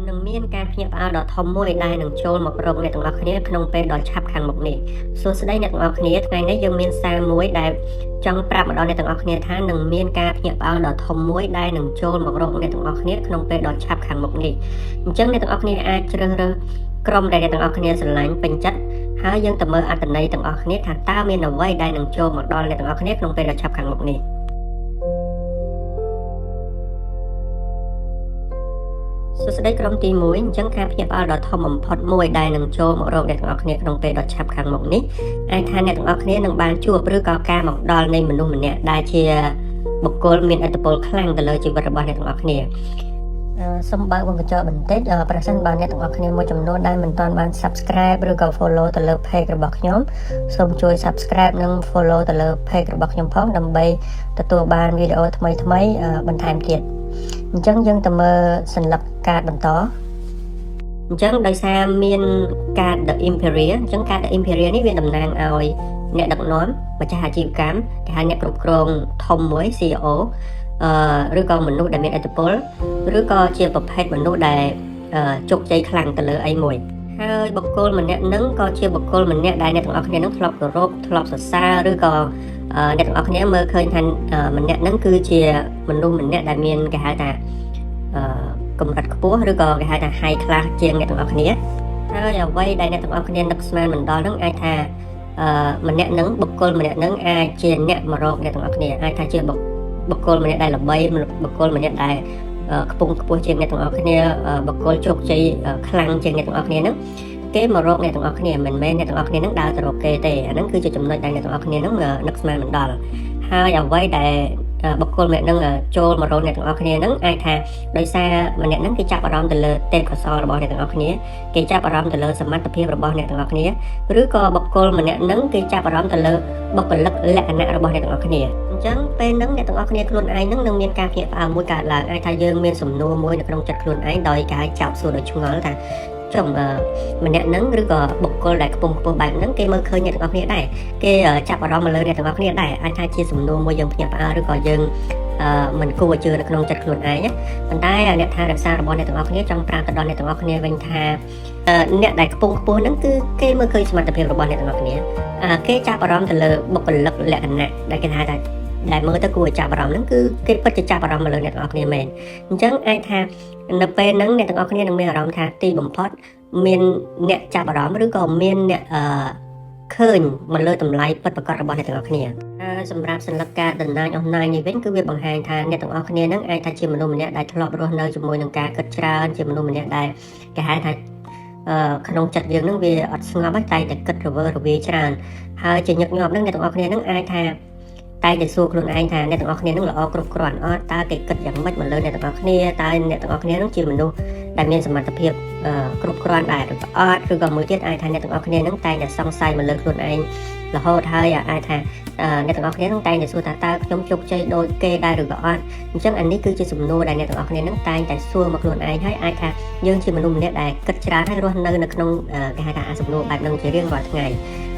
នឹងមានការភ្ញាក់ផ្អើលដ៏ធំមួយដែលនឹងចូលមករកអ្នកទាំងអស់គ្នាក្នុងពេលដ៏ឆាប់ខាងមុខនេះសួស្តីអ្នកទាំងអស់គ្នាថ្ងៃនេះយើងមានសារមួយដែលចង់ប្រាប់មកដល់អ្នកទាំងអស់គ្នាថានឹងមានការភ្ញាក់ផ្អើលដ៏ធំមួយដែលនឹងចូលមករកអ្នកទាំងអស់គ្នាក្នុងពេលដ៏ឆាប់ខាងមុខនេះអញ្ចឹងអ្នកទាំងអស់គ្នាអាចជ្រើសរើសក្រុមដែលអ្នកទាំងអស់គ្នាស្រឡាញ់ពេញចិត្តហើយយើងទៅមើលអត្ថន័យទាំងអស់គ្នាថាតើមានអ្វីដែលនឹងចូលមកដល់អ្នកទាំងអស់គ្នាក្នុងពេលដ៏ឆាប់ខាងមុខនេះ សួស្តីក្រុមទី1អញ្ចឹងការភ្ញាក់ផ្អើលដ៏ធំបំផុតមួយដែលនឹងចូលមករកអ្នកទាំងអស់គ្នាក្នុងពេលដ៏ឆាប់ខាងមុខនេះអាចថាអ្នកទាំងអស់គ្នានឹងបានជួបឬក៏ការមកដល់នៃមនុស្សម្នាក់ដែលជាបុគ្គលមានឥទ្ធិពលខ្លាំងទៅលើជីវិតរបស់អ្នកទាំងអស់គ្នាសូមបើកវង់ក្រចកបន្តិចប្រសិនបើអ្នកទាំងអស់គ្នាមួយចំនួនដែលមិនទាន់បាន Subscribe ឬក៏ Follow ទៅលើ Page របស់ខ្ញុំសូមជួយ Subscribe និង Follow ទៅលើ Page របស់ខ្ញុំផងដើម្បីទទួលបានវីដេអូថ្មីៗបន្ថែមទៀតអញ្ចឹងយើងទៅមើលសន្លឹកកាតបន្តអញ្ចឹងដោយសារមានកាត The Imperial អញ្ចឹងកាត The Imperial នេះវាតំណាងឲ្យអ្នកដឹកនាំម្ចាស់អាជីវកម្មគេហៅអ្នកគ្រប់គ្រងធំមួយ CEO ឬក៏មនុស្សដែលមានឥទ្ធិពលឬក៏ជាប្រភេទមនុស្សដែលជោគជ័យខ្លាំងទៅលើអីមួយហើយបុគ្គលម្នាក់នឹងក៏ជាបុគ្គលម្នាក់ដែលអ្នកទាំងអស់គ្នានឹងធ្លាប់គោរពធ្លាប់សរសើរឬក៏អ្នកទាំងអស់គ្នាមើលឃើញថាម្នាក់នឹងគឺជាមនុស្សម្នាក់ដែលមានគេហៅថាកម្រិតខ្ពស់ឬក៏គេហៅថា high class ជាងអ្នកទាំងអស់គ្នាហើយអ្វីដែលអ្នកទាំងអស់គ្នានឹកស្មានមិនដល់នឹងអាចថាម្នាក់នឹងបុគ្គលម្នាក់នឹងអាចជាអ្នកមករកអ្នកទាំងអស់គ្នាអាចថាជាបុគ្គលម្នាក់ដែលល្បីបុគ្គលម្នាក់ដែលខ្ពង់ខ្ពស់ជាងអ្នកទាំងអស់គ្នាបុគ្គលជោគជ័យខ្លាំងជាងអ្នកទាំងអស់គ្នាហ្នឹងគេមករកអ្នកទាំងអស់គ្នាមិនមែនអ្នកទាំងអស់គ្នាហ្នឹងដើរទៅរកគេទេអាហ្នឹងគឺជាចំណុចដែលអ្នកទាំងអស់គ្នាហ្នឹងនឹកស្មានមិនដល់ហើយអ្វីដែលបុគ្គលម្នាក់ហ្នឹងចូលមករកអ្នកទាំងអស់គ្នាហ្នឹងអាចថាដោយសារម្នាក់ហ្នឹងគេចាប់អារម្មណ៍ទៅលើទេពកោសល្យរបស់អ្នកទាំងអស់គ្នាគេចាប់អារម្មណ៍ទៅលើសមត្ថភាពរបស់អ្នកទាំងអស់គ្នាឬក៏បុគ្គលម្នាក់ហ្នឹងគេចាប់អារម្មណ៍ទៅលើបុគ្គលិកលក្ខណៈរបស់អ្នកទាំងអស់គ្នាអញ្ចឹងពេលហ្នឹងអ្នកទាំងអស់គ្នាខ្លួនឯងហ្នឹងនឹងមានការភ្ញាក់ផ្អើលមួយកើតឡើងអាចថាយើងមានសំណួរមួយនៅក្នុងចិត្តខ្លួនឯងដោយការចោទសួរដោយឆ្ងល់ថាចុះម្នាក់ហ្នឹងឬក៏បុគ្គលដែលខ្ពង់ខ្ពស់បែបហ្នឹងគេមើលឃើញអ្នកទាំងអស់គ្នាដែរគេចាប់អារម្មណ៍មកលើអ្នកទាំងអស់គ្នាដែរអាចថាជាសំណួរមួយយើងភ្ញាក់ផ្អើលឬក៏យើងមិនគួរជឿនៅក្នុងចិត្តខ្លួនឯងប៉ុន្តែអ្នកថែរក្សារបស់អ្នកទាំងអស់គ្នាចង់ប្រាប់ទៅដល់អ្នកទាំងអស់គ្នាវិញថាអ្នកដែលខ្ពង់ខ្ពស់ហ្នឹងគឺគេមើលឃើញសមត្ថភាពរបស់អ្នកទាំងអស់គ្នាគេចាប់អារម្មណ៍ទៅលើបុគ្គលិកលក្ខណៈដែលគេថាថាដែលមើលទៅគួរឲ្យចាប់អារម្មណ៍ហ្នឹងគឺគេពិតជាចាប់អារម្មណ៍មកលើអ្នកទាំងអស់គ្នាមែនអញ្ចឹងអាចថានៅពេលហ្នឹងអ្នកទាំងអស់គ្នានឹងមានអារម្មណ៍ថាទីបំផុតមានអ្នកចាប់អារម្មណ៍ឬក៏មានអ្នកអឺឃើញមកលើតម្លៃពិតប្រាកដរបស់អ្នកទាំងអស់គ្នាហើយសម្រាប់សន្លឹកការ The Nine of Nine នេះវិញគឺវាបង្ហាញថាអ្នកទាំងអស់គ្នានឹងអាចថាជាមនុស្សម្នាក់ដែលធ្លាប់រស់នៅជាមួយនឹងការគិតច្រើនជាមនុស្សម្នាក់ដែលគេហៅថាក្នុងចិត្តយើងនឹងវាអត់ស្ងប់តែតែគិតរវើរវាយច្រើនហើយជាញឹកញាប់នឹងអ្នកទាំងអស់គ្នានឹងអាចថាតែតែសួរខ្លួនឯងថាអ្នកទាំងអស់គ្នានឹងល្អគ្រប់គ្រាន់អត់តើគេគិតយ៉ាងម៉េចមកលើអ្នកទាំងអស់គ្នាតើអ្នកទាំងអស់គ្នានឹងជាមនុស្សដែលមានសមត្ថភាពគ្រប់គ្រាន់ដែរឬក៏អត់ឬក៏មួយទៀតអាចថាអ្នកទាំងអស់គ្នានឹងតែតែសង្ស័យមកលើខ្លួនឯងរហូតហើយអាចថាអ្នកទាំងអស់គ្នានឹងតែងតែសួរថាតើខ្ញុំជោគជ័យដូចគេដែរឬក៏អត់អញ្ចឹងអានេះគឺជាសំណួរដែលអ្នកទាំងអស់គ្នានឹងតែងតែសួរមកខ្លួនឯងហើយអាចថាយើងជាមនុស្សម្នាក់ដែលគិតច្រើនហើយរស់នៅនៅក្នុងគេហៅថាអាសំណួរបែបហ្នឹងជារៀងរាល់ថ្ងៃ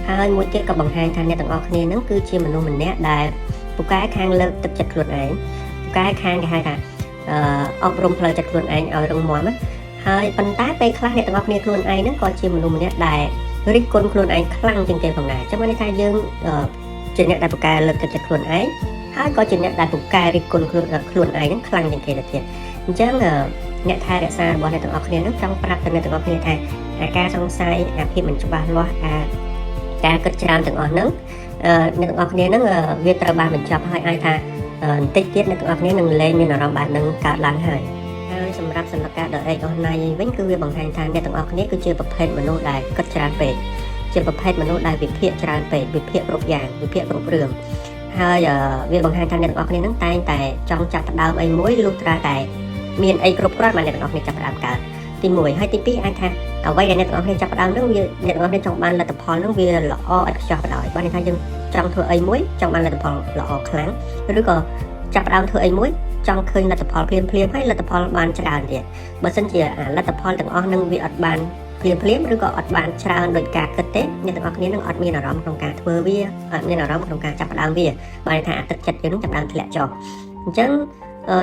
ហើយមួយទៀតក៏បង្ហាញថាអ្នកទាំងអស់គ្នានឹងគឺជាមនុស្សម្នាក់ដែលពូកែខាងលើកទឹកចិត្តខ្លួនឯងពូកែខាងគេហៅថាអប់រំផ្លូវចិត្តខ្លួនឯងឲ្យរឹងមាំណាហើយប៉ុន្តែពេលខ្លះអ្នកទាំងអស់គ្នាខ្លួនឯងហ្នឹងក៏ជាមនុស្សម្នាក់ដែលរិះគន់ខ្លួនឯងខ្លាំងជាងគេផងដែរចឹងមានន័យថាយើងជាអ្នកដែលពូកែលើកទឹកចិត្តខ្លួនឯងហើយក៏ជាអ្នកដែលពូកែរិះគន់ខ្លួនខ្លួនឯងហ្នឹងខ្លាំងជាងគេទៅទៀតអញ្ចឹងអ្នកថែរក្សារបស់អ្នកទាំងអស់គ្នាហ្នឹងចង់ប្រាប់ទៅអ្នកទាំងអស់គ្នាថាអាការសង្ស័យអាភាពមិនច្បាស់លាស់អាការគិតច្រើនទាំងអស់ហ្នឹងអ្នកទាំងអស់គ្នាហ្នឹងវាត្រូវបានបញ្ចប់ហើយអាចថាបន្តិចទៀតអ្នកទាំងអស់គ្នានឹងលែងមានអារម្មណ៍បែបហ្នឹងកើតឡើងហើយហើយសម្រាប់សន្លឹកការ The Eight of Nine វិញគឺវាបង្ហាញថាអ្នកទាំងអស់គ្នាគឺជាប្រភេទមនុស្សដែលគិតច្រើនពេកជាប្រភេទមនុស្សដែលវិភាគច្រើនពេកវិភាគគ្រប់យ៉ាងវិភាគគ្រប់រឿងហើយវាបង្ហាញថាអ្នកទាំងអស់គ្នានឹងតែងតែចង់ចាប់ផ្ដើមអីមួយលុះត្រាតែមានអីគ្រប់គ្រាន់បានអ្នកទាំងអស់គ្នាចាប់ផ្ដើមកើតទី1ហើយទី2អាចថាអ្វីដែលអ្នកទាំងអស់គ្នាចាប់ផ្ដើមហ្នឹងវាអ្នកទាំងអស់គ្នាចង់បានលទ្ធផលហ្នឹងវាល្អឥតខ្ចោះបណ្ដោយបានន័យថាយើងចង់ធ្វើអីមួយចង់បានលទ្ធផលល្អខ្លាំងឬក៏ចាប់ផ្ដើមធ្វើអីមួយចង់ឃើញលទ្ធផលភ្លាមភ្លាមហើយលទ្ធផលបានច្រើនទៀតបើសិនជាលទ្ធផលទាំងអស់នឹងវាអត់បានភ្លាមភ្លាមឬក៏អត់បានច្រើនដោយការគិតទេអ្នកទាំងអស់គ្នានឹងអត់មានអារម្មណ៍ក្នុងការធ្វើវាអត់មានអារម្មណ៍ក្នុងការចាប់ផ្ដើមវាបានថាអាទឹកចិត្តយើងនឹងចាប់ផ្ដើមធ្លាក់ចុះអញ្ចឹង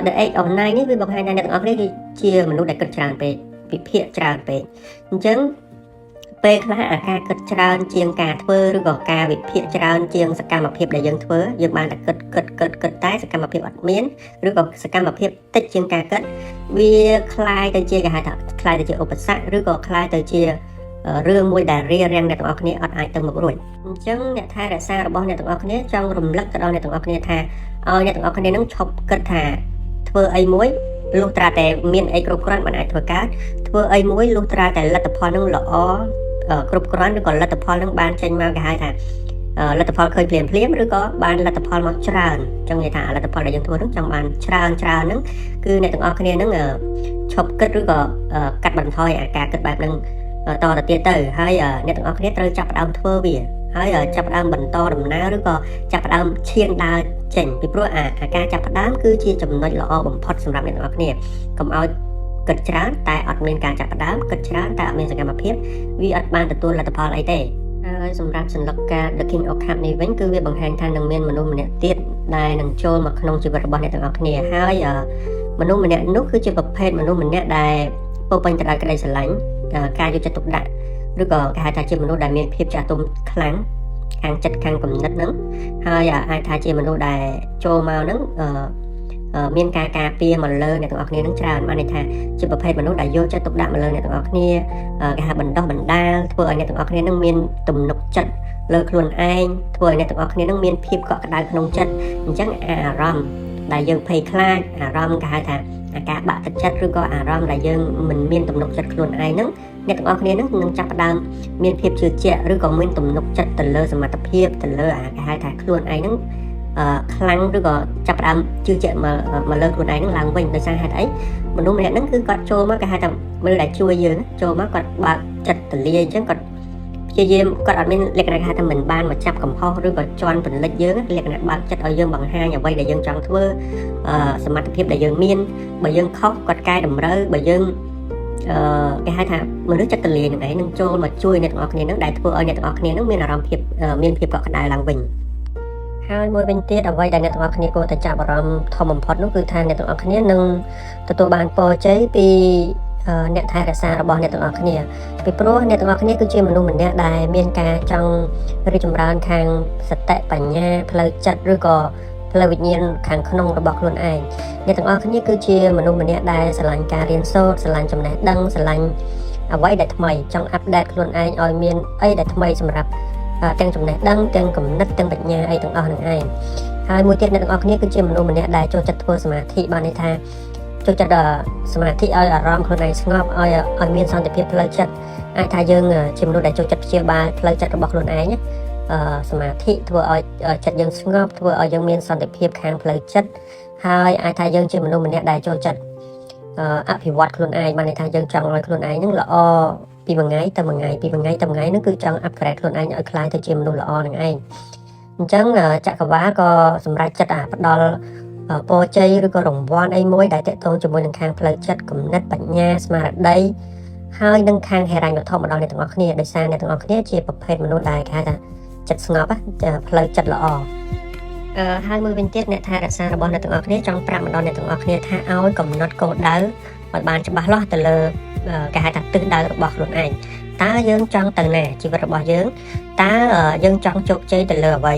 The Eight of Nine នេះវាបង្ហាញថាអ្នកទាំងអស់គ្នាគឺជាមនុស្សដែលគិតច្រើនពេក វិភាគច្រើនពេកអញ្ចឹងពេលខ្លះអាការគិតច្រើនជាងការធ្វើឬក៏ការវិភាគច្រើនជាងសកម្មភាពដែលយើងធ្វើយើងបានតែគិតគិតគិតគិតតែសកម្មភាពអត់មានឬក៏សកម្មភាពតិចជាងការគិតវាក្លាយទៅជាគេហៅថាក្លាយទៅជាឧបសគ្គឬក៏ក្លាយទៅជារឿងមួយដែលរារាំងអ្នកទាំងអស់គ្នាអត់អាចទៅមុខរួចអញ្ចឹងអ្នកថែរក្សារបស់អ្នកទាំងអស់គ្នាចង់រំលឹកទៅដល់អ្នកទាំងអស់គ្នាថាឲ្យអ្នកទាំងអស់គ្នានឹងឈប់គិតថាធ្វើអីមួយលុះត្រាតែមានអីគ្រប់គ្រាន់មិនអាចធ្វើកើតធ្វើអីមួយលុះត្រាតែលទ្ធផលនឹងល្អគ្រប់គ្រាន់ឬក៏លទ្ធផលនឹងបានចេញមកគេហៅថាលទ្ធផលឃើញភ្លាមភ្លាមឬក៏បានលទ្ធផលមកច្រើនអញ្ចឹងនិយាយថាលទ្ធផលដែលយើងធ្វើនឹងចង់បានច្រើនច្រើនហ្នឹងគឺអ្នកទាំងអស់គ្នាហ្នឹងឈប់គិតឬក៏កាត់បន្ថយអាការគិតបែបហ្នឹងតទៅទៀតទៅហើយអ្នកទាំងអស់គ្នាត្រូវចាប់ផ្ដើមធ្វើវាហើយចាប់ផ្ដើមបន្តដំណើរឬក៏ចាប់ផ្ដើមឈានដើរចេញពីព្រោះអាការចាប់ផ្ដើមគឺជាចំណុចល្អបំផុតសម្រាប់អ្នកទាំងអស់គ្នាកុំឲ្យគិតច្រើនតែអត់មានការចាប់ផ្ដើមគិតច្រើនតែអត់មានសកម្មភាពវាអត់បានទទួលលទ្ធផលអីទេហើយសម្រាប់សន្លឹកការ The King of Cup នេះវិញគឺវាបង្ហាញថានឹងមានមនុស្សម្នាក់ទៀតដែលនឹងចូលមកក្នុងជីវិតរបស់អ្នកទាំងអស់គ្នាហើយមនុស្សម្នាក់នោះគឺជាប្រភេទមនុស្សម្នាក់ដែលពោពេញទៅដោយក្តីស្រឡាញ់ការយកចិត្តទុកដាក់ឬក៏គេហៅថាជាមនុស្សដែលមានភាពចាស់ទុំខ្លាំងខាងចិត្តខាងគំនិតហ្នឹងហើយអាចថាជាមនុស្សដែលចូលមកហ្នឹងមានការការពារមកលើអ្នកទាំងអស់គ្នានឹងច្រើនបានន័យថាជាប្រភេទមនុស្សដែលយកចិត្តទុកដាក់មកលើអ្នកទាំងអស់គ្នាគេហៅបណ្ដោះបណ្ដាលធ្វើឲ្យអ្នកទាំងអស់គ្នានឹងមានទំនុកចិត្តលើខ្លួនឯងធ្វើឲ្យអ្នកទាំងអស់គ្នានឹងមានភាពកក់ក្ដៅក្នុងចិត្តអញ្ចឹងអារម្មណ៍ដែលយើងភ័យខ្លាចអារម្មណ៍គេហៅថាអាការបាក់ទឹកចិត្តឬក៏អារម្មណ៍ដែលយើងមិនមានទំនុកចិត្តខ្លួនឯងហ្នឹងអ្នកទាំងអស់គ្នានឹងនឹងចាប់ផ្ដើមមានភាពជឿជាក់ឬក៏មានទំនុកចិត្តទៅលើសមត្ថភាពទៅលើអាគេហៅថាខ្លួនឯងហ្នឹងខ្លាំងឬក៏ចាប់ផ្ដើមជឿជាក់មកមកលើខ្លួនឯងហ្នឹងឡើងវិញដោយសារហេតុអីមនុស្សម្នាក់ហ្នឹងគឺគាត់ចូលមកគេហៅថាមនុស្សដែលជួយយើងចូលមកគាត់បើកចិត្តទលាយអញ្ចឹងគាត់ព្យាយាមគាត់អត់មានលក្ខណៈគេហៅថាមិនបានមកចាប់កំហុសឬក៏ជន់ពលិចយើងលក្ខណៈបើកចិត្តឲ្យយើងបង្ហាញអ្វីដែលយើងចង់ធ្វើសមត្ថភាពដែលយើងមានបើយើងខុសគាត់កែតម្រូវបើយើងអឺគេហៅថាមនុស្សចិត្តទលាយនឹងឯងនឹងចូលមកជួយអ្នកទាំងអស់គ្នានឹងដែលធ្វើឲ្យអ្នកទាំងអស់គ្នានឹងមានអារម្មណ៍ភាពមានភាពកក់ក្ដៅឡើងវិញហើយមួយវិញទៀតអ្វីដែលអ្នកទាំងអស់គ្នាគួរតែចាប់អារម្មណ៍ធំបំផុតនោះគឺថាអ្នកទាំងអស់គ្នានឹងទទួលបានពរជ័យពីអ្នកថែរក្សារបស់អ្នកទាំងអស់គ្នាពីព្រោះអ្នកទាំងអស់គ្នាគឺជាមនុស្សម្នាក់ដែលមានការចង់រីកចម្រើនខាងសតិបញ្ញាផ្លូវចិត្តឬក៏ផ្លូវវិញ្ញាណខាងក្នុងរបស់ខ្លួនឯងអ្នកទាំងអស់គ្នាគឺជាមនុស្សម្នាក់ដែលស្រឡាញ់ការរៀនសូត្រស្រឡាញ់ចំណេះដឹងស្រឡាញ់អ្វីដែលថ្មីចង់ update ខ្លួនឯងឲ្យមានអីដែលថ្មីសម្រាប់ទាំងចំណេះដឹងទាំងគំនិតទាំងបញ្ញាអីទាំងអស់នឹងឯងហើយមួយទៀតអ្នកទាំងអស់គ្នាគឺជាមនុស្សម្នាក់ដែលចូលចិត្តធ្វើសមាធិបានន័យថាចូលចិត្តសមាធិឲ្យអារម្មណ៍ខ្លួនឯងស្ងប់ឲ្យឲ្យមានសន្តិភាពផ្លូវចិត្តអាចថាយើងជាមនុស្សដែលចូលចិត្តព្យាបាលផ្លូវចិត្តរបស់ខ្លួនឯងសមាធិធ្វើឲ្យចិត្តយើងស្ងប់ធ្វើឲ្យយើងមានសន្តិភាពខាងផ្លូវចិត្តហើយអាចថាយើងជាមនុស្សម្នាក់ដែលចូលចិត្តអភិវឌ្ឍខ្លួនឯងបានន័យថាយើងចង់ឲ្យខ្លួនឯងនឹងល្អពីមួយថ្ងៃទៅមួយថ្ងៃពីមួយថ្ងៃទៅមួយថ្ងៃហ្នឹងគឺចង់ upgrade ខ្លួនឯងឲ្យក្លាយទៅជាមនុស្សល្អនឹងឯងអញ្ចឹងចក្រវាលក៏សម្រេចចិត្តអាផ្ដល់ពរជ័យឬក៏រង្វាន់អីមួយដែលតកតងជាមួយនឹងខាងផ្លូវចិត្តគំនិតបញ្ញាស្មារតីហើយនឹងខាងហិរញ្ញវត្ថុមកដល់អ្នកទាំងអស់គ្នាដោយសារអ្នកទាំងអស់គ្នាជាប្រភេទមនុស្សដែលគេហៅថាចិត្តស្ងប់ផ្លូវចិត្តល្អអឺហើយមួយវិញទៀតអ្នកថែរក្សារបស់អ្នកទាំងអស់គ្នាចង់ប្រាប់មកដល់អ្នកទាំងអស់គ្នាថាឲ្យកំណត់គោលដៅឲ្យបានច្បាស់លាស់ទៅលើគេហៅថាទិសដៅរបស់ខ្លួនឯងតើយើងចង់ទៅណាជីវិតរបស់យើងតើយើងចង់ជោគជ័យទៅលើអ្វី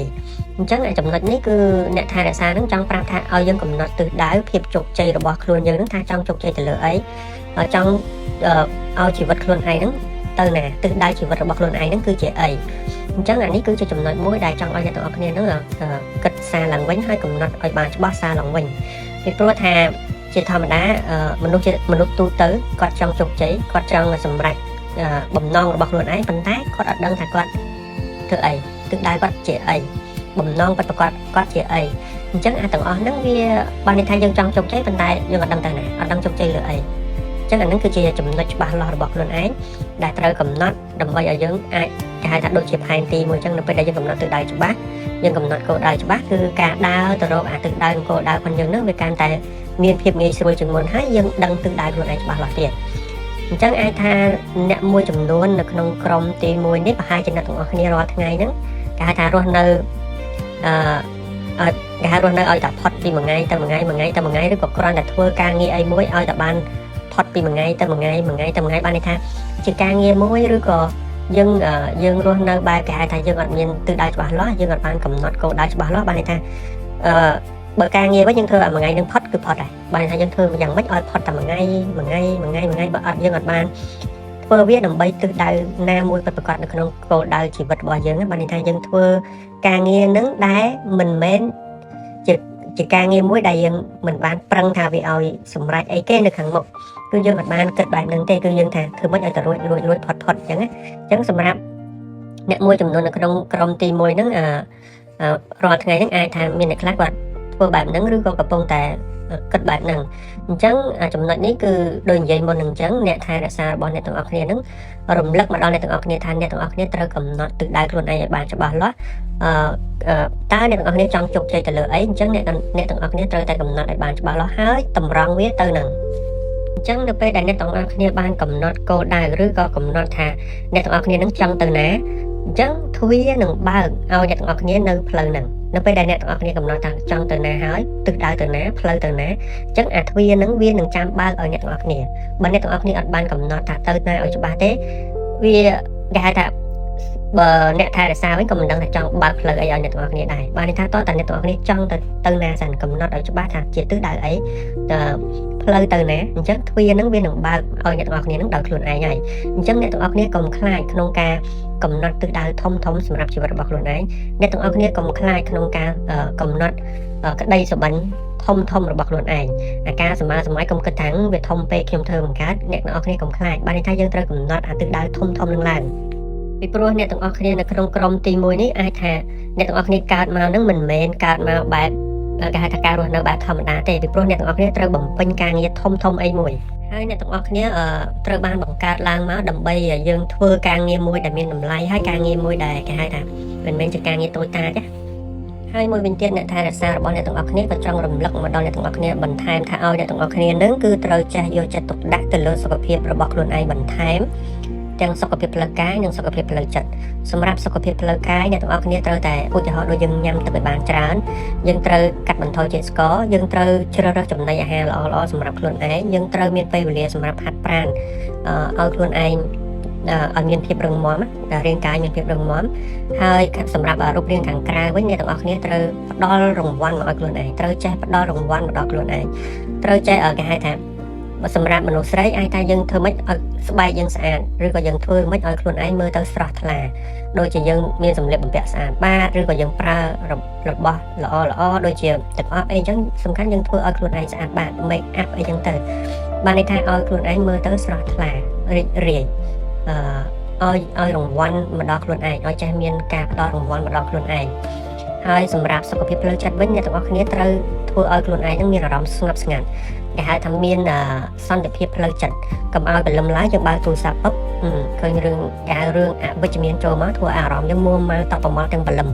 អញ្ចឹងចំណុចនេះគឺអ្នកថែរក្សានឹងចង់ប្រាប់ថាឲ្យយើងកំណត់ទិសដៅភាពជោគជ័យរបស់ខ្លួនយើងនឹងថាចង់ជោគជ័យទៅលើអីចង់ឲ្យជីវិតខ្លួនឯងហ្នឹងទៅណាទិសដៅជីវិតរបស់ខ្លួនឯងហ្នឹងគឺជាអីអញ្ចឹងអានេះគឺជាចំណុចមួយដែលចង់ឲ្យអ្នកទាំងអស់គ្នាហ្នឹងគិតសារឡើងវិញហើយកំណត់ឲ្យបានច្បាស់សារឡើងវិញពីព្រោះថាជាធម្មតាមនុស្សជាមនុស្សទូទៅគាត់ចង់ជោគជ័យគាត់ចង់សម្រេចបំណងរបស់ខ្លួនឯងប៉ុន្តែគាត់អត់ដឹងថាគាត់ធ្វើអីទិសដៅគាត់ជាអីបំណងពិតប្រាកដគាត់ជាអីអញ្ចឹងអាទាំងអស់ហ្នឹងវាបានន័យថាយើងចង់ជោគជ័យប៉ុន្តែយើងអត់ដឹងទៅណាអត់ដឹងជោគជ័យលើអីអញ្ចឹងអាហ្នឹងគឺជាចំណុចច្បាស់លាស់របស់ខ្លួនឯងដែលត្រូវកំណត់ដើម្បីឲ្យយើងអាចគេហៅថាដូចជាផែនទីមួយអញ្ចឹងនៅពេលដែលយើងកំណត់ទិសដៅច្បាស់យើងកំណត់គោលដៅច្បាស់គឺការដើរទៅរកអាទិសដៅគោលដៅរបស់យើងហ្នឹងវាកាន់តែមានភាពងាយស្រួលជាងមុនហើយយើងដឹងទិសដៅខ្លួនឯងច្បាស់លាស់ទៀតអញ្ចឹងអាចថាអ្នកមួយចំនួននៅក្នុងក្រុមទី1នេះប្រហែលជាអ្នកទាំងអស់គ្នារាល់ថ្ងៃហ្នឹងគេហៅថារស់នៅអឺឲ្យគេហៅរស់នៅឲ្យតែផុតពីមួយថ្ងៃទៅមួយថ្ងៃមួយថ្ងៃទៅមួយថ្ងៃឬក៏គ្រាន់តែធ្វើការងារអីមួយឲ្យតែបានផ ផុតពីមួយថ្ងៃទៅមួយថ្ងៃមួយថ្ងៃទៅមួយថ្ងៃបានន័យថាជាការងារមួយឬក៏យើងយើងរស់នៅបែបគេហៅថាយើងអត់មានទិសដៅច្បាស់លាស់យើងអត់បានកំណត់គោលដៅច្បាស់លាស់បានន័យថាអឺបើការងារវិញយើងធ្វើឲ្យមួយថ្ងៃនឹងផុតគឺផុតដែរបានន័យថាយើងធ្វើយ៉ាងម៉េចឲ្យផុតតែមួយថ្ងៃមួយថ្ងៃមួយថ្ងៃមួយថ្ងៃបើអត់យើងអត់បានធ្វើវាដើម្បីទិសដៅណាមួយពិតប្រាកដនៅក្នុងគោលដៅជីវិតរបស់យើងបានន័យថាយើងធ្វើការងារនឹងដែលមិនមែនជាជាការងារមួយដែលយើងមិនបានប្រឹងថាវាឲ្យសម្រេចអីគេនៅខាងមុខគឺយើងអត់បានគិតបែបហ្នឹងទេគឺយើងថាធ្វើម៉េចឲ្យតែរួចរួចរួចផុតផុតអញ្ចឹងណាអញ្ចឹងសម្រាប់អ្នកមួយចំនួននៅក្នុងក្រុមទី1ហ្នឹងអឺរាល់ថ្ងៃហ្នឹងអាចថាមានអ្នកខ្លះគាត់ធ្វើបែបហ្នឹងឬក៏កំពុងតែគិតបែបហ្នឹងអញ្ចឹងចំណុចនេះគឺដូចនិយាយមុននឹងអញ្ចឹងអ្នកថែរក្សារបស់អ្នកទាំងអស់គ្នាហ្នឹងរំលឹកមកដល់អ្នកទាំងអស់គ្នាថាអ្នកទាំងអស់គ្នាត្រូវកំណត់ទិសដៅខ្លួនឯងឲ្យបានច្បាស់លាស់អឺតើអ្នកទាំងអស់គ្នាចង់ជោគជ័យទៅលើអីអញ្ចឹងអ្នកអ្នកទាំងអស់គ្នាត្រូវតែកំណត់ឲ្យបានច្បាស់លាស់ហើយតម្រង់វាទៅនឹងអញ្ចឹងនៅពេលដែលអ្នកទាំងអស់គ្នាបានកំណត់គោលដៅឬក៏កំណត់ថាអ្នកទាំងអស់គ្នានឹងចង់ទៅណាអញ្ចឹងទ្វារនឹងបើកឲ្យអ្នកទាំងអស់គ្នានៅផ្លូវហ្នឹងនៅពេលដែលអ្នកទាំងអស់គ្នាកំណត់ថាចង់ទៅណាហើយទិសដៅទៅណាផ្លូវទៅណាអញ្ចឹងអាទ្វារហ្នឹងវានឹងចាំបើកឲ្យអ្នកទាំងអស់គ្នាបើអ្នកទាំងអស់គ្នាអត់បានកំណត់ថាទៅណាឲ្យច្បាស់ទេវាគេហៅថាបើអ្នកថែរក្សាវិញក៏មិនដឹងថាចង់បើកផ្លូវអីឲ្យអ្នកទាំងអស់គ្នាដែរបានន័យថាតើតើអ្នកទាំងអស់គ្នាចង់ទៅទៅណាសិនកំណត់ឲ្យច្បាស់ថាជាទិសដៅអីតើផ្លូវទៅណាអញ្ចឹងទ្វារហ្នឹងវានឹងបើកឲ្យអ្នកទាំងអស់គ្នានឹងដោយខ្លួនឯងហើយអញ្ចឹងអ្នកទាំងអស់គ្នាកុំខ្លាចក្នុងការកំណត់ទិសដៅធំធំសម្រាប់ជីវិតរបស់ខ្លួនឯងអ្នកទាំងអស់គ្នាកុំខ្លាចក្នុងការកំណត់ក្តីសុបិនធំធំរបស់ខ្លួនឯងអាការសម័យសម័យកុំគិតថាវាធំពេកខ្ញុំធ្វើមិនកើតអ្នកទាំងអស់គ្នាកុំខ្លាចបានន័យថាយើងត្រូវកំណត់អាទិសដៅធំធំនឹងឡើងពីព្រោះអ្នកទាំងអស់គ្នានៅក្នុងក្រុមទី1នេះអាចថាអ្នកទាំងអស់គ្នាកើតមកនឹងមិនមែនកើតមកបែបគេហៅថាការរស់នៅបែបធម្មតាទេពីព្រោះអ្នកទាំងអស់គ្នាត្រូវបំពេញការងារធំធំអីមួយហើយអ្នកទាំងអស់គ្នាត្រូវបានបង្កើតឡើងមកដើម្បីយើងធ្វើការងារមួយដែលមានតម្លៃហើយការងារមួយដែលគេហៅថាមិនមែនជាការងារតូចតាចទេហើយមួយវិញទៀតអ្នកថែរក្សារបស់អ្នកទាំងអស់គ្នាក៏ចង់រំលឹកមកដល់អ្នកទាំងអស់គ្នាបន្ថែមថាឲ្យអ្នកទាំងអស់គ្នានឹងគឺត្រូវចេះយកចិត្តទុកដាក់ទៅលើសុខភាពរបស់ខ្លួនឯងបន្ថែមទាំងសុខភាពផ្លូវកាយនិងសុខភាពផ្លូវចិត្តសម្រាប់សុខភាពផ្លូវកាយអ្នកទាំងអស់គ្នាត្រូវតែឧទាហរណ៍ដូចយើងញ៉ាំទឹកឲ្យបានច្រើនយើងត្រូវកាត់បន្ថយជាតិស្ករយើងត្រូវជ្រើសរើសចំណីអាហារល្អៗសម្រាប់ខ្លួនឯងយើងត្រូវមានពេលវេលាសម្រាប់ហាត់ប្រាណឲ្យខ្លួនឯងឲ្យមានភាពរឹងមាំរាងកាយមានភាពរឹងមាំហើយសម្រាប់រូបរាងខាងក្រៅវិញអ្នកទាំងអស់គ្នាត្រូវផ្ដល់រង្វាន់មកឲ្យខ្លួនឯងត្រូវចេះផ្ដល់រង្វាន់មកដល់ខ្លួនឯងត្រូវចេះគេហៅថាសម្រាប់មនុស្សស្រីអាចថាយើងធ្វើម៉េចឲ្យស្បែកយើងស្អាតឬក៏យើងធ្វើម៉េចឲ្យខ្លួនឯងមើលទៅស្រស់ថ្លាដូចជាយើងមានសម្លៀកបំពាក់ស្អាតបាតឬក៏យើងប្រើរបស់ល្អល្អដូចជាទឹកអប់អីចឹងសំខាន់យើងធ្វើឲ្យខ្លួនឯងស្អាតបាត make up អីចឹងទៅបានន័យថាឲ្យខ្លួនឯងមើលទៅស្រស់ថ្លារីករាយអឺឲ្យឲ្យរង្វាន់មកដល់ខ្លួនឯងឲ្យចេះមានការផ្ដល់រង្វាន់មកដល់ខ្លួនឯងហើយសម្រាប់សុខភាពផ្លូវចិត្តវិញអ្នកទាំងអស់គ្នាត្រូវធ្វើឲ្យខ្លួនឯងនឹងមានអារម្មណ៍ស្ងប់ស្ងាត់គេហៅថាមានសន្តិភាពផ្លូវចិត្តកុំឲ្យព្រលឹមឡើងយើងបើកទូរស័ព្ទពុបឃើញរឿងគេហៅរឿងអវិជ្ជមានចូលមកធ្វើឲ្យអារម្មណ៍យើងមួម៉ៅតក់ប្រមល់ទាំងព្រលឹម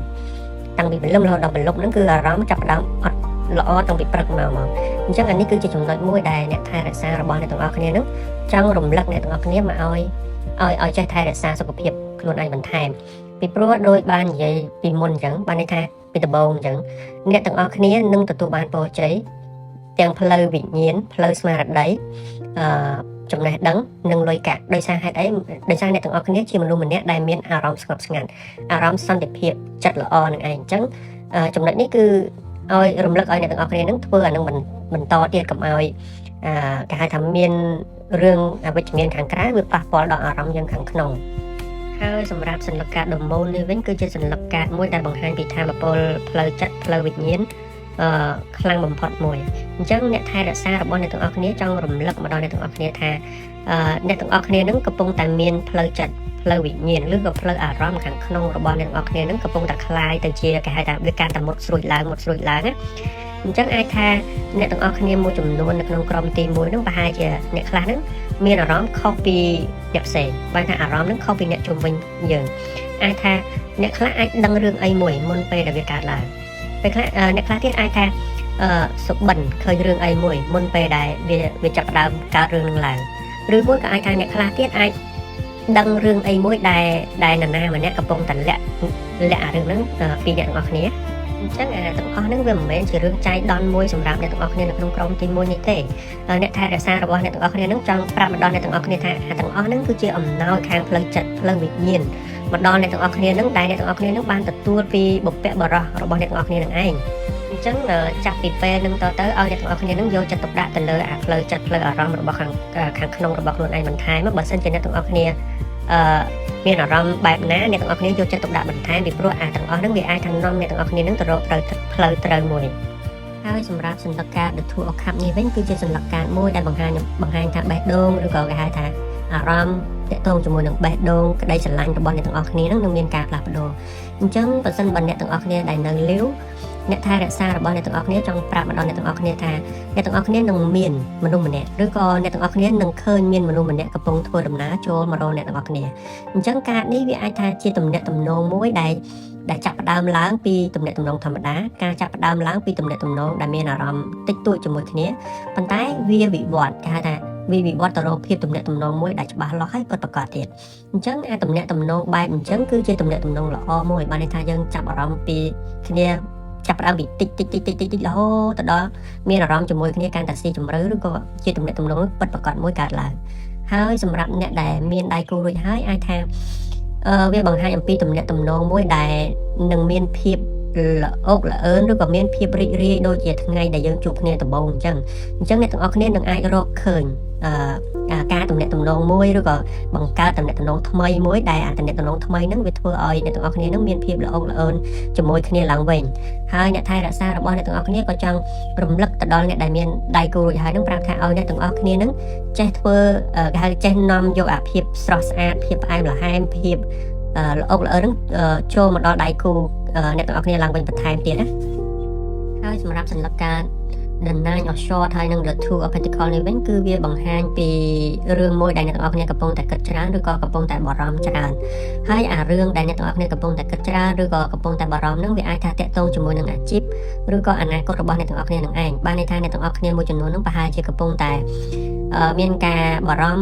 តាំងពីព្រលឹមរហូតដល់ព្រលប់ហ្នឹងគឺអារម្មណ៍ចាប់ផ្ដើមអត់ល្អតាំងពីព្រឹកមកមកអញ្ចឹងអានេះគឺជាចំណុចមួយដែលអ្នកថែរក្សារបស់អ្នកទាំងអស់គ្នាហ្នឹងចង់រំលឹកអ្នកទាំងអស់គ្នាមកឲ្យឲ្យឲ្យចេះថែរក្សាសុខភាពខ្លួនឯងបន្ថែមពីព្រោះដោយបាននិយាយពីមុនអញ្ចឹងបានន័យថាពីដំបូងអញ្ចឹងអ្នកទាំងអស់គ្នានឹងទទួលបានពរជ័យទាំងផ្លូវវិញ្ញាណផ្លូវស្មារតីអឺចំណេះដឹងនិងលុយកាក់ដោយសារហេតុអីដោយសារអ្នកទាំងអស់គ្នាជាមនុស្សម្នាក់ដែលមានអារម្មណ៍ស្ងប់ស្ងាត់អារម្មណ៍សន្តិភាពចិត្តល្អនឹងឯងអញ្ចឹងចំណុចនេះគឺឲ្យរំលឹកឲ្យអ្នកទាំងអស់គ្នានឹងធ្វើអានឹងបន្តទៀតកុំឲ្យអឺគេហៅថាមានរឿងអវិជ្ជមានខាងក្រៅវាប៉ះពាល់ដល់អារម្មណ៍យើងខាងក្នុងហើយសម្រាប់សន្លឹកកាតដមូលនេះវិញគឺជាសន្លឹកកាតមួយដែលបង្ហាញពីធម៌ពលផ្លូវចិត្តផ្លូវវិញ្ញាណអឺខ្លាំងបំផុតមួយអញ្ចឹងអ្នកថែរក្សារបស់អ្នកទាំងអស់គ្នាចង់រំលឹកមកដល់អ្នកទាំងអស់គ្នាថាអឺអ្នកទាំងអស់គ្នានឹងកំពុងតែមានផ្លូវចិត្តផ្លូវវិញ្ញាណឬក៏ផ្លូវអារម្មណ៍ខាងក្នុងរបស់អ្នកទាំងអស់គ្នានឹងកំពុងតែคล้ายទៅជាគេហៅថាវាកាន់តែមុតស្រួចឡើងមុតស្រួចឡើងណាអញ្ចឹងអាចថាអ្នកទាំងអស់គ្នាមួយចំនួននៅក្នុងក្រុមទី1ហ្នឹងប្រហែលជាអ្នកខ្លះហ្នឹងមានអារម្មណ៍ខុសពីអ្នកផ្សេងបានថាអារម្មណ៍ហ្នឹងខុសពីអ្នកជុំវិញយើងអាចថាអ្នកខ្លះអាចដឹងរឿងអីមួយមុនពេលដែលវាកើតឡើងពេលខ្លះអ្នកខ្លះទៀតអាចថាអឺសុបិនឃើញរឿងអីមួយមុនពេលដែលវាវាចាប់ផ្ដើមកើតរឿងនឹងឡើងឬមួយក៏អាចថាអ្នកខ្លះទៀតអាចដឹងរឿងអីមួយដែលដែលនរណាម្នាក់កំពុងតែលាក់លាក់អារឿងហ្នឹងពីអ្នកទាំងអស់គ្នា អញ្ចឹងអាទាំងអស់ហ្នឹងវាមិនមែនជារឿងចៃដន្យមួយសម្រាប់អ្នកទាំងអស់គ្នានៅក្នុងក្រុមទី1នេះទេអ្នកថែរក្សារបស់អ្នកទាំងអស់គ្នាហ្នឹងចង់ប្រាប់មកដល់អ្នកទាំងអស់គ្នាថាអាទាំងអស់ហ្នឹងគឺជាអំណោយខាងផ្លូវចិត្តផ្លូវវិញ្ញាណមកដល់អ្នកទាំងអស់គ្នាហ្នឹងដែលអ្នកទាំងអស់គ្នាហ្នឹងបានទទួលពីបុព្វបុរសរបស់អ្នកទាំងអស់គ្នានឹងឯងអញ្ចឹងចាប់ពីពេលហ្នឹងតទៅឲ្យអ្នកទាំងអស់គ្នាហ្នឹងយកចិត្តទុកដាក់ទៅលើអាផ្លូវចិត្តផ្លូវអារម្មណ៍របស់ខាងខាងក្នុងរបស់ខ្លួនឯងបន្ថែមបើសិនជាអ្នកទាំងអស់គ្នាអឺមានអារម្មណ៍បែបណាអ្នកទាំងអស់គ្នាយកចិត្តទុកដាក់បន្ថែមពីព្រោះអាទាំងអស់ហ្នឹងវាអាចថានាំអ្នកទាំងអស់គ្នាហ្នឹងទៅរកផ្លូវផ្លូវត្រូវមួយហើយសម្រាប់សន្លឹកកាត The Two of Cups នេះវិញគឺជាសន្លឹកកាតមួយដែលបង្ហាញបង្ហាញថាបេះដូងឬក៏គេហៅថាអារម្មណ៍តាក់ទងជាមួយនឹងបេះដូងក្តីស្រឡាញ់របស់អ្នកទាំងអស់គ្នានឹងនឹងមានការផ្លាស់ប្ដូរអញ្ចឹងបើសិនបើអ្នកទាំងអស់គ្នាដែលនៅលីវអ្នកថែរក្សារបស់អ្នកទាំងអស់គ្នាចង់ប្រាប់មកដល់អ្នកទាំងអស់គ្នាថាអ្នកទាំងអស់គ្នានឹងមានមនុស្សម្នាក់ឬក៏អ្នកទាំងអស់គ្នានឹងឃើញមានមនុស្សម្នាក់កំពុងធ្វើដំណើរចូលមករកអ្នកទាំងអស់គ្នាអញ្ចឹងកាតនេះវាអាចថាជាទំនាក់ទំនងមួយដែលដែលចាប់ផ្ដើមឡើងពីទំនាក់ទំនងធម្មតាការចាប់ផ្ដើមឡើងពីទំនាក់ទំនងដែលមានអារម្មណ៍តិចតួចជាមួយគ្នាប៉ុន្តែវាវិវត្តគេហៅថាវាវិវត្តទៅរកភាពទំនាក់ទំនងមួយដែលច្បាស់លាស់ហើយពិតប្រាកដទៀតអញ្ចឹងអាទំនាក់ទំនងបែបអញ្ចឹងគឺជាទំនាក់ទំនងល្អមួយបានន័យថាយើងចាប់អារម្មណ៍ពីគ្នាចាប់ផ្ដើមពីតិចតិចតិចតិចតិចតិចរហូតទៅដល់មានអារម្មណ៍ជាមួយគ្នាកាន់តែស៊ីជម្រៅឬក៏ជាទំនាក់ទំនងពិតប្រាកដមួយកើតឡើងហើយសម្រាប់អ្នកដែលមានដៃគូរួចហើយអាចថាអឺវាបង្ហាញអំពីទំនាក់ទំនងមួយដែលនឹងមានភាពល្អោកល្អឿនឬក៏មានភាពរីករាយដូចជាថ្ងៃដែលយើងជួបគ្នាដំបូងអញ្ចឹងអញ្ចឹងអ្នកទាំងអស់គ្នានឹងអាចរកឃើញអឺការទំនាក់ទំនងមួយឬក៏បង្កើតទំនាក់ទំនងថ្មីមួយដែលអាទំនាក់ទំនងថ្មីហ្នឹងវាធ្វើឲ្យអ្នកទាំងអស់គ្នានឹងមានភាពល្អោកល្អឿនជាមួយគ្នាឡើងវិញហើយអ្នកថែរក្សារបស់អ្នកទាំងអស់គ្នាក៏ចង់រំលឹកទៅដល់អ្នកដែលមានដៃគូរួចហើយនឹងប្រាប់ថាឲ្យអ្នកទាំងអស់គ្នានឹងចេះធ្វើគេហៅចេះនាំយកអាភាពស្រស់ស្អាតភាពផ្អែមល្ហែមភាពល្អុកល្អឿននឹងចូលមកដល់ដៃគូអ្នកទាំងអស់គ្នាឡើងវិញបន្ថែមទៀតណាហើយសម្រាប់សន្លឹកកាត The Nine of Swords ហើយនិង The Two of Pentacles នេះវិញគឺវាបង្ហាញពីរឿងមួយដែលអ្នកទាំងអស់គ្នាកំពុងតែគិតច្រើនឬក៏កំពុងតែបារម្ភច្រើនហើយអារឿងដែលអ្នកទាំងអស់គ្នាកំពុងតែគិតច្រើនឬក៏កំពុងតែបារម្ភហ្នឹងវាអាចថាតាក់ទងជាមួយនឹងអាជីពឬក៏អនាគតរបស់អ្នកទាំងអស់គ្នានឹងឯងបានន័យថាអ្នកទាំងអស់គ្នាមួយចំនួនហ្នឹងប្រហែលជាកំពុងតែមានការបារម្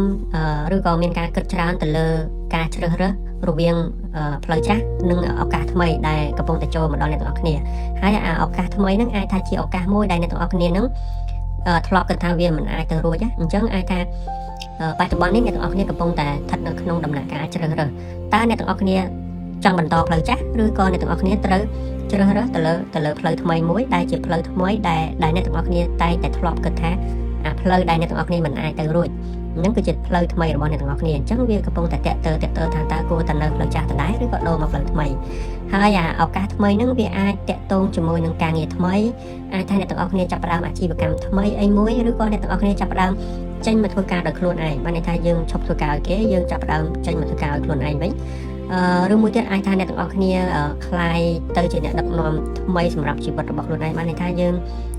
ភឬក៏មានការគិតច្រើនទៅលើការជ្រើសរើសរវាងផ្លូវចាស់និងឱកាសថ្មីដែលកំពុងតែចូលមកដល់អ្នកទាំងអស់គ្នាហើយអាឱកាសថ្មីហ្នឹងអាចថាជាឱកាសមួយដែលអ្នកទាំងអស់គ្នាហ្នឹងធ្លាប់គិតថាវាមិនអាចទៅរួចណាអញ្ចឹងអាចថាបច្ចុប្បន្ននេះអ្នកទាំងអស់គ្នាកំពុងតែស្ថិតនៅក្នុងដំណាក់កាលជ្រើសរើសតើអ្នកទាំងអស់គ្នាចង់បន្តផ្លូវចាស់ឬក៏អ្នកទាំងអស់គ្នាត្រូវជ្រើសរើសទៅលើទៅលើផ្លូវថ្មីមួយដែលជាផ្លូវថ្មីដែលដែលអ្នកទាំងអស់គ្នាតែងតែធ្លាប់គិតថាអាផ្លូវដែលអ្នកទាំងអស់គ្នាមិនអាចទៅរួចហ្នឹងគឺជាផ្លូវថ្មីរបស់អ្នកទាំងអស់គ្នាអញ្ចឹងវាកំពុងតែតាក់ទើតាក់ទើថាតើគួរតែនៅផ្លូវចាស់ដដែលឬក៏ដូរមកផ្លូវថ្មីហើយអាឱកាសថ្មីហ្នឹងវាអាចតាក់ទងជាមួយនឹងការងារថ្មីអាចថាអ្នកទាំងអស់គ្នាចាប់ផ្ដើមអាជីវកម្មថ្មីអីមួយឬក៏អ្នកទាំងអស់គ្នាចាប់ផ្ដើមចេញមកធ្វើការដោយខ្លួនឯងបានន័យថាយើងឈប់ធ្វើការឲ្យគេយើងចាប់ផ្ដើមចេញមកធ្វើការឲ្យខ្លួនឯងវិញអឺឬមួយទៀតអាចថាអ្នកទាំងអស់គ្នាក្លាយទៅជាអ្នកដឹកនាំថ្មីសម្រាប់ជីវិតរបស់ខ្លួនឯងបានន័យថាយើ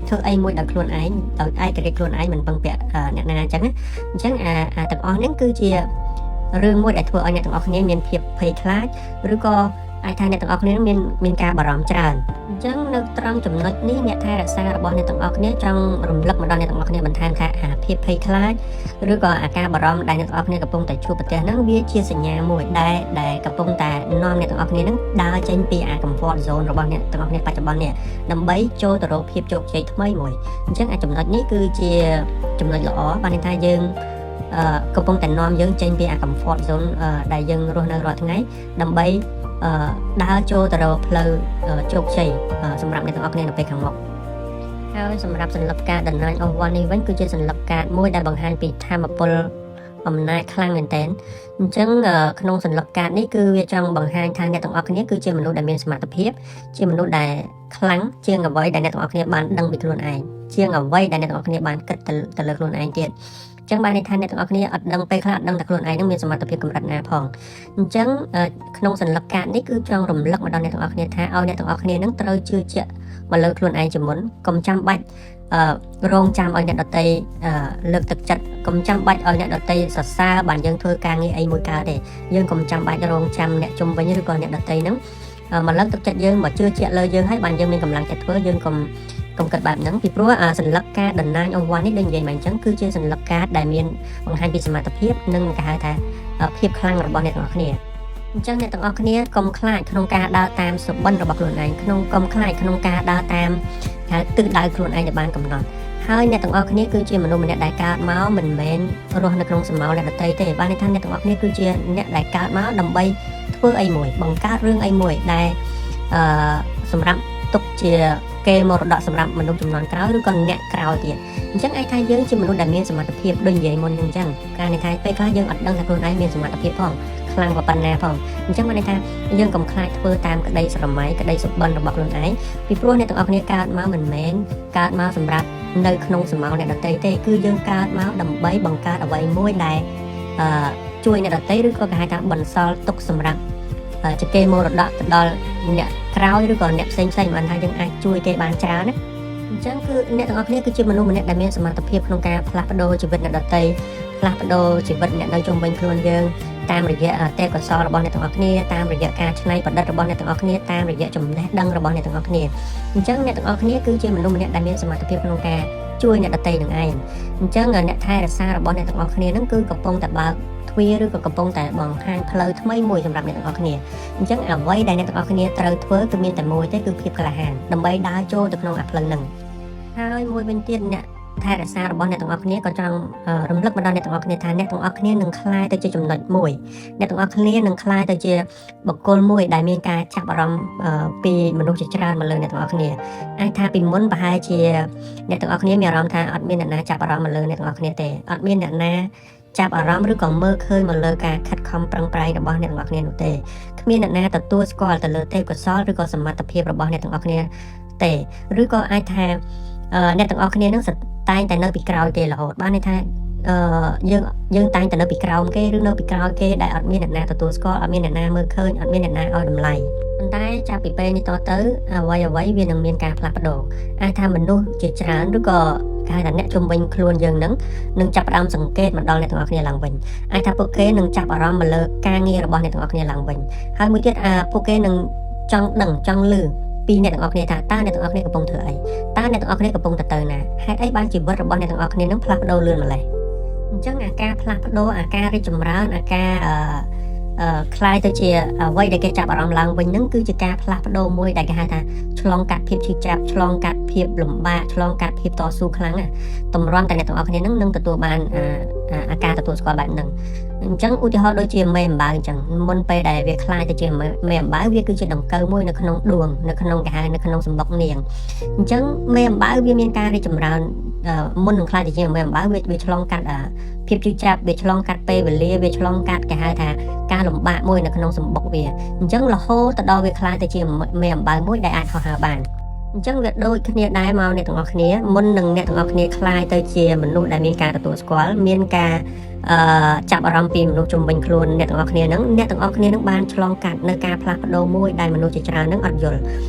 ងធ្វើអីមួយដោយខ្លួនឯងដោយឯករាជ្យខ្លួនឯងមិនពឹងពាក់អ្នកណាអញ្ចឹងអញ្ចឹងអាអាទាំងអស់ហ្នឹងគឺជារឿងមួយដែលធ្វើឲ្យអ្នកទាំងអស់គ្នាមានភាពភ័យខ្លាចឬក៏អាចថាអ្នកទាំងអស់គ្នាមានមានការបារម្ភច្រើនអញ្ចឹងនៅត្រង់ចំណុចនេះអ្នកថែរក្សារបស់អ្នកទាំងអស់គ្នាចង់រំលឹកមកដល់អ្នកទាំងអស់គ្នាបន្ថែមថាអាភាពភ័យខ្លាចឬក៏អាការបារម្ភដែលអ្នកទាំងអស់គ្នាកំពុងតែជួបប្រទះហ្នឹងវាជាសញ្ញាមួយដែលដែលកំពុងតែនាំអ្នកទាំងអស់គ្នាហ្នឹងដើរចេញពីអា comfort zone របស់អ្នកទាំងអស់គ្នាបច្ចុប្បន្ននេះដើម្បីចូលទៅរកភាពជោគជ័យថ្មីមួយអញ្ចឹងអាចំណុចនេះគឺជាចំណុចល្អបានន័យថាយើងអឺកំពុងតែនាំយើងចេញពីអា comfort zone ដែលយើងរស់នៅរាល់ថ្ងៃដើម្បីអឺដើរចូលទៅរកផ្លូវជោគជ័យសម្រាប់អ្នកទាំងអស់គ្នានៅពេលខាងមុខហើយសម្រាប់សន្លឹកកាត The Nine of Wands នេះវិញគឺជាសន្លឹកកាតមួយដែលបង្ហាញពីធម៌ពលអំណាចខ្លាំងមែនទែនអញ្ចឹងក្នុងសន្លឹកកាតនេះគឺវាចង់បង្ហាញថាអ្នកទាំងអស់គ្នាគឺជាមនុស្សដែលមានសមត្ថភាពជាមនុស្សដែលខ្លាំងជាងអ្វីដែលអ្នកទាំងអស់គ្នាបានដឹងពីខ្លួនឯងជាងអ្វីដែលអ្នកទាំងអស់គ្នាបានគិតទៅលើខ្លួនឯងទៀតចឹងបានន័យថាអ្នកទាំងអស់គ្នាអត់ដឹងពេលខ្លះអត់ដឹងថាខ្លួនឯងនឹងមានសមត្ថភាពកម្រិតណាផងអញ្ចឹងក្នុងសន្លឹកកាតនេះគឺចង់រំលឹកមកដល់អ្នកទាំងអស់គ្នាថាឲ្យអ្នកទាំងអស់គ្នានឹងត្រូវជឿជាក់មកលើខ្លួនឯងជាមុនកុំចាំបាច់អឺរងចាំឲ្យអ្នកដទៃលើកទឹកចិត្តកុំចាំបាច់ឲ្យអ្នកដទៃសរសើរបានយើងធ្វើការងារអីមួយកើតទេយើងកុំចាំបាច់រងចាំអ្នកជុំវិញឬក៏អ្នកដទៃហ្នឹងមកលើកទឹកចិត្តយើងមកជឿជាក់លើយើងហើយបានយើងមានកម្លាំងចិត្តធ្វើយើងកុំកុំគិតបែបហ្នឹងពីព្រោះសន្លឹកកាត The Nine of Wands នេះដូចនិយាយមកអញ្ចឹងគឺជាសន្លឹកកាតដែលមានបង្ហាញពីសមត្ថភាពនិងគេហៅថាភាពខ្លាំងរបស់អ្នកទាំងអស់គ្នា។ អញ្ចឹងអ្នកទាំងអស់គ្នាកុំខ្លាចក្នុងការដើរតាមសុបិនរបស់ខ្លួនឯងក្នុងកុំខ្លាចក្នុងការដើរតាមហៅទិសដៅខ្លួនឯងដែលបានកំណត់ហើយអ្នកទាំងអស់គ្នាគឺជាមនុស្សម្នាក់ដែលកើតមកមិនមែនរស់នៅក្នុងស្រមោលអ្នកដទៃទេបានន័យថាអ្នកទាំងអស់គ្នាគឺជាអ្នកដែលកើតមកដើម្បីធ្វើអីមួយបង្កើតរឿងអីមួយដែលអឺសម្រាប់ទុកជាគេមរតកសម្រាប់មនុស្សជំនាន់ក្រោយឬក៏អ្នកក្រោយទៀតអញ្ចឹងឯថាយើងជាមនុស្សដែលមានសមត្ថភាពដូចនិយាយមុនហ្នឹងអញ្ចឹងការនេះថាពេលខ្លះយើងអត់ដឹងថាខ្លួនឯងមានសមត្ថភាពផងខ្លាំងប៉ុណ្ណាផងអញ្ចឹងបានន័យថាយើងកុំខ្លាចធ្វើតាមក្តីស្រមៃក្តីសុបិនរបស់ខ្លួនឯងពីព្រោះអ្នកទាំងអស់គ្នាកើតមកមិនមែនកើតមកសម្រាប់នៅក្នុងស្រមោលអ្នកដទៃទេគឺយើងកើតមកដើម្បីបង្កើតអ្វីមួយដែលអឺជួយអ្នកដទៃឬក៏គេហៅថាបន្សល់ទុកសម្រាប់ជាគេមរតកទៅដល់អ្នកក្រោយឬក៏អ្នកផ្សេងផ្សេងបានថាយើងអាចជួយគេបានច្រើនណាអញ្ចឹងគឺអ្នកទាំងអស់គ្នាគឺជាមនុស្សម្នាក់ដែលមានសមត្ថភាពក្នុងការផ្លាស់ប្ដូរជីវិតអ្នកដទៃផ្លាស់ប្ដូរជីវិតអ្នកនៅជុំវិញខ្លួនយើងតាមរយៈទេពកោសល្យរបស់អ្នកទាំងអស់គ្នាតាមរយៈការច្នៃប្រឌិតរបស់អ្នកទាំងអស់គ្នាតាមរយៈចំណេះដឹងរបស់អ្នកទាំងអស់គ្នាអញ្ចឹងអ្នកទាំងអស់គ្នាគឺជាមនុស្សម្នាក់ដែលមានសមត្ថភាពក្នុងការជួយអ្នកដទៃនឹងឯងអញ្ចឹងអ្នកថែរក្សារបស់អ្នកទាំងអស់គ្នានឹងគឺកំពុងតែបើកទ្វារឬក៏កំពុងតែបង្ហាញផ្លូវថ្មីមួយសម្រាប់អ្នកទាំងអស់គ្នាអញ្ចឹងអ្វីដែលអ្នកទាំងអស់គ្នាត្រូវធ្វើគឺមានតែមួយទេគឺភាពក្លាហានដើម្បីដើរចូលទៅក្នុងអាផ្លូវហ្នឹងហើយមួយវិញទៀតអ្នកថែរក្សារបស់អ្នកទាំងអស់គ្នាក៏ចង់រំលឹកមកដល់អ្នកទាំងអស់គ្នាថាអ្នកទាំងអស់គ្នានឹងក្លាយទៅជាចំណុចមួយអ្នកទាំងអស់គ្នានឹងក្លាយទៅជាបុគ្គលមួយដែលមានការចាប់អារម្មណ៍ពីមនុស្សជាច្រើនមកលើអ្នកទាំងអស់គ្នាអាចថាពីមុនប្រហែលជាអ្នកទាំងអស់គ្នាមានអារម្មណ៍ថាអត់មានអ្នកណាចាប់អារម្មណ៍មកលើអ្នកទាំងអស់គ្នាទេអត់មានអ្នកណាចាប់អារម្មណ៍ឬក៏មើលឃើញមកលើការខិតខំប្រឹងប្រែងរបស់អ្នកទាំងអស់គ្នានោះទេគ្មានអ្នកណាទទួលស្គាល់ទៅលើទេពកោសល្យឬក៏សមត្ថភាពរបស់អ្នកទាំងអស់គ្នាទេឬក៏អាចថាអ្នកទាំងអស់គ្នានឹងតែងតែនៅពីក្រោយគេរហូតបានន័យថាអឺយើងយើងតែងតែនៅពីក្រោមគេឬនៅពីក្រោយគេដែលអត់មានអ្នកណាទទួលស្គាល់អត់មានអ្នកណាមើលឃើញអត់មានអ្នកណាឲ្យតម្លៃប៉ុន្តែចាប់ពីពេលនេះតទៅអ្វីអ្វីវានឹងមានការផ្លាស់ប្ដូរអាចថាមនុស្សជាច្រើនឬក៏គេហៅថាអ្នកជុំវិញខ្លួនយើងនឹងនឹងចាប់ផ្ដើមសង្កេតមកដល់អ្នកទាំងអស់គ្នាឡើងវិញអាចថាពួកគេនឹងចាប់អារម្មណ៍មកលើការងាររបស់អ្នកទាំងអស់គ្នាឡើងវិញហើយមួយទៀតអាពួកគេនឹងចង់ដឹងចង់ឮពីអ្នកទាំងអស់គ្នាថាតើអ្នកទាំងអស់គ្នាកំពុងធ្វើអីតើអ្នកទាំងអស់គ្នាកំពុងតែទៅណាហេតុអីបានជីវិតរបស់អ្នកទាំងអស់គ្នានឹងផ្លាស់ប្ដូរលឿនម្ល៉េះអញ្ចឹងអាការផ្លាស់ប្ដូរអាការរីកចម្រើនអាការអឺអឺក្លាយទៅជាអ្វីដែលគេចាប់អារម្មណ៍ឡើងវិញហ្នឹងគឺជាការផ្លាស់ប្ដូរមួយដែលគេហៅថាឆ្លងកាត់ភាពឈឺចាប់ឆ្លងកាត់ភាពលំបាកឆ្លងកាត់ភាពតស៊ូខ្លាំងណាតម្រាំតែអ្នកទាំងអស់គ្នានឹងនឹងទទួលបានអាការទទួលស្គាល់បែបហ្នឹងអញ្ចឹងឧទាហរណ៍ដូចជាមេអំបៅអញ្ចឹងមុនពេលដែលវាក្លាយទៅជាមេអំបៅវាគឺជាដង្កូវមួយនៅក្នុងដួងនៅក្នុងគេហៅនៅក្នុងសម្បុកនាងអញ្ចឹងមេអំបៅវាមានការរីកចម្រើនមុននឹងក្លាយទៅជាមេអំបៅវាឆ្លងកាត់ភាពឈឺចាប់វាឆ្លងកាត់ពេលវេលាវាឆ្លងកាត់គេហៅថាការលំបាកមួយនៅក្នុងសម្បុកវាអញ្ចឹងរហូតទៅដល់វាក្លាយទៅជាមេអំបៅមួយដែលអាចហោះហើរបានអញ្ចឹងវាដូចគ្នាដែរមកអ្នកទាំងអស់គ្នាមុននឹងអ្នកទាំងអស់គ្នាក្លាយទៅជាមនុស្សដែលមានការទទួលស្គាល់មានការអឺចាប់អារម្មណ៍ពីមនុស្សជុំវិញខ្លួនអ្នកទាំងអស់គ្នាហ្នឹងអ្នកទាំងអស់គ្នានឹងបានឆ្លងកាត់នៅការផ្លាស់ប្ដូរមួយដែលមនុស្សជាច្រើនហ្នឹងអត់យល់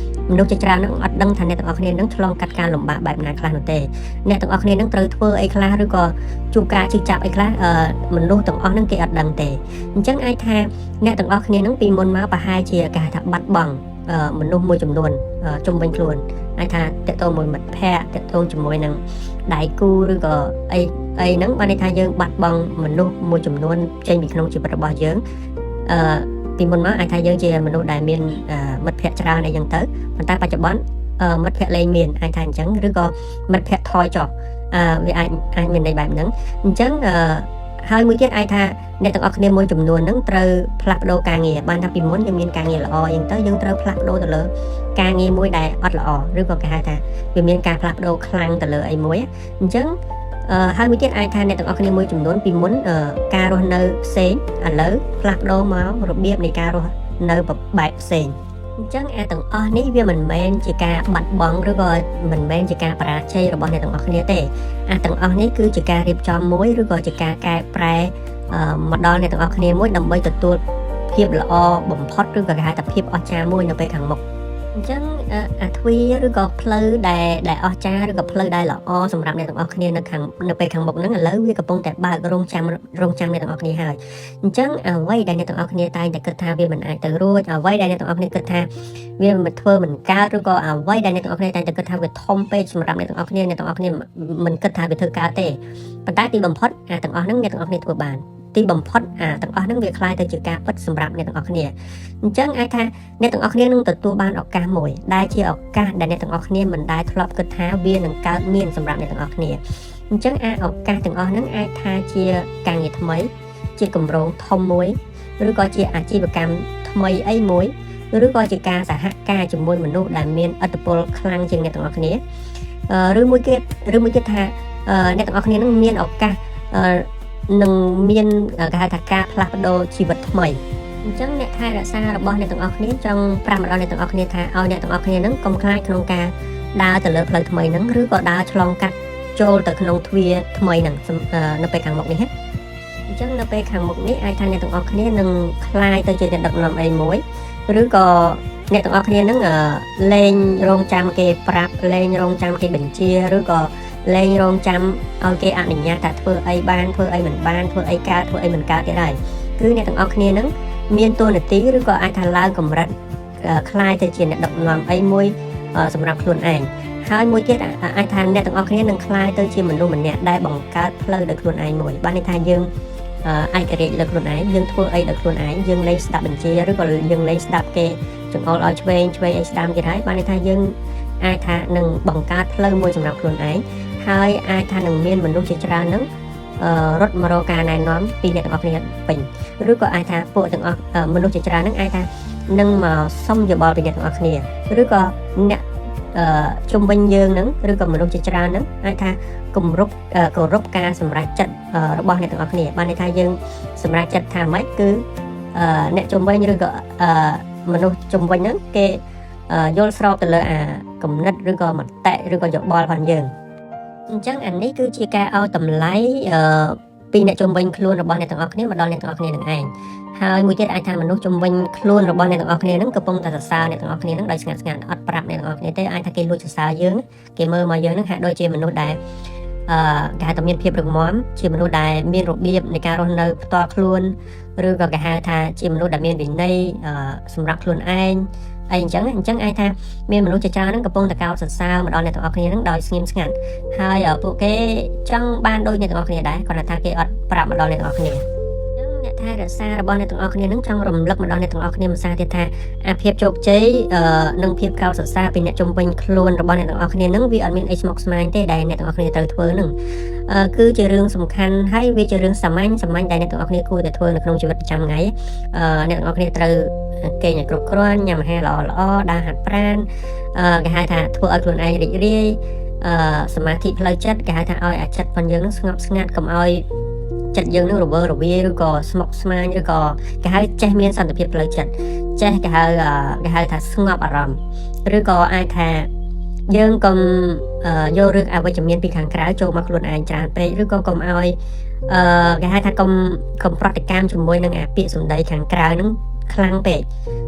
មនុស្សជាច្រើនហ្នឹងអត់ដឹងថាអ្នកទាំងអស់គ្នានឹងឆ្លងកាត់ការលំបាកបែបណាខ្លះនោះទេអ្នកទាំងអស់គ្នានឹងត្រូវធ្វើអីខ្លះឬក៏ជួបការឈឺចាប់អីខ្លះមនុស្សទាំងអស់ហ្នឹងគេអត់ដឹងទេអញ្ចឹងអាចថាអ្នកទាំងអស់គ្នានឹងពីមុនមកប្រហែលជាគេហៅថាបាត់បង់មនុស្សមួយចំនួនជុំវិញខ្លួនអាចថាតកតងមួយមិត្តភ័ក្តិតកតងជាមួយនឹងដៃគូឬក៏អីអីហ្នឹងបានន័យថាយើងបាត់បង់មនុស្សមួយចំនួនចេញពីក្នុងជីវិតរបស់យើងអឺពីមុនមកអាចថាយើងជាមនុស្សដែលមានមិត្តភ័ក្តិច្រើនអីចឹងទៅប៉ុន្តែបច្ចុប្បន្នមិត្តភ័ក្តិលែងមានអាចថាអញ្ចឹងឬក៏មិត្តភ័ក្តិថយចុះអឺវាអាចអាចមានន័យបែបហ្នឹងអញ្ចឹងអឺហើយមួយទៀតអាចថាអ្នកទាំងអស់គ្នាមួយចំនួនហ្នឹងត្រូវផ្លាស់ប្ដូរការងារបានថាពីមុនយើងមានការងារល្អអញ្ចឹងទៅយើងត្រូវផ្លាស់ប្ដូរទៅលើការងារមួយដែលអត់ល្អឬក៏គេហៅថាវាមានការផ្លាស់ប្ដូរខ្លាំងទៅលើអីមួយអញ្ចឹងអឺហើយមួយទៀតអាចថាអ្នកទាំងអស់គ្នាមួយចំនួនពីមុនការរស់នៅផ្សេងឥឡូវផ្លាស់ប្ដូរមករបៀបនៃការរស់នៅបែបផ្សេងអញ្ចឹងអាទាំងអស់នេះវាមិនមែនជាការបាត់បង់ឬក៏មិនមែនជាការបរាជ័យរបស់អ្នកទាំងអស់គ្នាទេអាទាំងអស់នេះគឺជាការរៀបចំមួយឬក៏ជាការកែប្រែមកដល់អ្នកទាំងអស់គ្នាមួយដើម្បីទទួលភាពល្អបំផុតឬក៏គេហៅថាភាពអស្ចារ្យមួយនៅពេលខាងមុខអញ្ចឹងអាទ្វារឬក៏ផ្លូវដែលដែលអស្ចារ្យឬក៏ផ្លូវដែលល្អសម្រាប់អ្នកទាំងអស់គ្នានៅខាងនៅពេលខាងមុខហ្នឹងឥឡូវវាកំពុងតែបើករងចាំរងចាំអ្នកទាំងអស់គ្នាហើយអញ្ចឹងអ្វីដែលអ្នកទាំងអស់គ្នាតែងតែគិតថាវាមិនអាចទៅរួចអ្វីដែលអ្នកទាំងអស់គ្នាគិតថាវាមិនធ្វើមិនកើតឬក៏អ្វីដែលអ្នកទាំងអស់គ្នាតែងតែគិតថាវាធំពេកសម្រាប់អ្នកទាំងអស់គ្នាអ្នកទាំងអស់គ្នាមិនគិតថាវាធ្វើកើតទេប៉ុន្តែទីបំផុតអាទាំងអស់ហ្នឹងអ្នកទាំងអស់គ្នាធ្វើបាន។ ទីបំផុតអាទាំងអស់ហ្នឹងវាក្លាយទៅជាការពិតសម្រាប់អ្នកទាំងអស់គ្នាអញ្ចឹងអាចថាអ្នកទាំងអស់គ្នានឹងទទួលបានឱកាសមួយដែលជាឱកាសដែលអ្នកទាំងអស់គ្នាមិនដែលធ្លាប់គិតថាវានឹងកើតមានសម្រាប់អ្នកទាំងអស់គ្នាអញ្ចឹងអាឱកាសទាំងអស់ហ្នឹងអាចថាជាការងារថ្មីជាគម្រោងធំមួយឬក៏ជាអាជីវកម្មថ្មីអីមួយឬក៏ជាការសហការជាមួយមនុស្សដែលមានឥទ្ធិពលខ្លាំងជាងអ្នកទាំងអស់គ្នាឬមួយទៀតឬមួយទៀតថាអ្នកទាំងអស់គ្នានឹងមានឱកាសនឹងមានគេហៅថាការផ្លាស់ប្ដូរជីវិតថ្មីអញ្ចឹងអ្នកថែរក្សារបស់អ្នកទាំងអស់គ្នាចង់ប្រាប់មកដល់អ្នកទាំងអស់គ្នាថាឲ្យអ្នកទាំងអស់គ្នានឹងកុំខ្លាចក្នុងការដើរទៅលើផ្លូវថ្មីហ្នឹងឬក៏ដើរឆ្លងកាត់ចូលទៅក្នុងទ្វារថ្មីហ្នឹងនៅពេលខាងមុខនេះណាអញ្ចឹងនៅពេលខាងមុខនេះអាចថាអ្នកទាំងអស់គ្នានឹងក្លាយទៅជាអ្នកដឹកនាំអីមួយឬក៏អ្នកទាំងអស់គ្នានឹងលែងរងចាំគេប្រាប់លែងរងចាំគេបញ្ជាឬក៏លែងរងចាំឲ្យគេអនុញ្ញាតថាធ្វើអីបានធ្វើអីមិនបានធ្វើអីកើតធ្វើអីមិនកើតទៀតហើយគឺអ្នកទាំងអស់គ្នានឹងមានតួនាទីឬក៏អាចថាឡើងកម្រិតក្លាយទៅជាអ្នកដឹកនាំអីមួយសម្រាប់ខ្លួនឯងហើយមួយទៀតអាចថាអ្នកទាំងអស់គ្នានឹងក្លាយទៅជាមនុស្សម្នាក់ដែលបង្កើតផ្លូវដោយខ្លួនឯងមួយបានន័យថាយើងឯករាជ្យលើខ្លួនឯងយើងធ្វើអីដោយខ្លួនឯងយើងលែងស្ដាប់បញ្ជាឬក៏យើងលែងស្ដាប់គេចង្អុលឲ្យឆ្វេងឆ្វេងអីស្ដាំទៀតហើយបានន័យថាយើងអាចថានឹងបង្កើតផ្លូវមួយសម្រាប់ខ្លួនឯងហើយអាចថានឹងមានមនុស្សជាច្រើននឹងរត់មករកការណែនាំពីអ្នកទាំងអស់គ្នាពេញឬក៏អាចថាពួកទាំងអស់មនុស្សជាច្រើននឹងអាចថានឹងមកសុំយោបល់ពីអ្នកទាំងអស់គ្នាឬក៏អ្នកជុំវិញយើងនឹងឬក៏មនុស្សជាច្រើននឹងអាចថាគម្រប់គោរពការសម្រេចចិត្តរបស់អ្នកទាំងអស់គ្នាបានន័យថាយើងសម្រេចចិត្តថាម៉េចគឺអ្នកជុំវិញឬក៏មនុស្សជុំវិញហ្នឹងគេយល់ស្របទៅលើអាគំនិតឬក៏មតិឬក៏យោបល់របស់យើងអញ្ចឹងអានេះគឺជាការឲ្យតម្លៃពីអ្នកជុំវិញខ្លួនរបស់អ្នកទាំងអស់គ្នាមកដល់អ្នកទាំងអស់គ្នានឹងឯងហើយមួយទៀតអាចថាមនុស្សជុំវិញខ្លួនរបស់អ្នកទាំងអស់គ្នានឹងកំពុងតែសរសើរអ្នកទាំងអស់គ្នានឹងដោយស្ងាត់ស្ងាត់អត់ប្រាប់អ្នកទាំងអស់គ្នាទេអាចថាគេលួចសរសើរយើងគេមើលមកយើងនឹងហាក់ដូចជាមនុស្សដែលគេហៅថាមានភាពរឹងមាំជាមនុស្សដែលមានរបៀបនៃការរស់នៅផ្ទាល់ខ្លួនឬក៏គេហៅថាជាមនុស្សដែលមានវិន័យសម្រាប់ខ្លួនឯងអីអញ្ចឹងអញ្ចឹងអាចថាមានមនុស្សជាច្រើនហ្នឹងកំពុងតែកោតសរសើរមកដល់អ្នកទាំងអស់គ្នាហ្នឹងដោយស្ងៀមស្ងាត់ហើយពួកគេចង់បានដូចអ្នកទាំងអស់គ្នាដែរគ្រាន់តែថាគេអត់ប្រាប់មកដល់អ្នកទាំងអស់គ្នាអ្នកថែរក្សារបស់អ្នកទាំងអស់គ្នានឹងចង់រំលឹកមកដល់អ្នកទាំងអស់គ្នាមួយសារទៀតថាអាភាពជោគជ័យនិងភាពកោតសរសើរពីអ្នកជុំវិញខ្លួនរបស់អ្នកទាំងអស់គ្នានឹងវាអត់មានអីស្មុគស្មាញទេដែលអ្នកទាំងអស់គ្នាត្រូវធ្វើនឹងគឺជារឿងសំខាន់ហើយវាជារឿងសាមញ្ញសាមញ្ញដែលអ្នកទាំងអស់គ្នាគួរតែធ្វើនៅក្នុងជីវិតប្រចាំថ្ងៃអ្នកទាំងអស់គ្នាត្រូវគេងឲ្យគ្រប់គ្រាន់ញ៉ាំអាហារល្អល្អដើរហាត់ប្រាណគេហៅថាធ្វើឲ្យខ្លួនឯងរីករាយសមាធិផ្លូវចិត្តគេហៅថាឲ្យអាចិត្តរបស់យើងនឹងស្ងប់ស្ងាត់កុំឲ្យចិត្តយើងនឹងរវើរវាយឬក៏ស្មុគស្មាញឬក៏គេហៅចេះមានសន្តិភាពផ្លូវចិត្តចេះគេហៅគេហៅថាស្ងប់អារម្មណ៍ឬក៏អាចថាយើងកុំយករឿងអវិជ្ជមានពីខាងក្រៅចូលមកខ្លួនឯងច្រើនពេកឬក៏កុំឲ្យគេហៅថាកុំប្រតិកម្មជាមួយនឹងអាពាក្យសម្ដីខាងក្រៅនឹងខ្លាំងពេក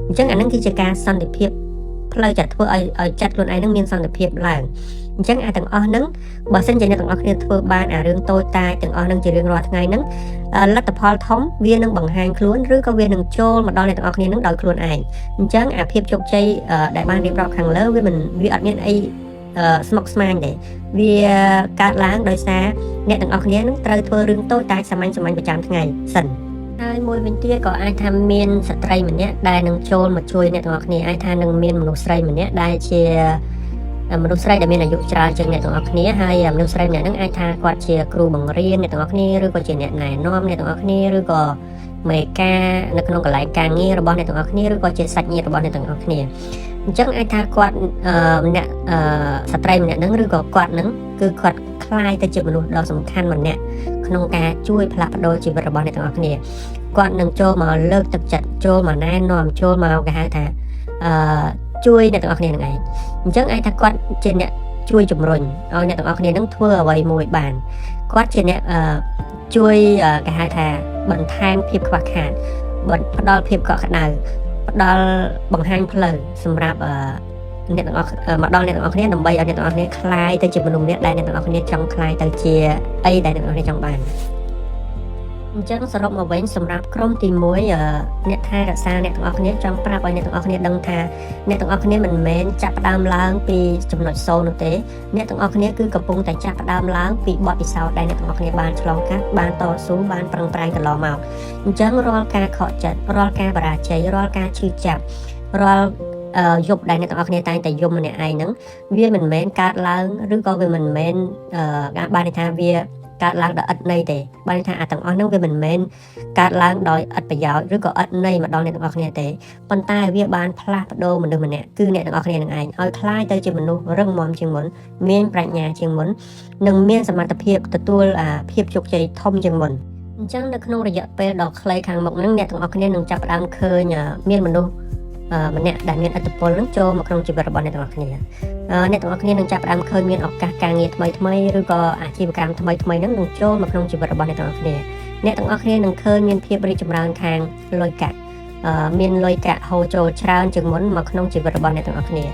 អញ្ចឹងអានឹងគឺជាការសន្តិភាពផ្លូវចិត្តធ្វើឲ្យចិត្តខ្លួនឯងនឹងមានសន្តិភាពឡើងអញ្ចឹងអាទាំងអស់ហ្នឹងបើសិនជាអ្នកទាំងអស់គ្នាធ្វើបានអារឿងតូចតាចទាំងអស់ហ្នឹងជារឿងរាល់ថ្ងៃហ្នឹងលទ្ធផលធំវានឹងបង្ហាញខ្លួនឬក៏វានឹងចូលមកដល់អ្នកទាំងអស់គ្នានឹងដោយខ្លួនឯងអញ្ចឹងអាភាពជោគជ័យដែលបានរៀបរាប់ខាងលើវាមិនវាអត់មានអីស្មុគស្មាញទេវាកើតឡើងដោយសារអ្នកទាំងអស់គ្នានឹងត្រូវធ្វើរឿងតូចតាចសាមញ្ញសាមញ្ញប្រចាំថ្ងៃសិនហើយមួយវិញទៀតក៏អាចថាមានស្ត្រីម្នាក់ដែលនឹងចូលមកជួយអ្នកទាំងអស់គ្នាអាចថានឹងមានមនុស្សស្រីម្នាក់ដែលជាមនុស្សស្រីដែលមានអាយុច្រើនជាងអ្នកទាំងអស់គ្នាហើយមនុស្សស្រីម្នាក់ហ្នឹងអាចថាគាត់ជាគ្រូបង្រៀនអ្នកទាំងអស់គ្នាឬក៏ជាអ្នកណែនាំអ្នកទាំងអស់គ្នាឬក៏មេការនៅក្នុងកន្លែងការងាររបស់អ្នកទាំងអស់គ្នាឬក៏ជាសាច់ញាតិរបស់អ្នកទាំងអស់គ្នាអញ្ចឹងអាចថាគាត់ម្នាក់ស្ត្រីម្នាក់ហ្នឹងឬក៏គាត់ហ្នឹងគឺគាត់ក្លាយទៅជាមនុស្សដ៏សំខាន់ម្នាក់ក្នុងការជួយផ្លាស់ប្ដូរជីវិតរបស់អ្នកទាំងអស់គ្នាគាត់នឹងចូលមកលើកទឹកចិត្តចូលមកណែនាំចូលមកគេហៅថាជួយអ្នកទាំងអស់គ្នានឹងឯងអញ្ចឹងអាចថាគាត់ជាអ្នកជួយជំរុញឲ្យអ្នកទាំងអស់គ្នានឹងធ្វើអ្វីមួយបានគាត់ជាអ្នកជួយគេហៅថាបន្ថែមភាពខ្វះខាតផ្ដល់ភាពកក់ក្ដៅផ្ដល់បង្ហាញផ្លូវសម្រាប់អ្នកទាំងអស់មកដល់អ្នកទាំងអស់គ្នាដើម្បីឲ្យអ្នកទាំងអស់គ្នាក្លាយទៅជាមនុស្សម្នាក់ដែលអ្នកទាំងអស់គ្នាចង់ក្លាយទៅជាអីដែលអ្នកទាំងអស់គ្នាចង់បាន។ អញ្ចឹងសរុបមកវិញសម្រាប់ក្រុមទី1អ្នកថែរក្សាអ្នកទាំងអស់គ្នាចង់ប្រាប់ឲ្យអ្នកទាំងអស់គ្នាដឹងថាអ្នកទាំងអស់គ្នាមិនមែនចាប់ផ្ដើមឡើងពីចំណុច0នោះទេអ្នកទាំងអស់គ្នាគឺកំពុងតែចាប់ផ្ដើមឡើងពីបទពិសោធន៍ដែលអ្នកទាំងអស់គ្នាបានឆ្លងកាត់បានតស៊ូបានប្រឹងប្រែងកន្លងមកអញ្ចឹងរាល់ការខកចិត្តរាល់ការបរាជ័យរាល់ការឈឺចាប់រាល់យប់ដែលអ្នកទាំងអស់គ្នាតែងតែយំម្នាក់ឯងហ្នឹងវាមិនមែនកើតឡើងឬក៏វាមិនមែនបានន័យថាវាកើតឡើងដោយឥតន័យទេបានន័យថាអាទាំងអស់ហ្នឹងវាមិនមែនកើតឡើងដោយឥតប្រយោជន៍ឬក៏ឥតន័យមកដល់អ្នកទាំងអស់គ្នាទេប៉ុន្តែវាបានផ្លាស់ប្ដូរមនុស្សម្នាក់គឺអ្នកទាំងអស់គ្នានឹងឯងឲ្យក្លាយទៅជាមនុស្សរឹងមាំជាងមុនមានប្រាជ្ញាជាងមុននិងមានសមត្ថភាពទទួលភាពជោគជ័យធំជាងមុនអញ្ចឹងនៅក្នុងរយៈពេលដ៏ខ្លីខាងមុខហ្នឹងអ្នកទាំងអស់គ្នានឹងចាប់ផ្ដើមឃើញមានមនុស្សម្នាក់ដែលមានឥទ្ធិពលនឹងចូលមកក្នុងជីវិតរបស់អ្នកទាំងអស់គ្នាអ្នកទាំងអស់គ្នានឹងចាប់ផ្ដើមឃើញមានឱកាសការងារថ្មីថ្មីឬក៏អាជីវកម្មថ្មីថ្មីហ្នឹងនឹងចូលមកក្នុងជីវិតរបស់អ្នកទាំងអស់គ្នាអ្នកទាំងអស់គ្នានឹងឃើញមានភាពរីកចម្រើនខាងលុយកាក់មានលុយកាក់ហូរចូលច្រើនជាងមុនមកក្នុងជីវិតរបស់អ្នកទាំងអស់គ្នា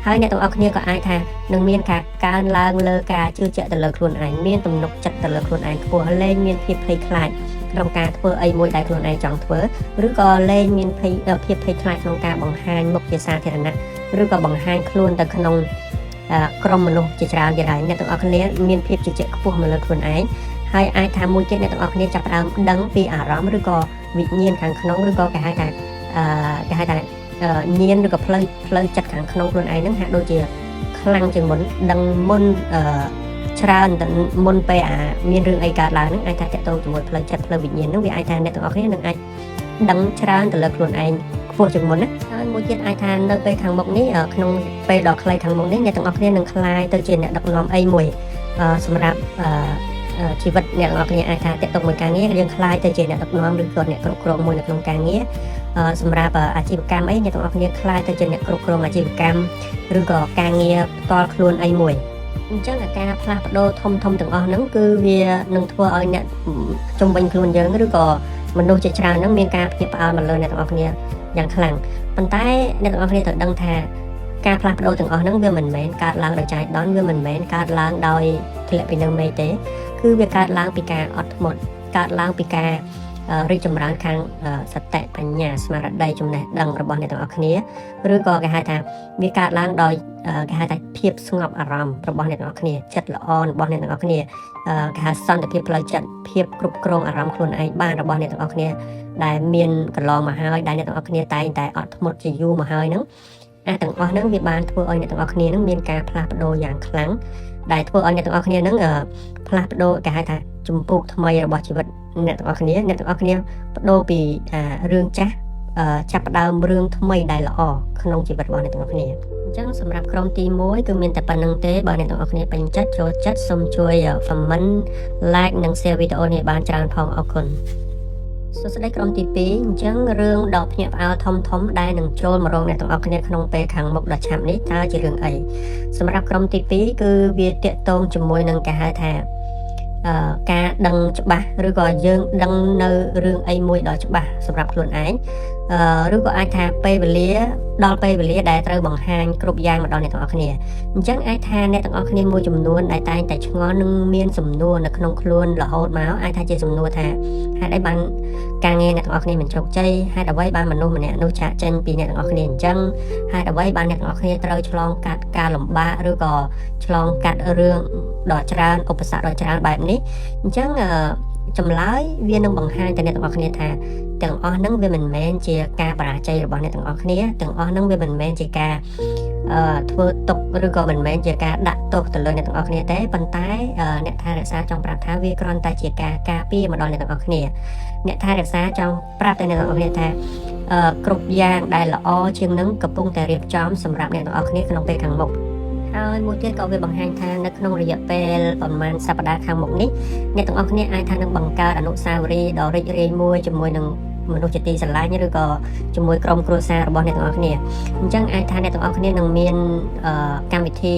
ហើយអ្នកទាំងអស់គ្នាក៏អាចថានឹងមានការកើនឡើងលើការជឿជាក់ទៅលើខ្លួនឯងមានទំនុកចិត្តទៅលើខ្លួនឯងខ្ពស់លែងមានភាពភ័យខ្លាចក្នុងការធ្វើអីមួយដែលខ្លួនឯងចង់ធ្វើឬក៏លែងមានភាពភ័យខ្លាចក្នុងការបង្ហាញមុខជាសាធារណៈឬក៏បង្ហាញខ្លួនទៅក្នុងក្រុមមនុស្សជាច្រើនទៀតហើយអ្នកទាំងអស់គ្នាមានភាពជឿជាក់ខ្ពស់មកលើខ្លួនឯងហើយអាចថាមួយទៀតអ្នកទាំងអស់គ្នាចាប់ផ្ដើមដឹងពីអារម្មណ៍ឬក៏វិញ្ញាណខាងក្នុងឬក៏គេហៅថាគេហៅថាញៀនឬក៏ផ្លូវផ្លូវចិត្តខាងក្នុងខ្លួនឯងហ្នឹងហាក់ដូចជាខ្លាំងជាងមុនដឹងមុនច្រើនទៅមុនពេលអាមានរឿងអីកើតឡើងហ្នឹងអាចថាតាក់ទងជាមួយផ្លូវចិត្តផ្លូវវិញ្ញាណហ្នឹងវាអាចថាអ្នកទាំងអស់គ្នានឹងអាចដឹងច្រើនទៅលើខ្លួនឯងខ្ពស់ជាងមុនណាហើយមួយទៀតអាចថានៅពេលខាងមុខនេះក្នុងពេលដ៏ខ្លីខាងមុខនេះអ្នកទាំងអស់គ្នានឹងក្លាយទៅជាអ្នកដឹកនាំអីមួយសម្រាប់ជីវិតអ្នកទាំងអស់គ្នាអាចថាតាក់ទងមួយការងារយើងក្លាយទៅជាអ្នកដឹកនាំឬក៏អ្នកគ្រប់គ្រងមួយនៅក្នុងការងារសម្រាប់អាជីវកម្មអីអ្នកទាំងអស់គ្នាក្លាយទៅជាអ្នកគ្រប់គ្រងអាជីវកម្មឬក៏ការងារផ្ទាល់ខ្លួនអីមួយអញ្ចឹងអាការផ្លាស់ប្ដូរធំធំទាំងអស់ហ្នឹងគឺវានឹងធ្វើឲ្យអ្នកជុំវិញខ្លួនយើងឬក៏មនុស្សជាច្រើនហ្នឹងមានការភ្ញាក់ផ្អើលមកលើអ្នកទាំងអស់គ្នាយ៉ាងខ្លាំងប៉ុន្តែអ្នកទាំងអស់គ្នាត្រូវដឹងថាការផ្លាស់ប្ដូរទាំងអស់ហ្នឹងវាមិនមែនកើតឡើងដោយចៃដន្យវាមិនមែនកើតឡើងដោយធ្លាក់ពីនឹងមេឃទេគឺវាកើតឡើងពីការអត់ធ្មត់កើតឡើងពីការរីកចម្រើនខាងសតិបញ្ញាស្មារតីចំណេះដឹងរបស់អ្នកទាំងអស់គ្នាឬក៏គេហៅថាវាកើតឡើងដោយគេហៅថាភាពស្ងប់អារម្មណ៍របស់អ្នកទាំងអស់គ្នាចិត្តល្អរបស់អ្នកទាំងអស់គ្នាគេហៅសន្តិភាពផ្លូវចិត្តភាពគ្រប់គ្រងអារម្មណ៍ខ្លួនឯងបានរបស់អ្នកទាំងអស់គ្នាដែលមានកន្លងមកហើយដែលអ្នកទាំងអស់គ្នាតែងតែអត់ធ្មត់ជាយូរមកហើយហ្នឹងអាទាំងអស់ហ្នឹងវាបានធ្វើឲ្យអ្នកទាំងអស់គ្នាហ្នឹងមានការផ្លាស់ប្ដូរយ៉ាងខ្លាំងដែលធ្វើឲ្យអ្នកទាំងអស់គ្នាហ្នឹងផ្លាស់ប្ដូរគេហៅថាជំពូកថ្មីរបស់ជីវិតអ្នកទាំងអស់គ្នាអ្នកទាំងអស់គ្នាប្ដូរពីរឿងចាស់ចាប់ផ្ដើមរឿងថ្មីដែលល្អក្នុងជីវិតរបស់អ្នកទាំងអស់គ្នាអញ្ចឹងសម្រាប់ក្រុមទី1គឺមានតែប៉ុណ្្នឹងទេបើអ្នកទាំងអស់គ្នាពេញចិត្តចូលចិត្តសូមជួយ comment like និង share វីដេអូនេះបានច្រើនផងអរគុណសួស្តីក្រុមទី2អញ្ចឹងរឿងដ៏ភ្ញាក់ផ្អើលធំធំដែលនឹងចូលមករកអ្នកទាំងអស់គ្នាក្នុងពេលខាងមុខដ៏ឆាប់នេះតើជារឿងអីសម្រាប់ក្រុមទី2គឺវាតាក់ទងជាមួយនឹងគេហៅថាការដឹងច្បាស់ឬក៏យើងដឹងនៅរឿងអីមួយដ៏ច្បាស់សម្រាប់ខ្លួនឯងឬក៏អាចថាពេលវេលាដល់ពេលវេលាដែលត្រូវបង្ហាញគ្រប់យ៉ាងមកដល់អ្នកទាំងអស់គ្នាអញ្ចឹងអាចថាអ្នកទាំងអស់គ្នាមួយចំនួនដែលតែងតែឆ្ងល់នឹងមានសំណួរនៅក្នុងខ្លួនរហូតមកអាចថាជាសំណួរថាហេតុអីបានការងារអ្នកទាំងអស់គ្នាមិនជោគជ័យហេតុអ្វីបានមនុស្សម្នាក់នោះចាកចេញពីអ្នកទាំងអស់គ្នាអញ្ចឹងហេតុអ្វីបានអ្នកទាំងអស់គ្នាត្រូវឆ្លងកាត់ការលំបាកឬក៏ឆ្លងកាត់រឿងដ៏ច្រើនឧបសគ្គដ៏ច្រើនបែបនេះអញ្ចឹងចម្លើយវានឹងបង្ហាញទៅអ្នកទាំងអស់គ្នាថាទាំងអស់ហ្នឹងវាមិនមែនជាការបរាជ័យរបស់អ្នកទាំងអស់គ្នាទាំងអស់ហ្នឹងវាមិនមែនជាការធ្វើទុកឬក៏មិនមែនជាការដាក់ទោសទៅលើអ្នកទាំងអស់គ្នាទេប៉ុន្តែអ្នកថែរក្សាចង់ប្រាប់ថាវាគ្រាន់តែជាការការពារមកដល់អ្នកទាំងអស់គ្នាអ្នកថែរក្សាចង់ប្រាប់ទៅអ្នកទាំងអស់គ្នាថាគ្រប់យ៉ាងដែលល្អជាងនឹងកំពុងតែរៀបចំសម្រាប់អ្នកទាំងអស់គ្នាក្នុងពេលខាងមុខហើយមួយទៀតក៏វាបង្ហាញថានៅក្នុងរយៈពេលប្រហែលសប្តាហ៍ខាងមុខនេះអ្នកទាំងអស់គ្នាអាចថានឹងបង្កើតអនុស្សាវរីយ៍ដ៏រីករាយមួយជាមួយនឹងមនុស្សជាទីស្រឡាញ់ឬក៏ជាមួយក្រុមគ្រួសាររបស់អ្នកទាំងអស់គ្នាអញ្ចឹងអាចថាអ្នកទាំងអស់គ្នានឹងមានកម្មវិធី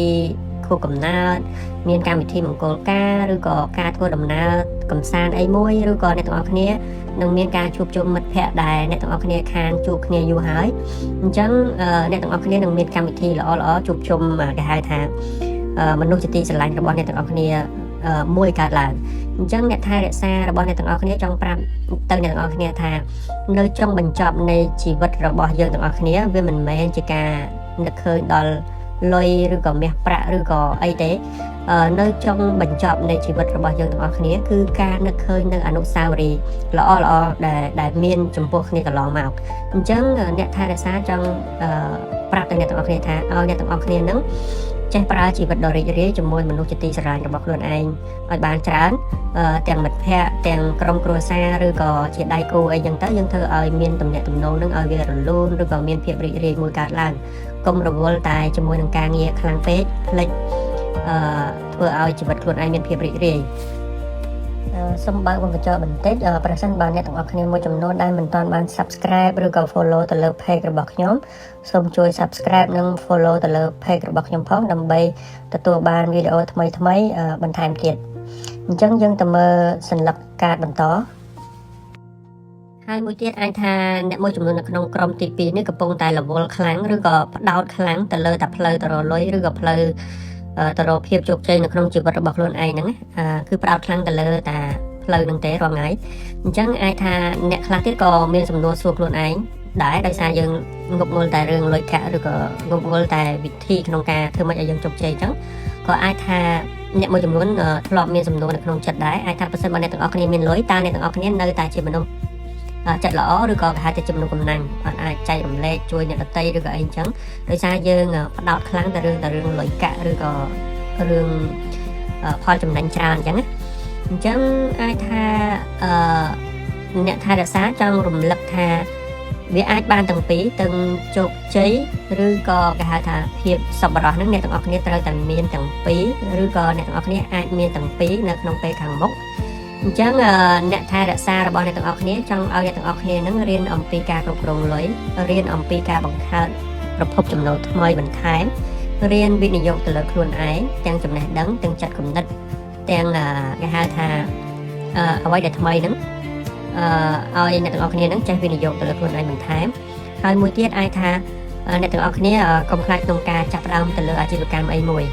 ខួបកំណើតមានកម្មវិធីមង្គលការឬក៏ការធ្វើដំណើរកំសាន្តអីមួយឬក៏អ្នកទាំងអស់គ្នានឹងមានការជួបជុំមិត្តភ័ក្តិដែលអ្នកទាំងអស់គ្នាខានជួបគ្នាយូរហើយអញ្ចឹងអ្នកទាំងអស់គ្នានឹងមានកម្មវិធីល្អៗជួបជុំគេហៅថាមនុស្សជាទីស្រឡាញ់របស់អ្នកទាំងអស់គ្នា មួយកើតឡើងអញ្ចឹងអ្នកថែរក្សារបស់អ្នកទាំងអស់គ្នាចង់ប្រាប់ទៅអ្នកទាំងអស់គ្នាថានៅចុងបញ្ចប់នៃជីវិតរបស់យើងទាំងអស់គ្នាវាមិនមែនជាការនឹកឃើញដល់លុយឬក៏មាសប្រាក់ឬក៏អីទេនៅចុងបញ្ចប់នៃជីវិតរបស់យើងទាំងអស់គ្នាគឺការនឹកឃើញនៅអនុស្សាវរីយ៍ល្អល្អដែលមានចំពោះគ្នាកន្លងមកអញ្ចឹងអ្នកថែរក្សាចង់ប្រាប់ទៅអ្នកទាំងអស់គ្នាថាឲ្យអ្នកទាំងអស់គ្នានឹងចេះប្រើជីវិតដ៏រីករាយជាមួយមនុស្សជាទីស្រឡាញ់របស់ខ្លួនឯងឲ្យបានច្រើនទាំងមិត្តភ័ក្តិទាំងក្រុមគ្រួសារឬក៏ជាដៃគូអីចឹងទៅយើងធ្វើឲ្យមានទំនាក់ទំនងនឹងឲ្យវារលូនឬក៏មានភាពរីករាយមួយកើតឡើងកុំរវល់តែជាមួយនឹងការងារខ្លាំងពេកភ្លេចធ្វើឲ្យជីវិតខ្លួនឯងមានភាពរីករាយសូមបើកវង់ក្រចកបន្តិចប្រសិនបើអ្នកទាំងអស់គ្នាមួយចំនួនដែលមិនទាន់បាន Subscribe ឬក៏ Follow ទៅលើ Page របស់ខ្ញុំសូមជួយ Subscribe និង Follow ទៅលើ Page របស់ខ្ញុំផងដើម្បីទទួលបានវីដេអូថ្មីៗបន្ថែមទៀតអញ្ចឹងយើងទៅមើលសន្លឹកកាតបន្តហើយមួយទៀតអាចថាអ្នកមួយចំនួននៅក្នុងក្រុមទី2នេះកំពុងតែរវល់ខ្លាំងឬក៏ផ្ដោតខ្លាំងទៅលើតែផ្លូវទៅរកលុយឬក៏ផ្លូវទៅរកភាពជោគជ័យនៅក្នុងជីវិតរបស់ខ្លួនឯងហ្នឹងគឺផ្ដោតខ្លាំងទៅលើតែផ្លូវហ្នឹងទេរាល់ថ្ងៃអញ្ចឹងអាចថាអ្នកខ្លះទៀតក៏មានសំណួរសួរខ្លួនឯងដែរដោយសារយើងងប់ងល់តែរឿងលុយកាក់ឬក៏ងប់ងល់តែវិធីក្នុងការធ្វើម៉េចឲ្យយើងជោគជ័យអញ្ចឹងក៏អាចថាអ្នកមួយចំនួនធ្លាប់មានសំណួរនៅក្នុងចិត្តដែរអាចថាប្រសិនបើអ្នកទាំងអស់គ្នាមានលុយតើអ្នកទាំងអស់គ្នានៅតែជាមនុស្សចិត្តល្អឬក៏គេហៅថាជាមនុស្សកំណាញ់អត់អាចចែករំលែកជួយអ្នកដទៃឬក៏អីអញ្ចឹងដោយសារយើងផ្ដោតខ្លាំងតែរឿងលុយកាក់ឬក៏រឿងផលចំណេញច្រើនអញ្ចឹងណាអញ្ចឹងអាចថាអឺអ្នកថែរក្សាចង់រំលឹកថាវាអាចបានទាំងពីរទាំងជោគជ័យឬក៏គេហៅថាភាពសប្បុរសហ្នឹងអ្នកទាំងអស់គ្នាត្រូវតែមានទាំងពីរឬក៏អ្នកទាំងអស់គ្នាអាចមានទាំងពីរនៅក្នុងពេលខាងមុខអញ្ចឹងអ្នកថែរក្សារបស់អ្នកទាំងអស់គ្នាចង់ឲ្យអ្នកទាំងអស់គ្នានឹងរៀនអំពីការគ្រប់គ្រងលុយរៀនអំពីការបង្កើតប្រភពចំណូលថ្មីបន្ថែមរៀនវិនិយោគទៅលើខ្លួនឯងទាំងចំណេះដឹងទាំងចិត្តគំនិតទាំងគេហៅថាអ្វីដែលថ្មីហ្នឹងឲ្យអ្នកទាំងអស់គ្នានឹងចេះវិនិយោគទៅលើខ្លួនឯងបន្ថែមហើយមួយទៀតអាចថាអ្នកទាំងអស់គ្នាកុំខ្លាចក្នុងការចាប់ផ្ដើមទៅលើអាជីវកម្មអីមួយ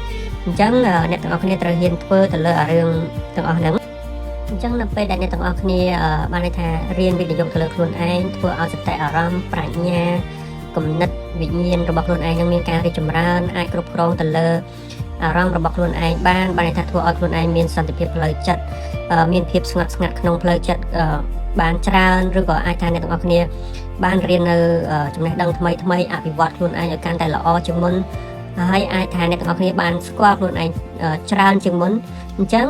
អញ្ចឹងអ្នកទាំងអស់គ្នាត្រូវហ៊ានធ្វើទៅលើអារឿងទាំងអស់ហ្នឹងអញ្ចឹងនៅពេលដែលអ្នកទាំងអស់គ្នាបានន័យថារៀនវិនិយោគទៅលើខ្លួនឯងធ្វើឲ្យសតិអារម្មណ៍ប្រាជ្ញាគំនិតវិញ្ញាណរបស់ខ្លួនឯងនឹងមានការរីកចម្រើនអាចគ្រប់គ្រងទៅលើអារម្មណ៍របស់ខ្លួនឯងបានបានន័យថាធ្វើឲ្យខ្លួនឯងមានសន្តិភាពផ្លូវចិត្តមានភាពស្ងប់ស្ងាត់ក្នុងផ្លូវចិត្តបានច្រើនឬក៏អាចថាអ្នកទាំងអស់គ្នាបានរៀននៅចំណេះដឹងថ្មីថ្មីអភិវឌ្ឍខ្លួនឯងឲ្យកាន់តែល្អជាងមុនហើយអាចថាអ្នកទាំងអស់គ្នាបានស្គាល់ខ្លួនឯងច្រើនជាងមុនអញ្ចឹង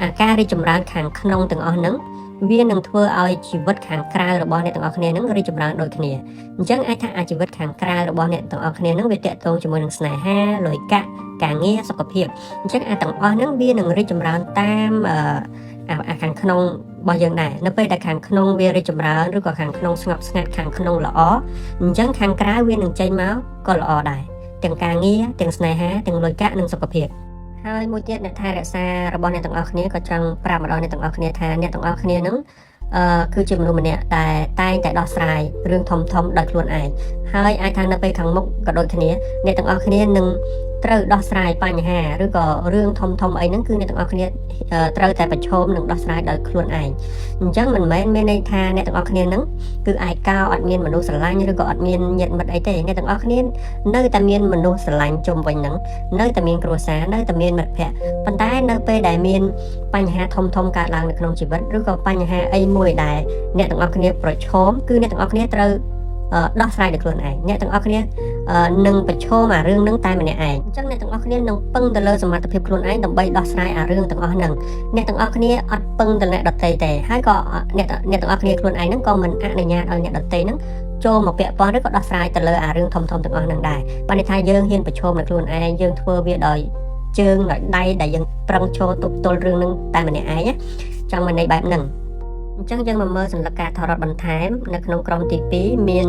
អាការរីកចម្រើនខាងក្នុងទាំងអស់ហ្នឹងវានឹងធ្វើឲ្យជីវិតខាងក្រៅរបស់អ្នកទាំងអស់គ្នានឹងរីកចម្រើនដូចគ្នាអញ្ចឹងអាចថាអាជីវិតខាងក្រៅរបស់អ្នកទាំងអស់គ្នានឹងវាទាក់ទងជាមួយនឹងស្នេហាលុយកាក់ការងារសុខភាពអញ្ចឹងអាទាំងអស់ហ្នឹងវានឹងរីកចម្រើនតាមអាខាងក្នុងរបស់យើងដែរនៅពេលដែលខាងក្នុងវារីកចម្រើនឬក៏ខាងក្នុងស្ងប់ស្ងាត់ខាងក្នុងល្អអញ្ចឹងខាងក្រៅវានឹងចេញមកក៏ល្អដែរទាំងការងារទាំងស្នេហាទាំងលុយកាក់និងសុខភាពហើយមួយទៀតអ្នកថែរក្សារបស់អ្នកទាំងអស់គ្នាក៏ចង់ប្រាប់មកដល់អ្នកទាំងអស់គ្នាថាអ្នកទាំងអស់គ្នានឹងគឺជាមនុស្សម្នាក់ដែលតែងតែដោះស្រាយរឿងធំធំដោយខ្លួនឯងហើយអាចថានៅពេលខាងមុខក៏ដូចគ្នាអ្នកទាំងអស់គ្នានឹងត្រូវដោះស្រាយបញ្ហាឬក៏រឿងធំធំអីហ្នឹងគឺអ្នកទាំងអស់គ្នាត្រូវតែប្រឈមនឹងដោះស្រាយដោយខ្លួនឯងអញ្ចឹងមិនមែនមានន័យថាអ្នកទាំងអស់គ្នាហ្នឹងគឺឯកោអត់មានមនុស្សស្រឡាញ់ឬក៏អត់មានញាតិមិត្តអីទេអ្នកទាំងអស់គ្នានៅតែមានមនុស្សស្រឡាញ់ជុំវិញហ្នឹងនៅតែមានគ្រួសារនៅតែមានមិត្តភ័ក្តិប៉ុន្តែនៅពេលដែលមានបញ្ហាធំធំកើតឡើងនៅក្នុងជីវិតឬក៏បញ្ហាអីមួយដែលអ្នកទាំងអស់គ្នាប្រឈមគឺអ្នកទាំងអស់គ្នាត្រូវដោះស្រាយដោយខ្លួនឯងអ្នកទាំងអស់គ្នានឹងប្រឈមអារឿងហ្នឹងតែម្នាក់ឯងអញ្ចឹងអ្នកទាំងអស់គ្នានឹងពឹងទៅលើសមត្ថភាពខ្លួនឯងដើម្បីដោះស្រាយអារឿងទាំងអស់ហ្នឹងអ្នកទាំងអស់គ្នាអត់ពឹងទៅអ្នកដទៃទេហើយក៏អ្នកទាំងអស់គ្នាខ្លួនឯងហ្នឹងក៏មិនអនុញ្ញាតឲ្យអ្នកដទៃហ្នឹងចូលមកពាក់ព័ន្ធឬក៏ដោះស្រាយទៅលើអារឿងធំធំទាំងអស់ហ្នឹងដែរបានន័យថាយើងហ៊ានប្រឈមនឹងខ្លួនឯងយើងធ្វើវាដោយជើងដោយដៃដែលយើងប្រឹងឈរទប់ទល់រឿងហ្នឹងតែម្នាក់ឯងណាចង់មកន័យបែបហ្នឹងអញ្ចឹងយើងមកមើលសន្លឹកការថរបន្ថែមនៅក្នុងក្រុមទី2មាន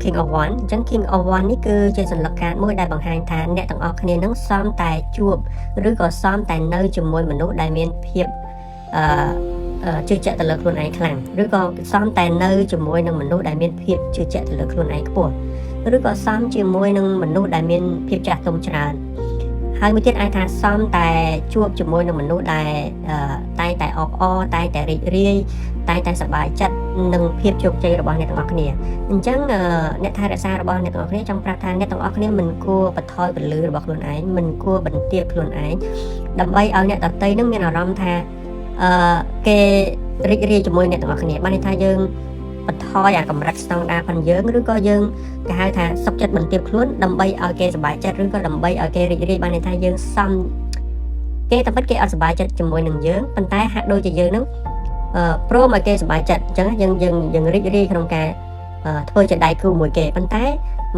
King of Wands អញ្ចឹង King of Wands នេះគឺជាសន្លឹកកាតមួយដែលបង្ហាញថាអ្នកទាំងអស់គ្នានឹងសមតែជួបឬក៏សមតែនៅជាមួយមនុស្សដែលមានភាពអឺជឿជាក់ទៅលើខ្លួនឯងខ្លាំងឬក៏សមតែនៅជាមួយនឹងមនុស្សដែលមានភាពជឿជាក់ទៅលើខ្លួនឯងខ្ពស់ឬក៏សមជាមួយនឹងមនុស្សដែលមានភាពចាស់ទុំច្រើន ហើយមួយទៀតអាចថាសំតែជួបជាមួយនឹងមនុស្សដែលតែងតែអបអរតែងតែរីករាយតែងតែសប្បាយចិត្តនឹងភាពជោគជ័យរបស់អ្នកទាំងអស់គ្នាអញ្ចឹងអ្នកថែរក្សារបស់អ្នកទាំងអស់គ្នាចង់ប្រាប់ថាអ្នកទាំងអស់គ្នាមិនគួរបន្ថយពន្លឺរបស់ខ្លួនឯងមិនគួរបន្ទាបខ្លួនឯងដើម្បីឲ្យអ្នកដទៃនឹងមានអារម្មណ៍ថាអឺគេរីករាយជាមួយអ្នកទាំងអស់គ្នាបានន័យថាយើងបន្ថយអាកម្រិតស្តង់ដារផងយើងឬក៏យើងគេហៅថាសុខចិត្តបន្ទាបខ្លួនដើម្បីឲ្យគេសប្បាយចិត្តឬក៏ដើម្បីឲ្យគេរីករាយបានន័យថាយើងសំគេតែពិតគេអត់សប្បាយចិត្តជាមួយនឹងយើងប៉ុន្តែហាក់ដូចជាយើងនឹងព្រមឲ្យគេសប្បាយចិត្តអញ្ចឹងយើងយើងយើងរីករាយក្នុងការធ្វើជាដៃគូមួយគេប៉ុន្តែ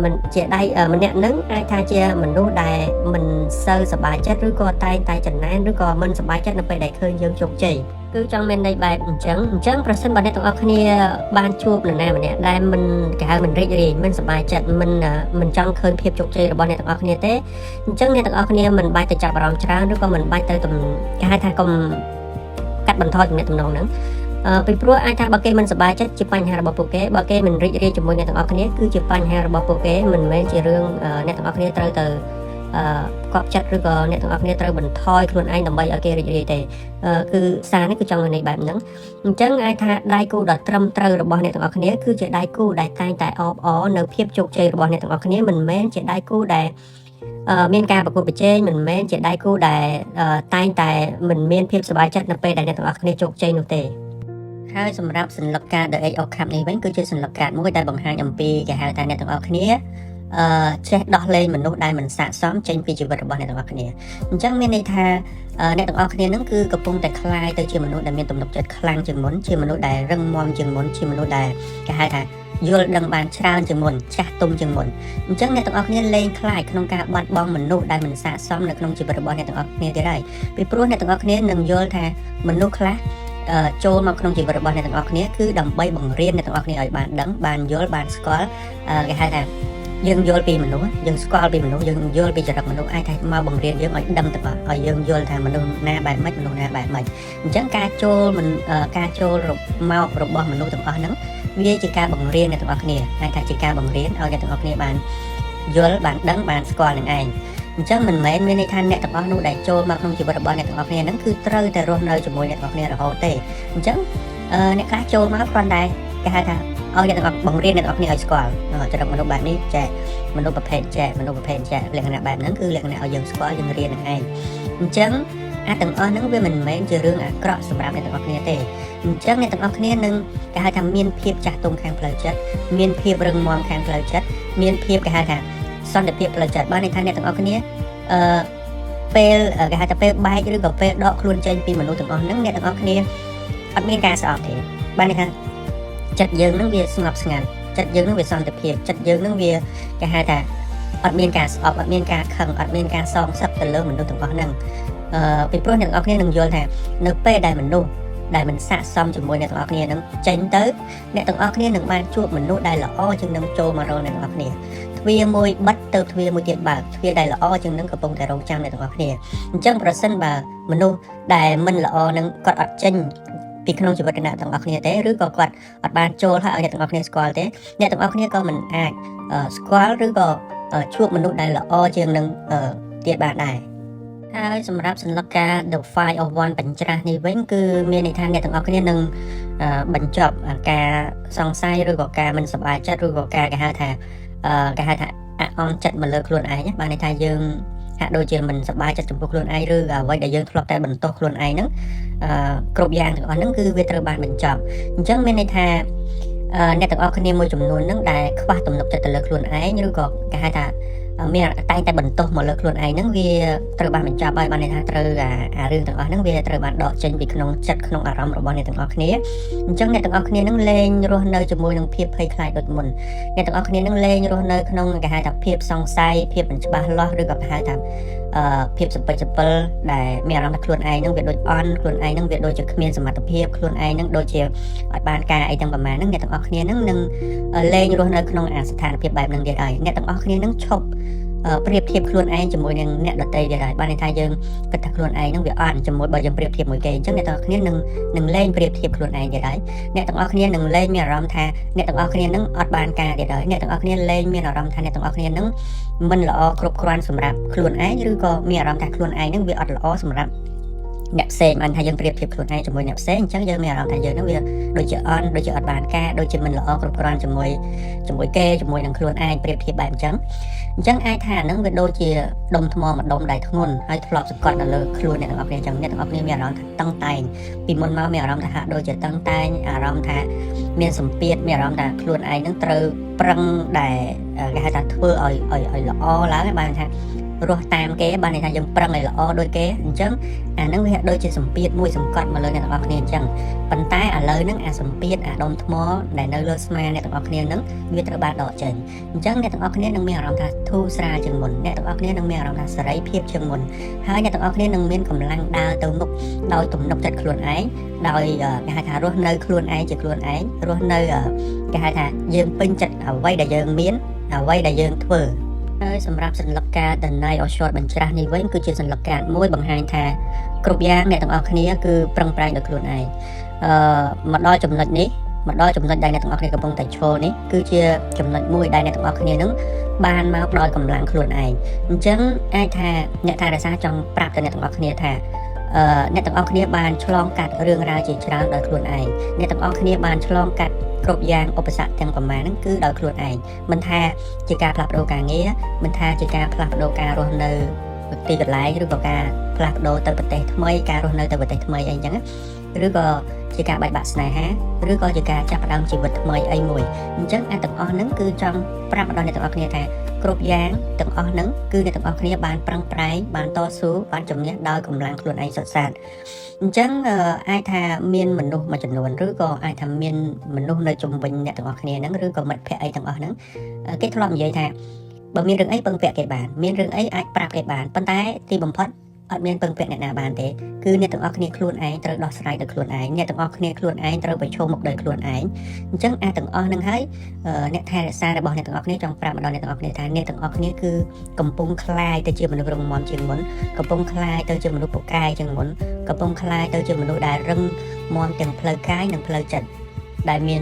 មិនជាដៃម្នាក់នឹងអាចថាជាមនុស្សដែលមិនសូវសប្បាយចិត្តឬក៏តែងតែចំណែនឬក៏មិនសប្បាយចិត្តនៅពេលដែលឃើញយើងជោគជ័យគឺចង់មានន័យបែបអញ្ចឹងអញ្ចឹងប្រសិនបើអ្នកទាំងអស់គ្នាបានជួបនរណាម្នាក់ដែលមិនគេហៅមិនរីករាយមិនសប្បាយចិត្តមិនមិនចង់ឃើញភាពជោគជ័យរបស់អ្នកទាំងអស់គ្នាទេអញ្ចឹងអ្នកទាំងអស់គ្នាមិនបាច់ទៅចាប់អារម្មណ៍ច្រើនឬក៏មិនបាច់ទៅគេហៅថាកុំកាត់បន្ថយទំនាក់ទំនងហ្នឹងពីព្រោះអាចថាបើគេមិនសប្បាយចិត្តជាបញ្ហារបស់ពួកគេបើគេមិនរីករាយជាមួយអ្នកទាំងអស់គ្នាគឺជាបញ្ហារបស់ពួកគេមិនមែនជារឿងអ្នកទាំងអស់គ្នាត្រូវទៅអឺកប់ចិត្តឬក៏អ្នកទាំងអស់គ្នាត្រូវបន្ថយខ្លួនឯងដើម្បីឲ្យគេរីករាយទេគឺសារនេះគឺចង់មានន័យបែបហ្នឹងអញ្ចឹងអាចថាដៃគូដ៏ត្រឹមត្រូវរបស់អ្នកទាំងអស់គ្នាគឺជាដៃគូដែលតែងតែអបអរនៅភាពជោគជ័យរបស់អ្នកទាំងអស់គ្នាមិនមែនជាដៃគូដែលមានការប្រកួតប្រជែងមិនមែនជាដៃគូដែលតែងតែមិនមានភាពសប្បាយចិត្តនៅពេលដែលអ្នកទាំងអស់គ្នាជោគជ័យនោះទេហើយសម្រាប់សន្លឹកកាត The Eight of Cups នេះវិញគឺជាសន្លឹកកាតមួយដែលបង្ហាញអំពីគេហៅថាអ្នកទាំងអស់គ្នាអឺចេះដោះលែងមនុស្សដែលមិនស័ក្តិសមចេញពីជីវិតរបស់អ្នកទាំងអស់គ្នាអញ្ចឹងមានន័យថាអ្នកទាំងអស់គ្នានឹងគឺកំពុងតែក្លាយទៅជាមនុស្សដែលមានទំនុកចិត្តខ្លាំងជាងមុនជាមនុស្សដែលរឹងមាំជាងមុនជាមនុស្សដែលគេហៅថាយល់ដឹងបានច្រើនជាងមុនចាស់ទុំជាងមុនអញ្ចឹងអ្នកទាំងអស់គ្នាលែងខ្លាចក្នុងការបាត់បង់មនុស្សដែលមិនស័ក្តិសមនៅក្នុងជីវិតរបស់អ្នកទាំងអស់គ្នាទៀតហើយពីព្រោះអ្នកទាំងអស់គ្នានឹងយល់ថាមនុស្សខ្លះចូលមកក្នុងជីវិតរបស់អ្នកទាំងអស់គ្នាគឺដើម្បីបង្រៀនអ្នកទាំងអស់គ្នាឲ្យបានដឹងបានយល់បានស្គាល់គេហៅថាយើងយល់ពីមនុស្សយើងស្គាល់ពីមនុស្សយើងយល់ពីចរិតមនុស្សអាចថាមកបង្រៀនយើងឲ្យដឹងទាំងអស់ឲ្យយើងយល់ថាមនុស្សណាបែបម៉េចមនុស្សណាបែបម៉េចអញ្ចឹងការចូលមិនការចូលមករបស់មនុស្សទាំងអស់ហ្នឹងវាជាការបង្រៀនអ្នកទាំងអស់គ្នាអាចថាជាការបង្រៀនឲ្យអ្នកទាំងអស់គ្នាបានយល់បានដឹងបានស្គាល់នឹងឯងអញ្ចឹងមិនមែនមានន័យថាអ្នកទាំងអស់នោះដែលចូលមកក្នុងជីវិតរបស់អ្នកទាំងអស់គ្នាហ្នឹងគឺត្រូវតែរស់នៅជាមួយអ្នកទាំងអស់គ្នារហូតទេអញ្ចឹងអ្នកខ្លះចូលមកគ្រាន់តែគេហៅថាឲ្យអ្នកទាំងអស់បង្រៀនអ្នកទាំងអស់គ្នាឲ្យស្គាល់ចរិតមនុស្សបែបនេះចែមនុស្សប្រភេទចែមនុស្សប្រភេទចែលក្ខណៈបែបហ្នឹងគឺលក្ខណៈឲ្យយើងស្គាល់យើងរៀននឹងឯងអញ្ចឹងអាទាំងអស់ហ្នឹងវាមិនមែនជារឿងអាក្រក់សម្រាប់អ្នកទាំងអស់គ្នាទេអញ្ចឹងអ្នកទាំងអស់គ្នានឹងគេហៅថាមានភាពចាស់ទុំខាងផ្លូវចិត្តមានភាពរឹងមាំខាងផ្លូវចិត្តមានភាពគេហៅថាសន្តិភាពផ្លូវចិត្តបានន័យថាអ្នកទាំងអស់គ្នាអឺពេលគេហៅថាពេលបែកឬក៏ពេលដកខ្លួនចេញពីមនុស្សទាំងអស់ហ្នឹងអ្នកទាំងអស់គ្នាអត់មានការស្អប់ទេបានន័យថាចិត្តយើងនឹងវាស្ងប់ស្ងាត់ចិត្តយើងនឹងវាសន្តិភាពចិត្តយើងនឹងវាគេហៅថាអត់មានការស្អប់អត់មានការខឹងអត់មានការសងសឹកទៅលើមនុស្សទាំងអស់ហ្នឹងអឺពីព្រោះអ្នកទាំងអស់គ្នានឹងយល់ថានៅពេលដែលមនុស្សដែលមិនស័ក្តិសមជាមួយអ្នកទាំងអស់គ្នានឹងចេញទៅអ្នកទាំងអស់គ្នានឹងបានជួបមនុស្សដែលល្អជាងនឹងចូលមករកអ្នកទាំងអស់គ្នាទ្វារមួយបិទទៅទ្វារមួយទៀតបើកទ្វារដែលល្អជាងនឹងកំពុងតែរងចាំអ្នកទាំងអស់គ្នាអញ្ចឹងប្រសិនបើមនុស្សដែលមិនល្អនឹងគាត់អត់ចេញពីក្នុងជីវិតអ្នកទាំងអស់គ្នាទេឬក៏គាត់អត់បានចូលហើយឲ្យអ្នកទាំងអស់គ្នាស្គាល់ទេអ្នកទាំងអស់គ្នាក៏មិនអាចស្គាល់ឬក៏ជួបមនុស្សដែលល្អជាងនឹងទៀតបានដែរហើយសម្រាប់សន្លឹកការ The Five of Wands បញ្ច្រាស់នេះវិញគឺមានន័យថាអ្នកទាំងអស់គ្នានឹងបញ្ចប់ការសង្ស័យឬក៏ការមិនសប្បាយចិត្តឬក៏ការគេហៅថាអអន់ចិត្តមកលើខ្លួនឯងបានន័យថាយើងហាក់ដូចជាមិនសប្បាយចិត្តចំពោះខ្លួនឯងឬអ្វីដែលយើងធ្លាប់តែបន្ទោសខ្លួនឯងហ្នឹងគ្រប់យ៉ាងទាំងអស់ហ្នឹងគឺវាត្រូវបានបញ្ចប់អញ្ចឹងមានន័យថាអ្នកទាំងអស់គ្នាមួយចំនួនហ្នឹងដែលខ្វះទំនុកចិត្តទៅលើខ្លួនឯងឬក៏គេហៅថាមានតែងតែបន្ទោសមកលើខ្លួនឯងហ្នឹងវាត្រូវបានបញ្ចប់ហើយបានន័យថាត្រូវអារឿងទាំងអស់ហ្នឹងវាត្រូវបានដកចេញពីក្នុងចិត្តក្នុងអារម្មណ៍របស់អ្នកទាំងអស់គ្នាអញ្ចឹងអ្នកទាំងអស់គ្នាហ្នឹងលែងរស់នៅជាមួយនឹងភាពភ័យខ្លាចដូចមុនអ្នកទាំងអស់គ្នាហ្នឹងលែងរស់នៅក្នុងគេហៅថាភាពសង្ស័យភាពមិនច្បាស់លាស់ឬក៏គេហៅថាភាពសពិចសពិលដែលមានអារម្មណ៍ថាខ្លួនឯងហ្នឹងវាដូចអន់ខ្លួនឯងហ្នឹងវាដូចជាគ្មានសមត្ថភាពខ្លួនឯងហ្នឹងដូចជាអត់បានការអីទាំងប្រមាណហ្នឹងអ្នកទាំងអស់គ្នាហ្នឹងនឹងលែងរស់នៅក្នុងអាស្ថានភាពបែបហ្នឹងទៀតហើយអ្នកទាំងអស់គ្នាហ្នឹងឈប់ ប្រៀបធៀបខ្លួនឯងជាមួយនឹងអ្នកដទៃទៀតហើយបានន័យថាយើងគិតថាខ្លួនឯងហ្នឹងវាអន់ជាមួយបើយើងប្រៀបធៀបមួយគេអញ្ចឹងអ្នកទាំងអស់គ្នានឹងលែងប្រៀបធៀបខ្លួនឯងទៀតហើយអ្នកទាំងអស់គ្នានឹងលែងមានអារម្មណ៍ថាអ្នកទាំងអស់គ្នានឹងអត់បានការទៀតហើយអ្នកទាំងអស់គ្នាលែងមានអារម្មណ៍ថាអ្នកទាំងអស់គ្នានឹងមិនល្អគ្រប់គ្រាន់សម្រាប់ខ្លួនឯងឬក៏មានអារម្មណ៍ថាខ្លួនឯងនឹងវាអត់ល្អសម្រាប់អ្នកផ្សេងបានថាយើងប្រៀបធៀបខ្លួនឯងជាមួយអ្នកផ្សេងអញ្ចឹងយើងមានអារម្មណ៍ថាយើងនឹងវាដូចជាអន់ដូចជាអត់បានការដូចជាមិនល្អគ្រប់គ្រាន់ជាមួយគេជាមួយនឹងខ្លួនឯងប្រៀបធៀបបែបអញ្ចឹងអញ្ចឹងអាចថាអានឹងវាដូចជាដុំថ្មមួយដុំដែលធ្ងន់ហើយធ្លាប់សង្កត់នៅលើខ្លួនអ្នកទាំងអស់គ្នាអញ្ចឹងអ្នកទាំងអស់គ្នាមានអារម្មណ៍ថាតឹងតែងពីមុនមកមានអារម្មណ៍ថាហាក់ដូចជាតឹងតែងអារម្មណ៍ថាមានសម្ពាធមានអារម្មណ៍ថាខ្លួនឯងនឹងត្រូវប្រឹងដែលគេហៅថាធ្វើឲ្យល្អឡើងបានថារស់តាមគេបានន័យថាយើងប្រឹងឲ្យល្អដូចគេអញ្ចឹងអាហ្នឹងវាដូចជាសម្ពាធមួយសង្កត់មកលើអ្នកទាំងអស់គ្នាអញ្ចឹងប៉ុន្តែឥឡូវហ្នឹងអាសម្ពាធអាដុំថ្មដែលនៅលើស្មាអ្នកទាំងអស់គ្នាហ្នឹងវាត្រូវបានដកចេញអញ្ចឹងអ្នកទាំងអស់គ្នានឹងមានអារម្មណ៍ថាធូរស្រាលជាងមុនអ្នកទាំងអស់គ្នានឹងមានអារម្មណ៍ថាសេរីភាពជាងមុនហើយអ្នកទាំងអស់គ្នានឹងមានកម្លាំងដើរទៅមុខដោយទំនុកចិត្តខ្លួនឯងដោយគេហៅថារស់នៅខ្លួនឯងជាខ្លួនឯងរស់នៅគេហៅថាយើងពេញចិត្តអ្វីដែលយើងមានអ្វីដែលយើងធ្វើហើយសម្រាប់សន្លឹកកាត The Knight of Swords បញ្ច្រាស់នេះវិញគឺជាសន្លឹកកាតមួយបង្ហាញថាគ្រប់យ៉ាងអ្នកទាំងអស់គ្នាគឺប្រឹងប្រែងដោយខ្លួនឯងអឺមកដល់ចំណុចនេះមកដល់ចំណុចដែលអ្នកទាំងអស់គ្នាកំពុងតែឈរនេះគឺជាចំណុចមួយដែលអ្នកទាំងអស់គ្នានឹងបានមកដោយកម្លាំងខ្លួនឯងអញ្ចឹងអាចថាអ្នកថែរក្សាចង់ប្រាប់ទៅអ្នកទាំងអស់គ្នាថាអ្នកទាំងអស់គ្នាបានឆ្លងកាត់រឿងរ៉ាវជាច្រើនដោយខ្លួនឯងអ្នកទាំងអស់គ្នាបានឆ្លងកាត់គ្រប់យ៉ាងឧបសគ្គទាំងប្រមាណហ្នឹងគឺដោយខ្លួនឯងមិនថាជាការផ្លាស់ប្ដូរការងារមិនថាជាការផ្លាស់ប្ដូរការរស់នៅទីកន្លែងឬក៏ការផ្លាស់ប្ដូរទៅប្រទេសថ្មីការរស់នៅទៅប្រទេសថ្មីអីចឹងឬក៏ជាការបែកបាក់ស្នេហាឬក៏ជាការចាប់ផ្ដើមជីវិតថ្មីអីមួយអញ្ចឹងអាទាំងអស់ហ្នឹងគឺចង់ប្រាប់ដល់អ្នកទាំងអស់គ្នាថាគ្រប់យ៉ាងទាំងអស់ហ្នឹងគឺអ្នកទាំងអស់គ្នាបានប្រឹងប្រែងបានតស៊ូបានជំនះដោយកម្លាំងខ្លួនឯងសុទ្ធសាធអញ្ចឹងអាចថាមានមនុស្សមួយចំនួនឬក៏អាចថាមានមនុស្សនៅជុំវិញអ្នកទាំងអស់គ្នាហ្នឹងឬក៏មិត្តភក្តិអីទាំងអស់ហ្នឹងគេធ្លាប់និយាយថាបើមានរឿងអីពឹងពាក់គេបានមានរឿងអីអាចប្រាប់គេបានប៉ុន្តែទីបំផុតអត់មានពឹងពាក់អ្នកណាបានទេគឺអ្នកទាំងអស់គ្នាខ្លួនឯងត្រូវដោះស្រាយដោយខ្លួនឯងអ្នកទាំងអស់គ្នាខ្លួនឯងត្រូវប្រឈមមុខដោយខ្លួនឯងអញ្ចឹងអាទាំងអស់ហ្នឹងហើយអ្នកថែរក្សារបស់អ្នកទាំងអស់គ្នាចង់ប្រាប់មកដល់អ្នកទាំងអស់គ្នាថាអ្នកទាំងអស់គ្នាគឺកំពុងក្លាយទៅជាមនុស្សរឹងមាំជាងមុនកំពុងក្លាយទៅជាមនុស្សពូកែជាងមុនកំពុងក្លាយទៅជាមនុស្សដែលរឹងមាំទាំងផ្លូវកាយនិងផ្លូវចិត្តដែលមាន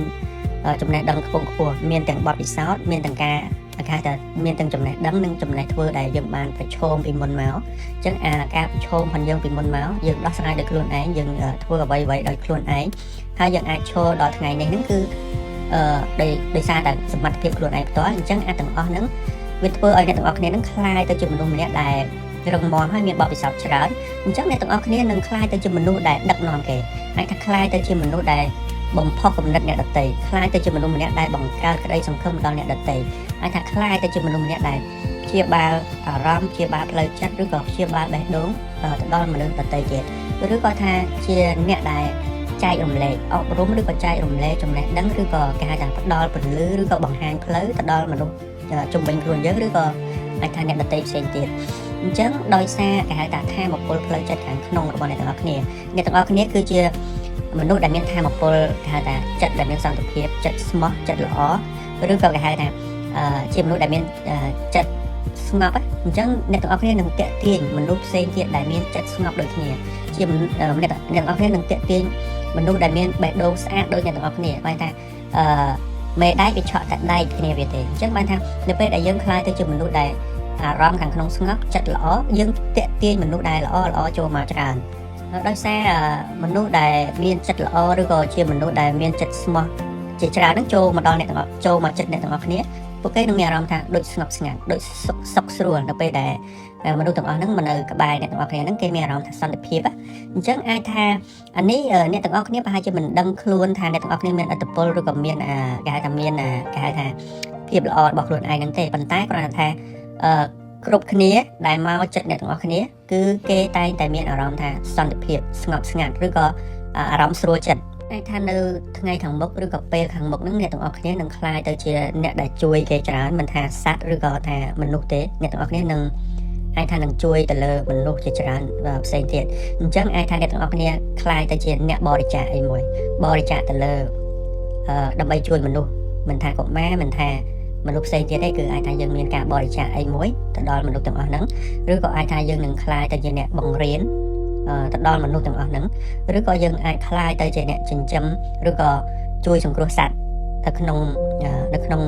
ចំណេះដឹងខ្ពង់ខ្ពស់មានទាំងបទពិសោធន៍មានទាំងការគេហៅថាមានទាំងចំណេះដឹងនិងចំណេះធ្វើដែលយើងបានប្រឈមពីមុនមកអញ្ចឹងអាការប្រឈមផងយើងពីមុនមកយើងដោះស្រាយដោយខ្លួនឯងយើងធ្វើអ្វីអ្វីដោយខ្លួនឯងហើយយើងអាចឈរដល់ថ្ងៃនេះហ្នឹងគឺដោយសារតែសមត្ថភាពខ្លួនឯងផ្ទាល់អញ្ចឹងអាទាំងអស់ហ្នឹងវាធ្វើឲ្យអ្នកទាំងអស់គ្នាហ្នឹងក្លាយទៅជាមនុស្សម្នាក់ដែលរឹងមាំហើយមានបទពិសោធន៍ច្រើនអញ្ចឹងអ្នកទាំងអស់គ្នានឹងក្លាយទៅជាមនុស្សដែលដឹកនាំគេអាចថាក្លាយទៅជាមនុស្សដែលបំផុសគំនិតអ្នកដទៃក្លាយទៅជាមនុស្សម្នាក់ដែលបង្កើតក្តីសង្ឃឹមដល់អ្នកដទៃអាចថាក្លាយទៅជាមនុស្សម្នាក់ដែលព្យាបាលអារម្មណ៍ព្យាបាលផ្លូវចិត្តឬក៏ព្យាបាលបេះដូងទៅដល់មនុស្សដទៃទៀតឬក៏ថាជាអ្នកដែលចែករំលែកអប់រំឬក៏ចែករំលែកចំណេះដឹងឬក៏គេហៅថាផ្ដល់ពន្លឺឬក៏បង្ហាញផ្លូវទៅដល់មនុស្សជុំវិញខ្លួនយើងឬក៏អាចថាអ្នកដទៃផ្សេងទៀតអញ្ចឹងដោយសារគេហៅថាធម៌ពលផ្លូវចិត្តខាងក្នុងរបស់អ្នកទាំងអស់គ្នាអ្នកទាំងអស់គ្នាគឺជាមនុស្សដែលមានធម៌ពលគេហៅថាចិត្តដែលមានសន្តិភាពចិត្តស្មោះចិត្តល្អឬក៏គេហៅថាជាមនុស្សដែលមានចិត្តស្ងប់អញ្ចឹងអ្នកទាំងអស់គ្នានឹងតាក់ទាញមនុស្សផ្សេងទៀតដែលមានចិត្តស្ងប់ដូចគ្នាជាអ្នកទាំងអស់គ្នានឹងតាក់ទាញមនុស្សដែលមានបេះដូងស្អាតដូចអ្នកទាំងអស់គ្នាបានថាអឺមេដែកវាឆក់តែដែកគ្នាវាទេអញ្ចឹងបានថានៅពេលដែលយើងក្លាយទៅជាមនុស្សដែលអារម្មណ៍ខាងក្នុងស្ងប់ចិត្តល្អយើងតាក់ទាញមនុស្សដែលល្អល្អចូលមកច្រើនដោយសារមនុស្សដែលមានចិត្តល្អឬក៏ជាមនុស្សដែលមានចិត្តស្មោះជាច្រើនហ្នឹងចូលមកដល់អ្នកទាំងអស់ចូលមកចិត្តអ្នកទាំងអស់គ្នាពួកគេនឹងមានអារម្មណ៍ថាដូចស្ងប់ស្ងាត់ដូចសុខសុខស្រួលនៅពេលដែលមនុស្សទាំងអស់ហ្នឹងមកនៅក្បែរអ្នកទាំងអស់គ្នាហ្នឹងគេមានអារម្មណ៍ថាសន្តិភាពអញ្ចឹងអាចថាអានេះអ្នកទាំងអស់គ្នាប្រហែលជាមិនដឹងខ្លួនថាអ្នកទាំងអស់គ្នាមានឥទ្ធិពលឬក៏មានគេហៅថាមានគេហៅថាភាពល្អរបស់ខ្លួនឯងហ្នឹងទេប៉ុន្តែគ្រាន់តែថាអឺគ្រប់គ្នាដែលមកចិត្តអ្នកទាំងអស់គ្នាគឺគេតែងតែមានអារម្មណ៍ថាសន្តិភាពស្ងប់ស្ងាត់ឬក៏អារម្មណ៍ស្រួលចិត្តអាចថានៅថ្ងៃខាងមុខឬក៏ពេលខាងមុខហ្នឹងអ្នកទាំងអស់គ្នានឹងក្លាយទៅជាអ្នកដែលជួយគេច្រើនមិនថាសត្វឬក៏ថាមនុស្សទេអ្នកទាំងអស់គ្នានឹងអាចថានឹងជួយទៅលើមនុស្សជាច្រើនផ្សេងទៀតអញ្ចឹងអាចថាអ្នកទាំងអស់គ្នាក្លាយទៅជាអ្នកបរិច្ចាគអីមួយបរិច្ចាគទៅលើដើម្បីជួយមនុស្សមិនថាកុមារមិនថា មនុស្សផ្សេងទៀតទេគឺអាចថាយើងមានការបរិច្ចាគអីមួយទៅដល់មនុស្សទាំងអស់ហ្នឹងឬក៏អាចថាយើងនឹងក្លាយទៅជាអ្នកបង្រៀនទៅដល់មនុស្សទាំងអស់ហ្នឹងឬក៏យើងអាចក្លាយទៅជាអ្នកចិញ្ចឹមឬក៏ជួយសង្គ្រោះសត្វទៅក្នុងនៅក្នុ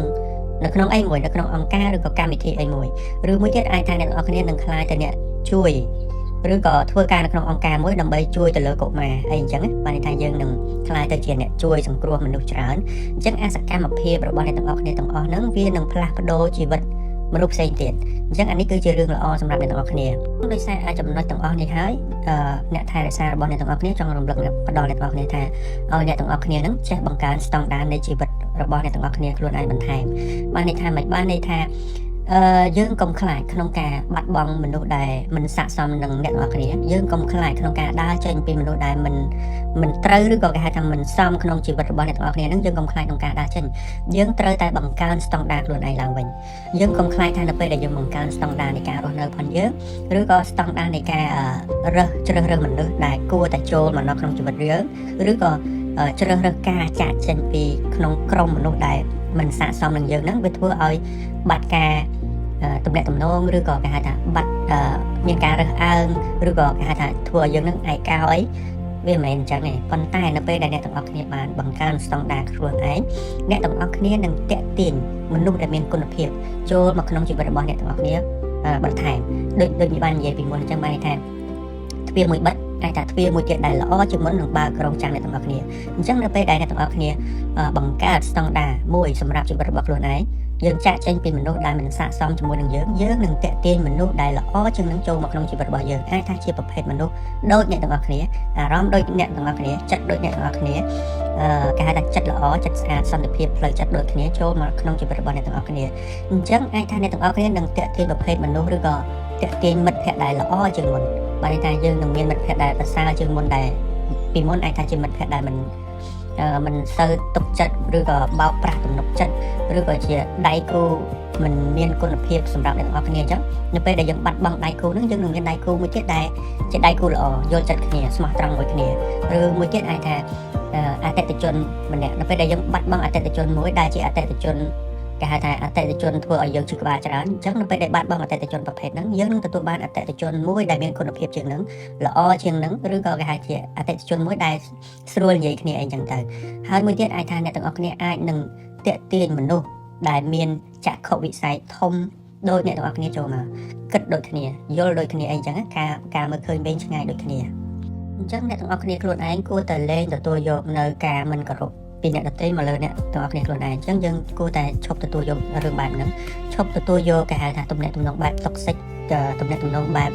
ងនៅក្នុងអីមួយនៅក្នុងអង្គការឬក៏កម្មវិធីអីមួយឬមួយទៀតអាចថាអ្នកទាំងអស់គ្នានឹងក្លាយទៅអ្នកជួយឬក៏ធ្វើការនៅក្នុងអង្គការមួយដើម្បីជួយទៅលើកុមារអីអញ្ចឹងបានន័យថាយើងនឹងក្លាយទៅជាអ្នកជួយសង្គ្រោះមនុស្សច្រើនអញ្ចឹងអាសកម្មភាពរបស់អ្នកទាំងអស់គ្នាទាំងអស់ហ្នឹងវានឹងផ្លាស់ប្ដូរជីវិតមនុស្សផ្សេងទៀតអញ្ចឹងអានេះគឺជារឿងល្អសម្រាប់អ្នកទាំងអស់គ្នាដោយសារអាចចំណុចទាំងអស់នេះហើយអ្នកថែរក្សារបស់អ្នកទាំងអស់គ្នាចង់រំលឹកផ្ដល់អ្នកទាំងអស់គ្នាថាឲ្យអ្នកទាំងអស់គ្នាហ្នឹងចេះបង្កើនស្តង់ដារនៃជីវិតរបស់អ្នកទាំងអស់គ្នាខ្លួនឯងបន្ថែមបានន័យថាមិនបានន័យថាអឺយើងកុំខ្លាចក្នុងការបាត់បង់មនុស្សដែលមិនស័ក្តិសមនឹងអ្នកទាំងអស់គ្នាយើងកុំខ្លាចក្នុងការដើរចេញពីមនុស្សដែលមិនមិនត្រូវឬក៏គេហៅថាមិនសមក្នុងជីវិតរបស់អ្នកទាំងអស់គ្នាហ្នឹងយើងកុំខ្លាចក្នុងការដើរចេញយើងត្រូវតែបង្កើនស្តង់ដារខ្លួនឯងឡើងវិញយើងកុំខ្លាចថានៅពេលដែលយើងបង្កើនស្តង់ដារនៃការរស់នៅផងយើងឬក៏ស្តង់ដារនៃការរើសជ្រើសរើសមនុស្សដែលគួរតែចូលមកនៅក្នុងជីវិតយើងឬក៏ជ្រើសរើសការចាក់ចេញពីក្នុងក្រុមមនុស្សដែលមិនស័ក្តិសមនឹងយើងហ្នឹងវាធ្វើឲ្យបាត់ការទំនាក់ទំនងឬក៏គេហៅថាបាត់មានការរើសអើងឬក៏គេហៅថាធ្វើឲ្យយើងនឹងឯកោអីវាមិនមែនអញ្ចឹងទេប៉ុន្តែនៅពេលដែលអ្នកទាំងអស់គ្នាបានបង្កើនស្តង់ដារខ្លួនឯងអ្នកទាំងអស់គ្នានឹងតាក់ទាញមនុស្សដែលមានគុណភាពចូលមកក្នុងជីវិតរបស់អ្នកទាំងអស់គ្នាបន្ថែមដូចដូចមានបាននិយាយពីមុនអញ្ចឹងបានន័យថាទ្វារមួយបិទអាចថាទ្វារមួយទៀតដែលល្អជាងមុននឹងបើករងចាំអ្នកទាំងអស់គ្នាអញ្ចឹងនៅពេលដែលអ្នកទាំងអស់គ្នាបង្កើតស្តង់ដារមួយសម្រាប់ជីវិតរបស់ខ្លួនឯងយើងចាក់ចេញពីមនុស្សដែលមិនស័ក្តិសមជាមួយនឹងយើងយើងនឹងតាក់ទាញមនុស្សដែលល្អជាងនឹងចូលមកក្នុងជីវិតរបស់យើងអាចថាជាប្រភេទមនុស្សដូចអ្នកទាំងអស់គ្នាអារម្មណ៍ដូចអ្នកទាំងអស់គ្នាចិត្តដូចអ្នកទាំងអស់គ្នាអឺគេហៅថាចិត្តល្អចិត្តស្អាតសន្តិភាពផ្លូវចិត្តដូចគ្នាចូលមកក្នុងជីវិតរបស់អ្នកទាំងអស់គ្នាអញ្ចឹងអាចថាអ្នកទាំងអស់គ្នានឹងតាក់ទាញប្រភេទមនុស្សឬក៏តាក់ទាញមិត្តភ័ក្តិដែលល្អជាងមុនបានន័យថាយើងនឹងមានមិត្តភ័ក្តិដែលប្រសើរជាងមុនដែលពីមុនអាចថាជាមិត្តភ័ក្តិដែលមិនមិនសូវទុកចិត្តឬក៏បោកប្រាស់ទំនុកចិត្តឬក៏ជាដៃគូមិនមានគុណភាពសម្រាប់អ្នកទាំងអស់គ្នាអញ្ចឹងនៅពេលដែលយើងបាត់បង់ដៃគូហ្នឹងយើងនឹងមានដៃគូមួយទៀតដែលជាដៃគូល្អយល់ចិត្តគ្នាស្មោះត្រង់មួយគ្នាឬមួយទៀតអាចថាអតិថិជនម្នាក់នៅពេលដែលយើងបាត់បង់អតិថិជនមួយដែលជាអតិថិជនគេហៅថាអតិថិជនធ្វើឲ្យយើងឈឺក្បាលច្រើនអញ្ចឹងនៅពេលដែលបាត់បង់អតិថិជនប្រភេទហ្នឹងយើងនឹងទទួលបានអតិថិជនមួយដែលមានគុណភាពជាងហ្នឹងល្អជាងហ្នឹងឬក៏គេហៅជាអតិថិជនមួយដែលស្រួលនិយាយគ្នាអីចឹងទៅហើយមួយទៀតអាចថាអ្នកទាំងអស់គ្នាអាចនឹងតាក់ទាញមនុស្សដែលមានចក្ខុវិស័យធំដូចអ្នកទាំងអស់គ្នាចូលមកគិតដូចគ្នាយល់ដូចគ្នាអីចឹងការការមើលឃើញវែងឆ្ងាយដូចគ្នាអញ្ចឹងអ្នកទាំងអស់គ្នាខ្លួនឯងគួរតែលែងទទួលយកនៅការមិនគោរពពីអ្នកដទៃមកលើអ្នកទាំងអស់គ្នាខ្លួនឯងអញ្ចឹងយើងគួរតែឈប់ទទួលយករឿងបែបហ្នឹងឈប់ទទួលយកគេហៅថាទំនាក់ទំនងបែប toxic ទំនាក់ទំនងបែប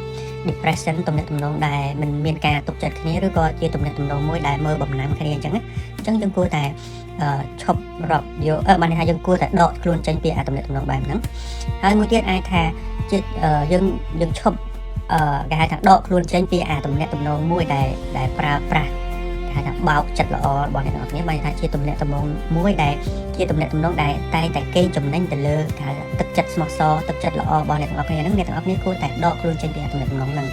depression ទំនាក់ទំនងដែលមិនមានការទុកចិត្តគ្នាឬក៏ជាទំនាក់ទំនងមួយដែលមើលបំណាំគ្នាអញ្ចឹងអញ្ចឹងយើងគួរតែឈប់រាប់យកបានន័យថាយើងគួរតែដកខ្លួនចេញពីអាទំនាក់ទំនងបែបហ្នឹងហើយមួយទៀតអាចថាជាយើងយើងឈប់គេហៅថាដកខ្លួនចេញពីអាទំនាក់ទំនងមួយដែលដែលប្រើប្រាស់គេហៅថាបោកចិត្តល្អរបស់អ្នកទាំងអស់គ្នាបានថាជាទំនាក់ទំនងមួយដែលជាទំនាក់ទំនងដែលតែងតែកេងចំណេញទៅលើគេហៅថាទឹកចិត្តស្មោះសរទឹកចិត្តល្អរបស់អ្នកទាំងអស់គ្នាហ្នឹងអ្នកទាំងអស់គ្នាគួរតែដកខ្លួនចេញពីអាទំនាក់ទំនងហ្នឹង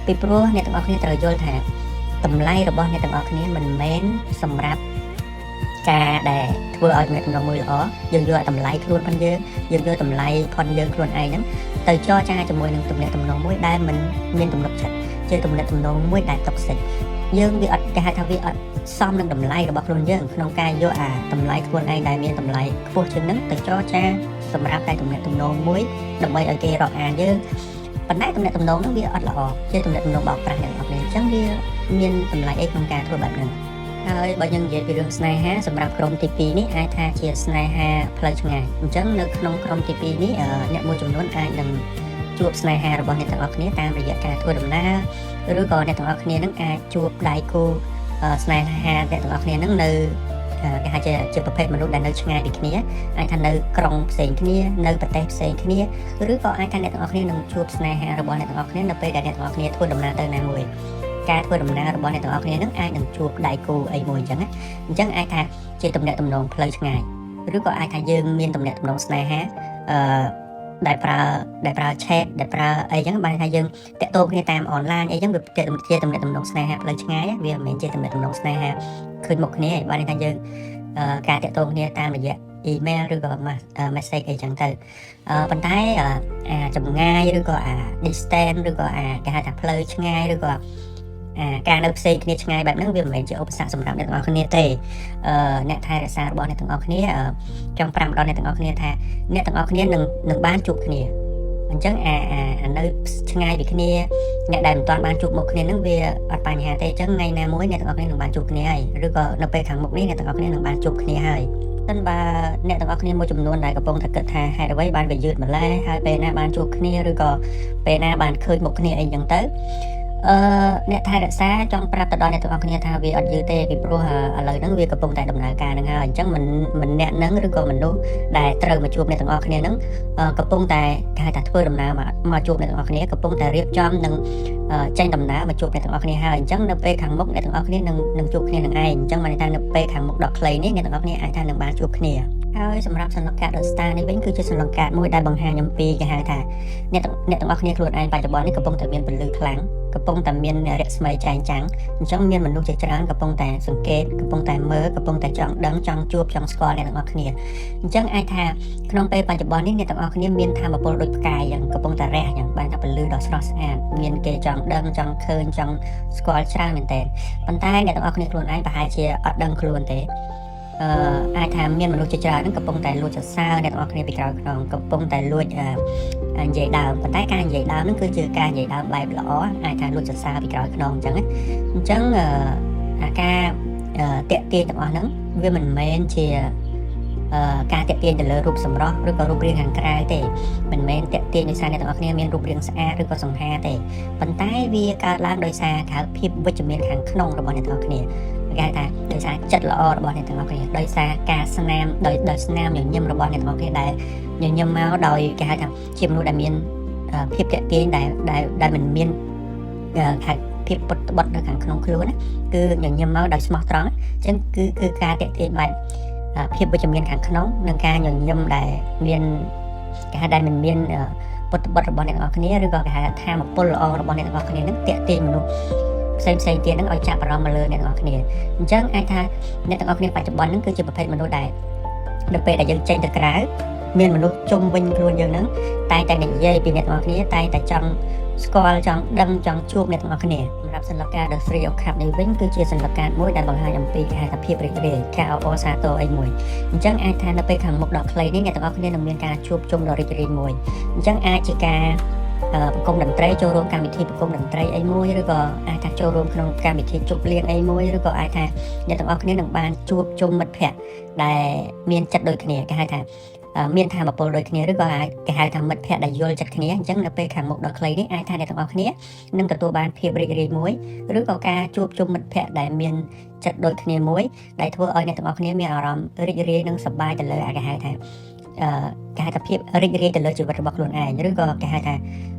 ពីព្រោះអ្នកទាំងអស់គ្នាត្រូវយល់ថាតម្លៃរបស់អ្នកទាំងអស់គ្នាមិនមែនសម្រាប់ការដែលធ្វើឲ្យទំនាក់ទំនងមួយល្អយើងយកតម្លៃខ្លួនផងយើងយើងយកតម្លៃផងយើងខ្លួនឯងហ្នឹងទៅចរចាជាមួយនឹងទំនាក់ទំនងមួយដែលមិនមានទំនុកចិត្តជាទំនាក់ទំនងមួយដែល toxic យើងវាអត់គេហៅថាវាអត់សមនឹងតម្លៃរបស់ខ្លួនយើងក្នុងការយកអាតម្លៃខ្លួនឯងដែលមានតម្លៃខ្ពស់ជាងហ្នឹងទៅចរចាសម្រាប់តែទំនាក់ទំនងមួយដើម្បីឲ្យគេរាប់អានយើងប៉ុន្តែទំនាក់ទំនងហ្នឹងវាអត់ល្អជាទំនាក់ទំនងបោកប្រាស់អ្នកនរគ្នាអញ្ចឹងវាមានតម្លៃអីក្នុងការធ្វើបែបហ្នឹងហើយបើយើងនិយាយពីរឿងស្នេហាសម្រាប់ក្រុមទី2នេះអាចថាជាស្នេហាផ្លូវឆ្ងាយអញ្ចឹងនៅក្នុងក្រុមទី2នេះអ្នកមួយចំនួនអាចនឹងជួបស្នេហារបស់អ្នកទាំងអស់គ្នាតាមរយៈការធ្វើដំណើរឬក៏អ្នកទាំងអស់គ្នានឹងអាចជួបដៃគូស្នេហាអ្នកទាំងអស់គ្នានឹងនៅគេហៅជាជាប្រភេទមនុស្សដែលនៅឆ្ងាយពីគ្នាអាចថានៅក្រុងផ្សេងគ្នានៅប្រទេសផ្សេងគ្នាឬក៏អាចថាអ្នកទាំងអស់គ្នានឹងជួបស្នេហារបស់អ្នកទាំងអស់គ្នានៅពេលដែលអ្នកទាំងអស់គ្នាធ្វើដំណើរទៅណាមួយការធ្វើដំណើររបស់អ្នកទាំងអស់គ្នានឹងអាចនឹងជួបដៃគូអីមួយអញ្ចឹងណាអញ្ចឹងអាចថាជាទំនាក់ទំនងផ្លូវឆ្ងាយឬក៏អាចថាយើងមានទំនាក់ទំនងស្នេហាអឺដែលប្រើដែលប្រើ chat ដែលប្រើអីចឹងបានថាយើងតាក់ទងគ្នាតាមអនឡាញអីចឹងវាជាទំនាក់ទំនងស្នេហាផ្លូវឆ្ងាយវាមិនមែនជាទំនាក់ទំនងស្នេហាឃើញមុខគ្នាទេបានថាយើងការតាក់ទងគ្នាតាមរយៈ email ឬក៏ message អីចឹងទៅប៉ុន្តែអាចម្ងាយឬក៏អា distance ឬក៏អាគេហៅថាផ្លូវឆ្ងាយឬក៏អាការនៅផ្សេងគ្នាឆ្ងាយបែបហ្នឹងវាមិនមែនជាឧបសគ្គសម្រាប់អ្នកទាំងអស់គ្នាទេអ្នកថែរក្សារបស់អ្នកទាំងអស់គ្នាចង់ប្រាប់ដល់អ្នកទាំងអស់គ្នាថាអ្នកទាំងអស់គ្នានឹងបានជួបគ្នាអញ្ចឹងអាអាអានៅឆ្ងាយពីគ្នាអ្នកដែលមិនទាន់បានជួបមុខគ្នាហ្នឹងវាអត់បញ្ហាទេអញ្ចឹងថ្ងៃណាមួយអ្នកទាំងអស់គ្នានឹងបានជួបគ្នាហើយឬក៏នៅពេលខាងមុខនេះអ្នកទាំងអស់គ្នានឹងបានជួបគ្នាហើយសិនបើអ្នកទាំងអស់គ្នាមួយចំនួនដែលកំពុងតែគិតថាហេតុអ្វីបានវាយឺតម្ល៉េះហើយពេលណាបានជួបគ្នាឬក៏ពេលណាបានឃើញមុខគ្នាអីចឹងទៅអ្នកថែរក្សាចង់ប្រាប់ទៅដល់អ្នកទាំងអស់គ្នាថាវាអត់យឺតទេពីព្រោះឥឡូវហ្នឹងវាកំពុងតែដំណើរការហ្នឹងហើយអញ្ចឹងមិនមិនអ្នកហ្នឹងឬក៏មនុស្សដែលត្រូវមកជួបអ្នកទាំងអស់គ្នាហ្នឹងកំពុងតែគេហៅថាធ្វើដំណើរមកជួបអ្នកទាំងអស់គ្នាកំពុងតែរៀបចំនិងចេញដំណើរមកជួបអ្នកទាំងអស់គ្នាហើយអញ្ចឹងនៅពេលខាងមុខអ្នកទាំងអស់គ្នានឹងជួបគ្នានឹងឯងអញ្ចឹងបានន័យថានៅពេលខាងមុខដ៏ខ្លីនេះអ្នកទាំងអស់គ្នាអាចថានឹងបានជួបគ្នាហើយសម្រាប់សន្លឹកកាត The Star នេះវិញគឺជាសន្លឹកកាតមួយដែលបង្ហាញអំពីគេហៅថាអ្នកទាំងអស់គ្នាខ្លួនឯងបច្ចុប្បន្ននេះកំពុងតែមានពន្លឺខ្លាំងកំពុងតែមានរស្មីចែងចាំងអញ្ចឹងមានមនុស្សជាច្រើនកំពុងតែសង្កេតកំពុងតែមើលកំពុងតែចង់ដឹងចង់ជួបចង់ស្គាល់អ្នកទាំងអស់គ្នាអញ្ចឹងអាចថាក្នុងពេលបច្ចុប្បន្ននេះអ្នកទាំងអស់គ្នាមានថាមពលដូចផ្កាយអញ្ចឹងកំពុងតែរះអញ្ចឹងបានថាពន្លឺដ៏ស្រស់ស្អាតមានគេចង់ដឹងចង់ឃើញចង់ស្គាល់ច្រើនមែនទែនប៉ុន្តែអ្នកទាំងអស់គ្នាខ្លួនឯងប្រហែលជាអត់ដឹងខ្លួនទេអាចថាមានមនុស្សជាច្រើនហ្នឹងកំពុងតែលួចសរសើរអ្នកទាំងអស់គ្នាពីក្រោយខ្នងកំពុងតែលួចនិយាយដើមប៉ុន្តែការនិយាយដើមហ្នឹងគឺជាការនិយាយដើមបែបល្អអាចថាលួចសរសើរពីក្រោយខ្នងអញ្ចឹងណាអញ្ចឹងអាការតាក់ទាញទាំងអស់ហ្នឹងវាមិនមែនជាការតាក់ទាញទៅលើរូបសម្រស់ឬក៏រូបរាងខាងក្រៅទេមិនមែនតាក់ទាញដោយសារអ្នកទាំងអស់គ្នាមានរូបរាងស្អាតឬក៏សង្ហាទេប៉ុន្តែវាកើតឡើងដោយសារគេហៅភាពវិជ្ជមានខាងក្នុងរបស់អ្នកទាំងអស់គ្នាគេហៅថាដោយសារចិត្តល្អរបស់អ្នកទាំងអស់គ្នាដោយសារការស្នាមដោយស្នាមញញឹមរបស់អ្នកទាំងអស់គ្នាដែលញញឹមមកដោយគេហៅថាជាមនុស្សដែលមានភាពតាក់ទាញដែលមិនមានហៅភាពពុតត្បុតនៅខាងក្នុងខ្លួនណាគឺញញឹមមកដោយស្មោះត្រង់អញ្ចឹងគឺការតាក់ទាញបែបភាពវិជ្ជមានខាងក្នុងនិងការញញឹមដែលមានគេហៅដែលមិនមានពុតត្បុតរបស់អ្នកទាំងអស់គ្នាឬក៏គេហៅថាធមពលល្អរបស់អ្នកទាំងអស់គ្នានឹងតាក់ទាញមនុស្សផ្សេងផ្សេងទៀតហ្នឹងឲ្យចាប់អារម្មណ៍មកលើអ្នកទាំងអស់គ្នាអញ្ចឹងអាចថាអ្នកទាំងអស់គ្នាបច្ចុប្បន្នហ្នឹងគឺជាប្រភេទមនុស្សដែលនៅពេលដែលយើងចេញទៅក្រៅមានមនុស្សជុំវិញខ្លួនយើងហ្នឹងតែងតែនិយាយពីអ្នកទាំងអស់គ្នាតែងតែចង់ស្គាល់ចង់ដឹងចង់ជួបអ្នកទាំងអស់គ្នាសម្រាប់សន្លឹកកាត The Three of Cups នេះវិញគឺជាសន្លឹកកាតមួយដែលបង្ហាញអំពីគេហៅថាភាពរីករាយការអបអរសាទរអីមួយអញ្ចឹងអាចថានៅពេលខាងមុខដ៏ខ្លីនេះអ្នកទាំងអស់គ្នានឹងមានការជួបជុំដ៏រីករាយមួយអញ្ចឹងអាចជាការប្រគំតន្ត្រីចូលរួមកម្មវិធីប្រគំតន្ត្រីអីមួយឬក៏អាចថាចូលរួមក្នុងកម្មវិធីជប់លៀងអីមួយឬក៏អាចថាអ្នកទាំងអស់គ្នានឹងបានជួបជុំមិត្តភ័ក្តិដែលមានចិត្តដូចគ្នាគេហៅថាមានធម៌ពលដូចគ្នាឬក៏អាចគេហៅថាមិត្តភ័ក្តិដែលយល់ចិត្តគ្នាអញ្ចឹងនៅពេលខាងមុខដ៏ខ្លីនេះអាចថាអ្នកទាំងអស់គ្នានឹងទទួលបានភាពរីករាយមួយឬក៏ការជួបជុំមិត្តភ័ក្តិដែលមានចិត្តដូចគ្នាមួយដែលធ្វើឲ្យអ្នកទាំងអស់គ្នាមានអារម្មណ៍រីករាយនិងសប្បាយទៅលើអាគេហៅថាគេហៅថាភាពរីករាយទៅលើជីវិតរបស់ខ្លួនឯងឬក៏គេហៅថ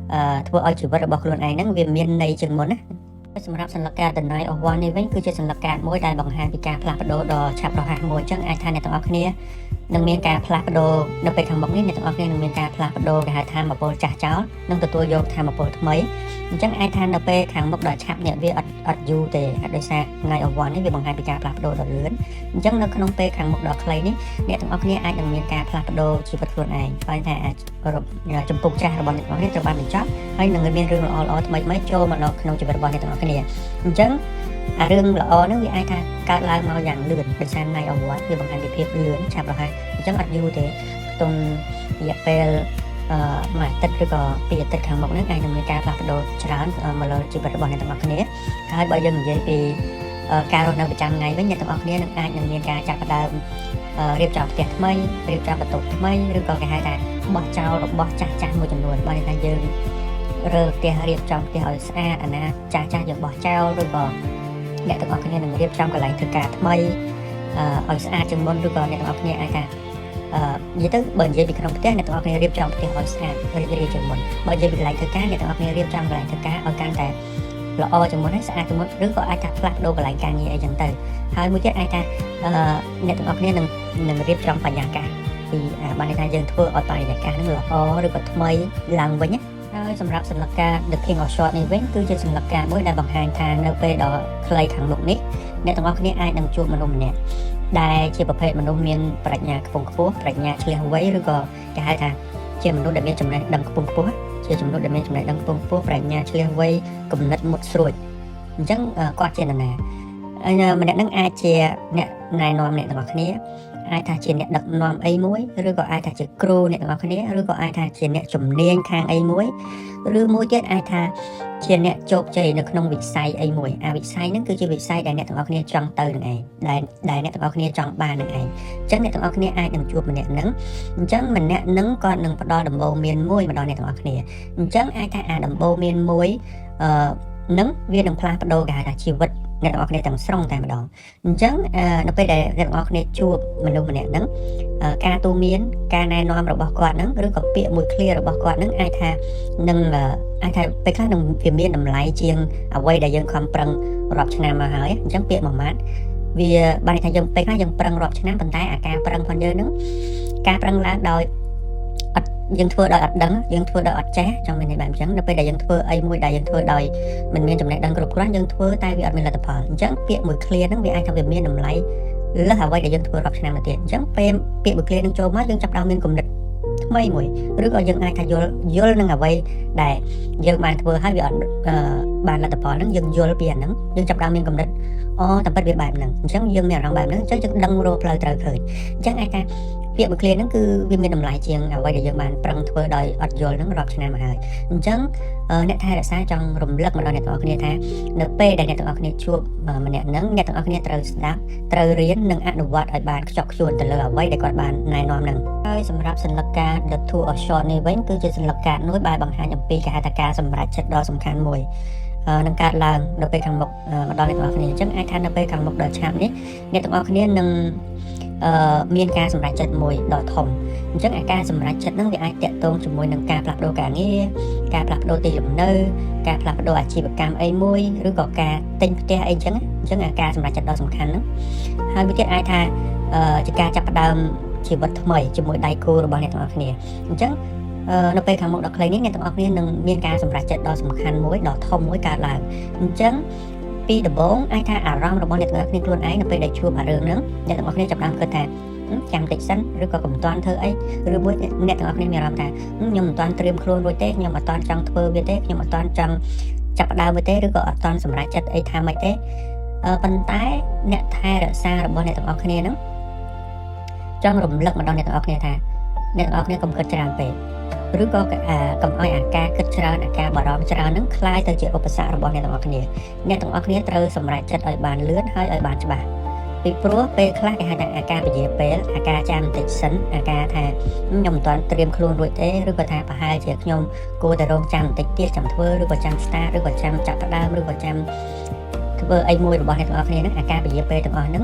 ាធ្វើឲ្យជីវិតរបស់ខ្លួនឯងហ្នឹងវាមានន័យជាងមុនណាសម្រាប់សន្លឹកកាត The Nine of Wands នេះវិញគឺជាសន្លឹកកាតមួយដែលបង្ហាញពីការផ្លាស់ប្ដូរដ៏ឆាប់រហ័សមួយអញ្ចឹងអាចថាអ្នកទាំងអស់គ្នានឹងមានការផ្លាស់ប្ដូរនៅពេលខាងមុខនេះអ្នកទាំងអស់គ្នានឹងមានការផ្លាស់ប្ដូរគេហៅថាមពលចាស់ចោលនិងទទួលយកធម៌ពលថ្មីអញ្ចឹងអាចថានៅពេលខាងមុខដ៏ឆាប់នេះវាអត់យូរទេដោយសារ Nine of Wands នេះវាបង្ហាញពីការផ្លាស់ប្ដូរដ៏លឿនអញ្ចឹងនៅក្នុងពេលខាងមុខដ៏ខ្លីនេះអ្នកទាំងអស់គ្នាអាចនឹងមានការផ្លាស់ប្ដូរជីវិតខ្លួនឯងបែរថាអាចជំពូកចាស់របស់អ្នកទាំងអស់គ្នាត្រូវបានបញ្ចប់ហើយនឹងមានរឿងល្អៗថ្មីៗចូលមកដល់ក្នុងជីវិតរបស់អ្នកទាំងអស់គ្នាអញ្ចឹងអារឿងល្អហ្នឹងវាអាចថាកើតឡើងមកយ៉ាងលឿនដោយសារ Nine of Wands វាបង្ហាញពីភាពលឿនឆាប់រហ័សអញ្ចឹងអត់យូរទេខ្ទង់រយៈពេលមួយអាទិត្យឬក៏ពីរអាទិត្យខាងមុខហ្នឹងអាចនឹងមានការផ្លាស់ប្ដូរច្រើនមកលើជីវិតរបស់អ្នកទាំងអស់គ្នាហើយបើយើងនិយាយពីការរស់នៅប្រចាំថ្ងៃវិញអ្នកទាំងអស់គ្នានឹងអាចនឹងមានការចាប់ផ្ដើមរៀបចំផ្ទះថ្មីរៀបចំបន្ទប់ថ្មីឬក៏គេហៅថាបោះចោលរបស់ចាស់ចាស់មួយចំនួនបើន័យថាយើងរើផ្ទះរៀបចំផ្ទះឲ្យស្អាតអាណាចាស់ចាស់យើងបោះចោលឬក៏អ្នកទាំងអស់គ្នានឹងរៀបចំកន្លែងធ្វើការថ្មីឲ្យស្អាតជាងមុនឬក៏អ្នកទាំងអស់គ្នាអាចថានិយាយទៅបើនិយាយពីក្នុងផ្ទះអ្នកទាំងអស់គ្នារៀបចំផ្ទះឲ្យស្អាតរីករាយជាងមុនបើនិយាយពីកន្លែងធ្វើការអ្នកទាំងអស់គ្នារៀបចំកន្លែងធ្វើការឲ្យកាន់តែល្អជាងមុនហើយស្អាតជាងមុនឬក៏អាចថាផ្លាស់ប្ដូរកន្លែងការងារអីចឹងទៅហើយមួយទៀតអាចថាអ្នកទាំងអស់គ្នានឹងរៀបចំបរិយាកាសពីបានន័យថាយើងធ្វើឲ្យបរិយាកាសហ្នឹងល្អឬក៏ថ្មីឡើងវិញណាហើយសម្រាប់សន្លឹកកាត The King of Swords នេះវិញគឺជាសន្លឹកកាតមួយដែលបង្ហាញថានៅពេលដ៏ខ្លីខាងមុខនេះអ្នកទាំងអស់គ្នាអាចនឹងជួបមនុស្សម្នាក់ ដែលជាប្រភេទមនុស្សមានប្រាជ្ញាខ្ពង់ខ្ពស់ប្រាជ្ញាឆ្លៀសវៃឬក៏គេហៅថាជាមនុស្សដែលមានចំណេះដឹងខ្ពង់ខ្ពស់ជាមនុស្សដែលមានចំណេះដឹងខ្ពង់ខ្ពស់ប្រាជ្ញាឆ្លៀសវៃគំនិតមុតស្រួចអញ្ចឹងគាត់ជានរណាហើយម្នាក់ហ្នឹងអាចជាអ្នកណែនាំអ្នកទាំងអស់គ្នាអាចថាជាអ្នកដឹកនាំអីមួយឬក៏អាចថាជាគ្រូអ្នកទាំងអស់គ្នាឬក៏អាចថាជាអ្នកជំនាញខាងអីមួយឬមួយទៀតអាចថាជាអ្នកជោគជ័យនៅក្នុងវិស័យអីមួយអាវិស័យហ្នឹងគឺជាវិស័យដែលអ្នកទាំងអស់គ្នាចង់ទៅនឹងឯងដែលដែលអ្នកទាំងអស់គ្នាចង់បាននឹងឯងអញ្ចឹងអ្នកទាំងអស់គ្នាអាចនឹងជួបម្នាក់ហ្នឹងអញ្ចឹងម្នាក់ហ្នឹងគាត់នឹងផ្ដល់ដំបូន្មានមួយមកដល់អ្នកទាំងអស់គ្នាអញ្ចឹងអាចថាអាដំបូន្មានមួយអឺនឹងវានឹងផ្លាស់ប្ដូរគេហៅថាជីវិតអ្នកទាំងអស់គ្នាទាំងស្រុងតែម្ដងអញ្ចឹងនៅពេលដែលអ្នកទាំងអស់គ្នាជួបមនុស្សម្នាក់ហ្នឹងការទូមានការណែនាំរបស់គាត់ហ្នឹងឬក៏ពាក្យមួយឃ្លារបស់គាត់ហ្នឹងអាចថានឹងអាចថាពេលខ្លះនឹងវាមានតម្លៃជាងអ្វីដែលយើងខំប្រឹងរាប់ឆ្នាំមកហើយអញ្ចឹងពាក្យមួយម៉ាត់វាបានន័យថាយើងពេលខ្លះយើងប្រឹងរាប់ឆ្នាំប៉ុន្តែអាការប្រឹងផងយើងហ្នឹងការប្រឹងឡើងដោយអត់យើងធ្វើដោយអត់ដឹងយើងធ្វើដោយអត់ចេះចង់មានន័យបែបអញ្ចឹងនៅពេលដែលយើងធ្វើអីមួយដែលយើងធ្វើដោយមិនមានចំណេះដឹងគ្រប់គ្រាន់យើងធ្វើតែវាអត់មានលទ្ធផលអញ្ចឹងពាក្យមួយឃ្លាហ្នឹងវាអាចថាវាមានតម្លៃលើសអ្វីដែលយើងធ្វើរាប់ឆ្នាំទៅទៀតអញ្ចឹងពេលពាក្យមួយឃ្លាហ្នឹងចូលមកយើងចាប់ផ្ដើមមានគំនិតថ្មីមួយឬក៏យើងអាចថាយល់យល់នឹងអ្វីដែលយើងបានធ្វើហើយវាអត់បានលទ្ធផលហ្នឹងយើងយល់ពីអាហ្នឹងយើងចាប់ផ្ដើមមានគំនិតអូតាមពិតវាបែបហ្នឹងអញ្ចឹងយើងមានអារម្មណ៍បែបហ្នឹងអញ្ចឹងយើងដឹងរកផ្លូវត្រូវឃើញអញ្ចឹងអាចថាពាក្យមួយឃ្លាហ្នឹងគឺវាមានតម្លៃជាងអ្វីដែលយើងបានប្រឹងធ្វើដោយអត់យល់ហ្នឹងរាប់ឆ្នាំមកហើយអញ្ចឹងអ្នកថែរក្សាចង់រំលឹកមកដល់អ្នកទាំងអស់គ្នាថានៅពេលដែលអ្នកទាំងអស់គ្នាជួបម្នាក់ហ្នឹងអ្នកទាំងអស់គ្នាត្រូវស្ដាប់ត្រូវរៀននិងអនុវត្តឲ្យបានខ្ជាប់ខ្ជួនទៅលើអ្វីដែលគាត់បានណែនាំហ្នឹងហើយសម្រាប់សន្លឹកកាត The Two of Swords នេះវិញគឺជាសន្លឹកកាតមួយដែលបង្ហាញអំពីគេហៅថាការសម្រេចចិត្តដ៏សំខាន់មួយនឹងកើតឡើងនៅពេលខាងមុខមកដល់អ្នកទាំងអស់គ្នាអញ្ចឹងអាចថានៅពេលខាងមុខដ៏ឆាប់នេះអ្នកទាំងអស់គ្នានឹងអឺមានការសម្រេចចិត្តមួយដ៏ធំអញ្ចឹងអាការសម្រេចចិត្តហ្នឹងវាអាចតាក់ទងជាមួយនឹងការផ្លាស់ប្ដូរការងារការផ្លាស់ប្ដូរទីលំនៅការផ្លាស់ប្ដូរអាជីវកម្មអីមួយឬក៏ការទិញផ្ទះអីចឹងអញ្ចឹងអាការសម្រេចចិត្តដ៏សំខាន់ហ្នឹងហើយមួយទៀតអាចថាជាការចាប់ផ្ដើមជីវិតថ្មីជាមួយដៃគូរបស់អ្នកទាំងអស់គ្នាអញ្ចឹងនៅពេលខាងមុខដ៏ខ្លីនេះអ្នកទាំងអស់គ្នានឹងមានការសម្រេចចិត្តដ៏សំខាន់មួយដ៏ធំមួយកើតឡើងអញ្ចឹងពីដំបូងអាចថាអារម្មណ៍របស់អ្នកទាំងអស់គ្នាខ្លួនឯងនៅពេលដែលជួបអារឿងហ្នឹងអ្នកទាំងអស់គ្នាចាប់ផ្ដើមគិតថាចាំតិចសិនឬក៏កុំទាន់ធ្វើអីឬមួយអ្នកទាំងអស់គ្នាមានអារម្មណ៍ថាខ្ញុំមិនទាន់ត្រៀមខ្លួនរួចទេខ្ញុំអត់ទាន់ចង់ធ្វើវាទេខ្ញុំអត់ទាន់ចង់ចាប់ផ្ដើមវាទេឬក៏អត់ទាន់សម្រេចចិត្តអីថាម៉េចទេប៉ុន្តែអ្នកថែរក្សារបស់អ្នកទាំងអស់គ្នាហ្នឹងចង់រំលឹកមកដល់អ្នកទាំងអស់គ្នាថាអ្នកទាំងអស់គ្នាកុំគិតច្រើនពេកឬក៏កុំឲ្យអាការគិតច្រើនអាការបារម្ភច្រើនហ្នឹងក្លាយទៅជាឧបសគ្គរបស់អ្នកទាំងអស់គ្នាអ្នកទាំងអស់គ្នាត្រូវសម្រេចចិត្តឲ្យបានលឿនហើយឲ្យបានច្បាស់ពីព្រោះពេលខ្លះគេហៅថាអាការពជាពេលអាការចាំបន្តិចសិនអាការថាខ្ញុំមិនទាន់ត្រៀមខ្លួនរួចទេឬក៏ថាប្រហែលជាខ្ញុំគួរតែរងចាំបន្តិចទៀតចាំធ្វើឬក៏ចាំ start ឬក៏ចាំចាប់ផ្ដើមឬក៏ចាំធ្វើអីមួយរបស់អ្នកទាំងអស់គ្នាហ្នឹងអាការពជាពេលទាំងអស់ហ្នឹ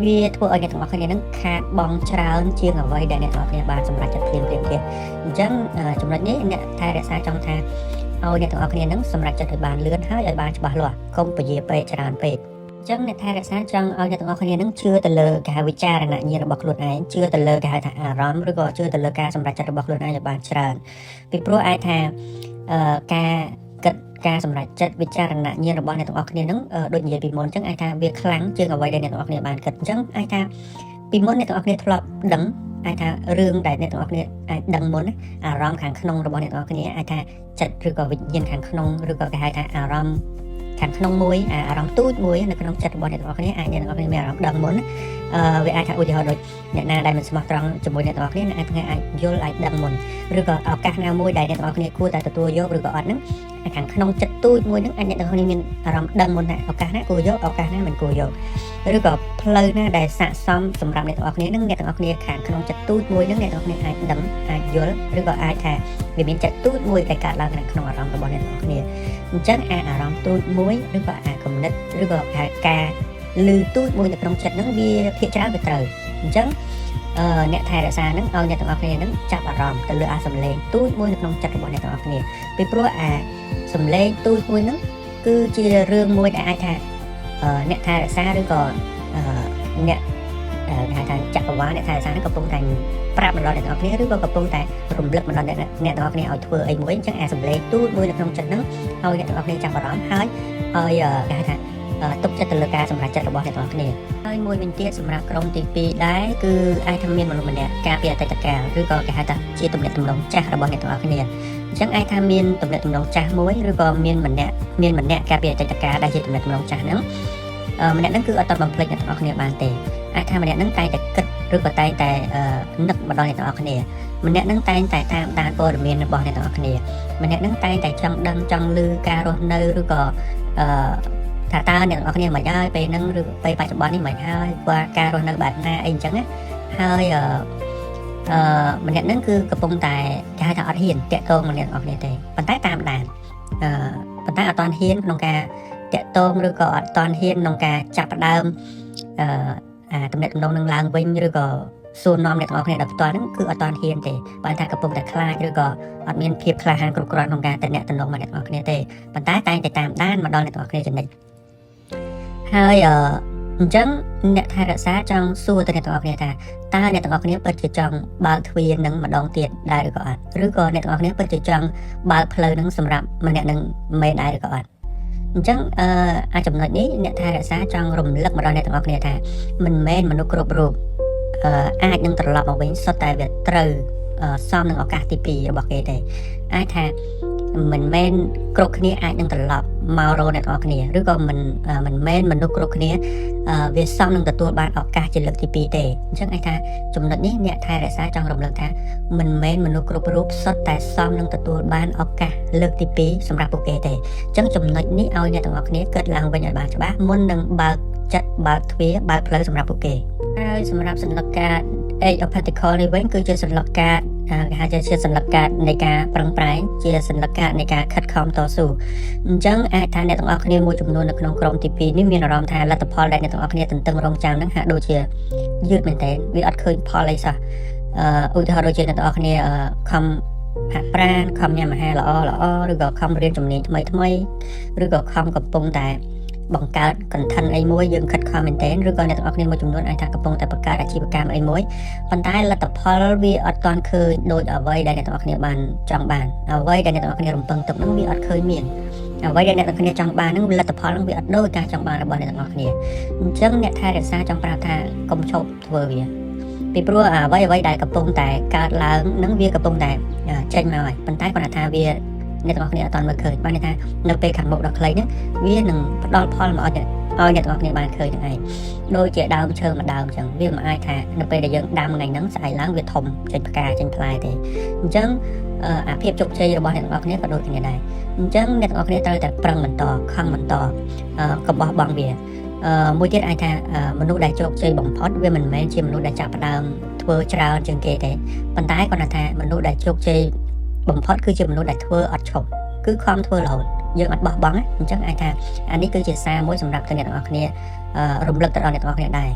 ងវាធ្វើឲ្យអ្នកទាំងអស់គ្នាហ្នឹងខាតបង់ច្រើនជាងអ្វីដែលអ្នកទាំងអស់គ្នាបានសម្រេចចិត្តភ្លាមៗទៀតអញ្ចឹងចំណុចនេះអ្នកថែរក្សាចង់ថាឲ្យអ្នកទាំងអស់គ្នាហ្នឹងសម្រេចចិត្តឲ្យបានលឿនហើយឲ្យបានច្បាស់លាស់កុំពជាពេលច្រើនពេកអញ្ចឹងអ្នកថែរក្សាចង់ឲ្យអ្នកទាំងអស់គ្នានឹងជឿទៅលើគេហៅវិចារណញ្ញាណរបស់ខ្លួនឯងជឿទៅលើគេហៅថាអារម្មណ៍ឬក៏ជឿទៅលើការសម្រេចចិត្តរបស់ខ្លួនឯងឲ្យបានច្រើនពីព្រោះអាចថាការគិតការសម្រេចចិត្តវិចារណញ្ញាណរបស់អ្នកទាំងអស់គ្នានឹងដូចនិយាយពីមុនអញ្ចឹងអាចថាវាខ្លាំងជាងអ្វីដែលអ្នកទាំងអស់គ្នាបានគិតអញ្ចឹងអាចថាពីមុនអ្នកទាំងអស់គ្នាធ្លាប់ដឹងអាចថារឿងដែលអ្នកទាំងអស់គ្នាអាចដឹងមុនអារម្មណ៍ខាងក្នុងរបស់អ្នកទាំងអស់គ្នាអាចថាចិត្តឬក៏វិញ្ញាណខាងក្នុងឬក៏គេហៅថាអារម្មណ៍ខាងក្នុងមួយអារម្មណ៍ទូចមួយនៅក្នុងចិត្តរបស់អ្នកទាំងអស់គ្នាអាចអ្នកទាំងអស់គ្នាមានអារម្មណ៍ដឹងមុនវាអាចថាឧទាហរណ៍ដូចអ្នកណាដែលមិនស្មោះត្រង់ជាមួយអ្នកទាំងអស់គ្នាអ្នកអាចអាចយល់អាចដឹងមុនឬក៏ឱកាសណាមួយដែលអ្នកទាំងអស់គ្នាគួរតែទទួលយកឬក៏អត់ហ្នឹងខាងក្នុងចិត្តទូចមួយហ្នឹងអាចអ្នកទាំងអស់គ្នាមានអារម្មណ៍ដឹងមុនថាឱកាសណាគួរយកឱកាសណាមិនគួរយកឬក៏ផ្លូវណាដែលស័ក្តិសមសម្រាប់អ្នកទាំងអស់គ្នាហ្នឹងអ្នកទាំងអស់គ្នាខាងក្នុងចិត្តទូចមួយហ្នឹងអ្នកទាំងអស់គ្នាអាចដឹងអាចយល់ឬក៏អាចថាវាមានចិត្តទូចមួយដែលកើតឡើងក្នុងអារម្មណ៍របស់អ្នកទាំងអស់គ្នាអញ្ចឹងអាអារម្មណ៍ទូចមួយឬក៏អាគំនិតឬក៏ការលឺទូចមួយនៅក្នុងចិត្តហ្នឹងវាភាគច្រើនវាត្រូវអញ្ចឹងអ្នកថែរក្សាហ្នឹងឲ្យអ្នកទាំងអស់គ្នាហ្នឹងចាប់អារម្មណ៍ទៅលើអាសំឡេងទូចមួយនៅក្នុងចិត្តរបស់អ្នកទាំងអស់គ្នាពីព្រោះអាសំឡេងទូចមួយហ្នឹងគឺជារឿងមួយដែលអាចថាអ្នកថែរក្សាឬក៏អ្នកគេហៅថាចក្រវាលអ្នកថែរក្សាហ្នឹងកំពុងតែប្រាប់មកដល់អ្នកទាំងអស់គ្នាឬក៏កំពុងតែរំលឹកមកដល់អ្នកអ្នកទាំងអស់គ្នាឲ្យធ្វើអីមួយអញ្ចឹងអាសំឡេងទូចមួយនៅក្នុងចិត្តហ្នឹងឲ្យអ្នកទាំងអស់គ្នាចាប់អារម្មណ៍ហើយឲ្យគេហៅថា ទុកចិត្តទៅលើការសម្រេចចិត្តរបស់អ្នកទាំងអស់គ្នាហើយមួយវិញទៀតសម្រាប់ក្រុមទី2ដែរគឺអាចថាមានមនុស្សម្នាក់ការពីអតីតកាលឬក៏គេហៅថាជាទំនាក់ទំនងចាស់របស់អ្នកទាំងអស់គ្នាអញ្ចឹងអាចថាមានទំនាក់ទំនងចាស់មួយឬក៏មានម្នាក់មានម្នាក់កាលពីអតីតកាលដែលជាទំនាក់ទំនងចាស់ហ្នឹងម្នាក់ហ្នឹងគឺអត់តបំភ្លេចអ្នកទាំងអស់គ្នាបានទេអាចថាម្នាក់ហ្នឹងតែងតែគិតឬក៏តែងតែនឹកមកដល់អ្នកទាំងអស់គ្នាម្នាក់ហ្នឹងតែងតែតាមដានព័ត៌មានរបស់អ្នកទាំងអស់គ្នាម្នាក់ហ្នឹងតែងតែចង់ដឹងចង់ឮការរស់នៅឬក៏អឺថាតើអ្នកទាំងអស់គ្នាមិនហើយពេលហ្នឹងឬពេលបច្ចុប្បន្ននេះមិនហើយការរស់នៅបែបណាអីអញ្ចឹងណាហើយអឺអឺម្នាក់ហ្នឹងគឺកំពុងតែគេហៅថាអត់ហ៊ានតាក់ទងនឹងអ្នកទាំងអស់គ្នាទេប៉ុន្តែតាមដានអឺប៉ុន្តែអត់តាន់ហ៊ានក្នុងការតាក់ទងឬក៏អត់តាន់ហ៊ានក្នុងការចាប់ផ្ដើមអឺអាទំនាក់ទំនងនឹងឡើងវិញឬក៏សួរនាំអ្នកទាំងអស់គ្នាដល់ផ្ទាល់ហ្នឹងគឺអត់តាន់ហ៊ានទេបើថាកំពុងតែខ្លាចឬក៏អត់មានភាពក្លាហានគ្រប់គ្រាន់ក្នុងការតំណតំណងមកអ្នកទាំងអស់គ្នាទេប៉ុន្តែតែងតែតាមដានមកដល់អ្នកទាំងអស់គ្នាចំណេញហើយអឺអញ្ចឹងអ្នកថែរក្សាចង់សួរទៅអ្នកទាំងអស់គ្នាថាតើអ្នកទាំងអស់គ្នាពិតជាចង់បើកទ្វារនឹងម្ដងទៀតដែរឬក៏អត់ឬក៏អ្នកទាំងអស់គ្នាពិតជាចង់បើកផ្លូវនឹងសម្រាប់ម្នាក់នឹងមែនដែរឬក៏អត់អញ្ចឹងអឺអាចចំណុចនេះអ្នកថែរក្សាចង់រំលឹកមកដល់អ្នកទាំងអស់គ្នាថាមិនមែនមនុស្សគ្រប់រូបអឺអាចនឹងត្រឡប់មកវិញសុទ្ធតែវាត្រូវសមនឹងឱកាសទី2របស់គេទេអាចថាមិនមែនគ្រប់គ្នាអាចនឹងត្រឡប់មករកអ្នកទាំងអស់គ្នាឬក៏មិនមិនមែនមនុស្សគ្រប់គ្នាវាសមនឹងទទួលបានឱកាសជាលើកទី2ទេអញ្ចឹងអាចថាចំណុចនេះអ្នកថែរក្សាចង់រំលឹកថាមិនមែនមនុស្សគ្រប់រូបសុទ្ធតែសមនឹងទទួលបានឱកាសលើកទី2សម្រាប់ពួកគេទេអញ្ចឹងចំណុចនេះឲ្យអ្នកទាំងអស់គ្នាគិតឡើងវិញឲ្យបានច្បាស់មុននឹងបើកចិត្តបើកទ្វារបើកផ្លូវសម្រាប់ពួកគេហើយសម្រាប់សន្លឹកកាត Eight of Pentacles នេះវិញគឺជាសន្លឹកកាតគេហៅជាសន្លឹកកាតនៃការប្រឹងប្រែងជាសន្លឹកកាតនៃការខិតខំតស៊ូអញ្ចឹងអាចថាអ្នកទាំងអស់គ្នាមួយចំនួននៅក្នុងក្រុមទី2នេះមានអារម្មណ៍ថាលទ្ធផលដែលអ្នកទាំងអស់គ្នាទន្ទឹងរង់ចាំហ្នឹងហាក់ដូចជាយឺតមែនទែនវាអត់ឃើញផលអីសោះឧទាហរណ៍ដូចជាអ្នកទាំងអស់គ្នាខំហាត់ប្រាណខំញ៉ាំអាហារល្អល្អឬក៏ខំរៀនជំនាញថ្មីថ្មីឬក៏ខំកំពុងតែបង្កើត content អីមួយយើងខិតខំមែនទែនឬក៏អ្នកទាំងអស់គ្នាមួយចំនួនអាចថាកំពុងតែបង្កើតអាជីវកម្មអីមួយប៉ុន្តែលទ្ធផលវាអត់ទាន់ឃើញដូចអ្វីដែលអ្នកទាំងអស់គ្នាបានចង់បានអ្វីដែលអ្នកទាំងអស់គ្នារំពឹងទុកហ្នឹងវាអត់ឃើញមានអ្វីដែលអ្នកទាំងគ្នាចង់បានហ្នឹងលទ្ធផលហ្នឹងវាអត់ដូចការចង់បានរបស់អ្នកទាំងអស់គ្នាអញ្ចឹងអ្នកថែរក្សាចង់ប្រាប់ថាកុំឈប់ធ្វើវាពីព្រោះអ្វីអ្វីដែលកំពុងតែកើតឡើងហ្នឹងវាកំពុងតែចេញមកហើយប៉ុន្តែគាត់ថាវាអ្នកទាំងអស់គ្នាអត់ទាន់មើលឃើញបានន័យថានៅពេលខាងមុខដល់ខ្លីហ្នឹងវានឹងផ្ដល់ផលមកឲ្យឲ្យអ្នកទាំងអស់គ្នាបានឃើញហ្នឹងឯងដូចជាដើមឈើមួយដើមអញ្ចឹងវាមិនអាចថានៅពេលដែលយើងដាំថ្ងៃហ្នឹងស្អែកឡើងវាធំចេញផ្កាចេញផ្លែទេអញ្ចឹងអាភាពជោគជ័យរបស់អ្នកទាំងអស់គ្នាក៏ដូចគ្នាដែរអញ្ចឹងអ្នកទាំងអស់គ្នាត្រូវតែប្រឹងបន្តខំបន្តកុំបោះបង់វាមួយទៀតអាចថាមនុស្សដែលជោគជ័យបំផុតវាមិនមែនជាមនុស្សដែលចាប់ផ្ដើមធ្វើច្រើនជាងគេទេប៉ុន្តែគាត់ថាមនុស្សដែលជោគជ័យបំផុតគឺជាមនុស្សដែលធ្វើអត់ឈប់គឺខំធ្វើរហូតយើងអត់បោះបង់អញ្ចឹងអាចថាអានេះគឺជាសារមួយសម្រាប់ទៅអ្នកទាំងអស់គ្នារំលឹកទៅដល់អ្នកទាំងអស់គ្នាដែរ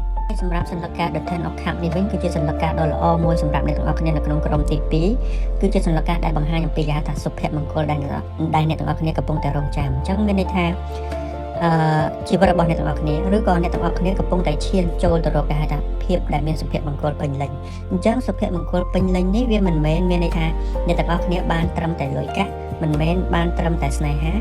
សម្រាប់សន្លឹកកាត The Ten of Cups នេះវិញគឺជាសន្លឹកកាតដ៏ល្អមួយសម្រាប់អ្នកទាំងអស់គ្នានៅក្នុងក្រុមទី2គឺជាសន្លឹកកាតដែលបង្ហាញអំពីគេហៅថាសុភមង្គលដែលដែលអ្នកទាំងអស់គ្នាកំពុងតែរងចាំអញ្ចឹងមានន័យថាជីវិតរបស់អ្នកទាំងអស់គ្នាឬក៏អ្នកទាំងអស់គ្នាកំពុងតែឈានចូលទៅរកគេហៅថាភាពដែលមានសុភមង្គលពេញលេញអញ្ចឹងសុភមង្គលពេញលេញនេះវាមិនមែនមានន័យថាអ្នកទាំងអស់គ្នាបានត្រឹមតែលុយកាក់មិនមែនបានត្រឹមតែស្នេហា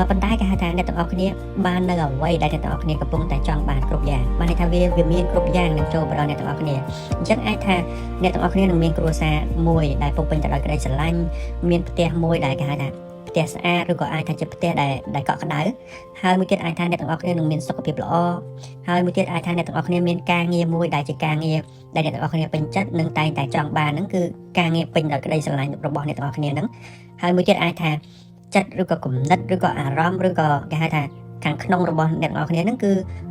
ប៉ុន្តែគេហៅថាអ្នកទាំងអស់គ្នាបាននៅអ្វីដែលអ្នកទាំងអស់គ្នាកំពុងតែចង់បានគ្រប់យ៉ាងបានន័យថាវាវាមានគ្រប់យ៉ាងនឹងចូលមកដល់អ្នកទាំងអស់គ្នាអញ្ចឹងអាចថាអ្នកទាំងអស់គ្នានឹងមានគ្រួសារមួយដែលពោពេញទៅដោយក្តីស្រឡាញ់មានផ្ទះមួយដែលគេហៅថាផ្ទះស្អាតឬក៏អាចថាជាផ្ទះដែលដែលកក់ក្ដៅហើយមួយទៀតអាចថាអ្នកទាំងអស់គ្នានឹងមានសុខភាពល្អហើយមួយទៀតអាចថាអ្នកទាំងអស់គ្នាមានការងារមួយដែលជាការងារដែលអ្នកទាំងអស់គ្នាពេញចិត្តនិងតែងតែចង់បានហ្នឹងគឺការងារពេញដោយក្តីស្រឡាញ់របស់អ្នកទាំងអស់គ្នាហ្នឹងហើយមួយទៀតអាចថាចិត្តឬក៏គំនិតឬក៏អារម្មណ៍ឬក៏គេហៅថាខាងក្នុងរបស់អ្នកទាំងអស់គ្នាហ្នឹងគ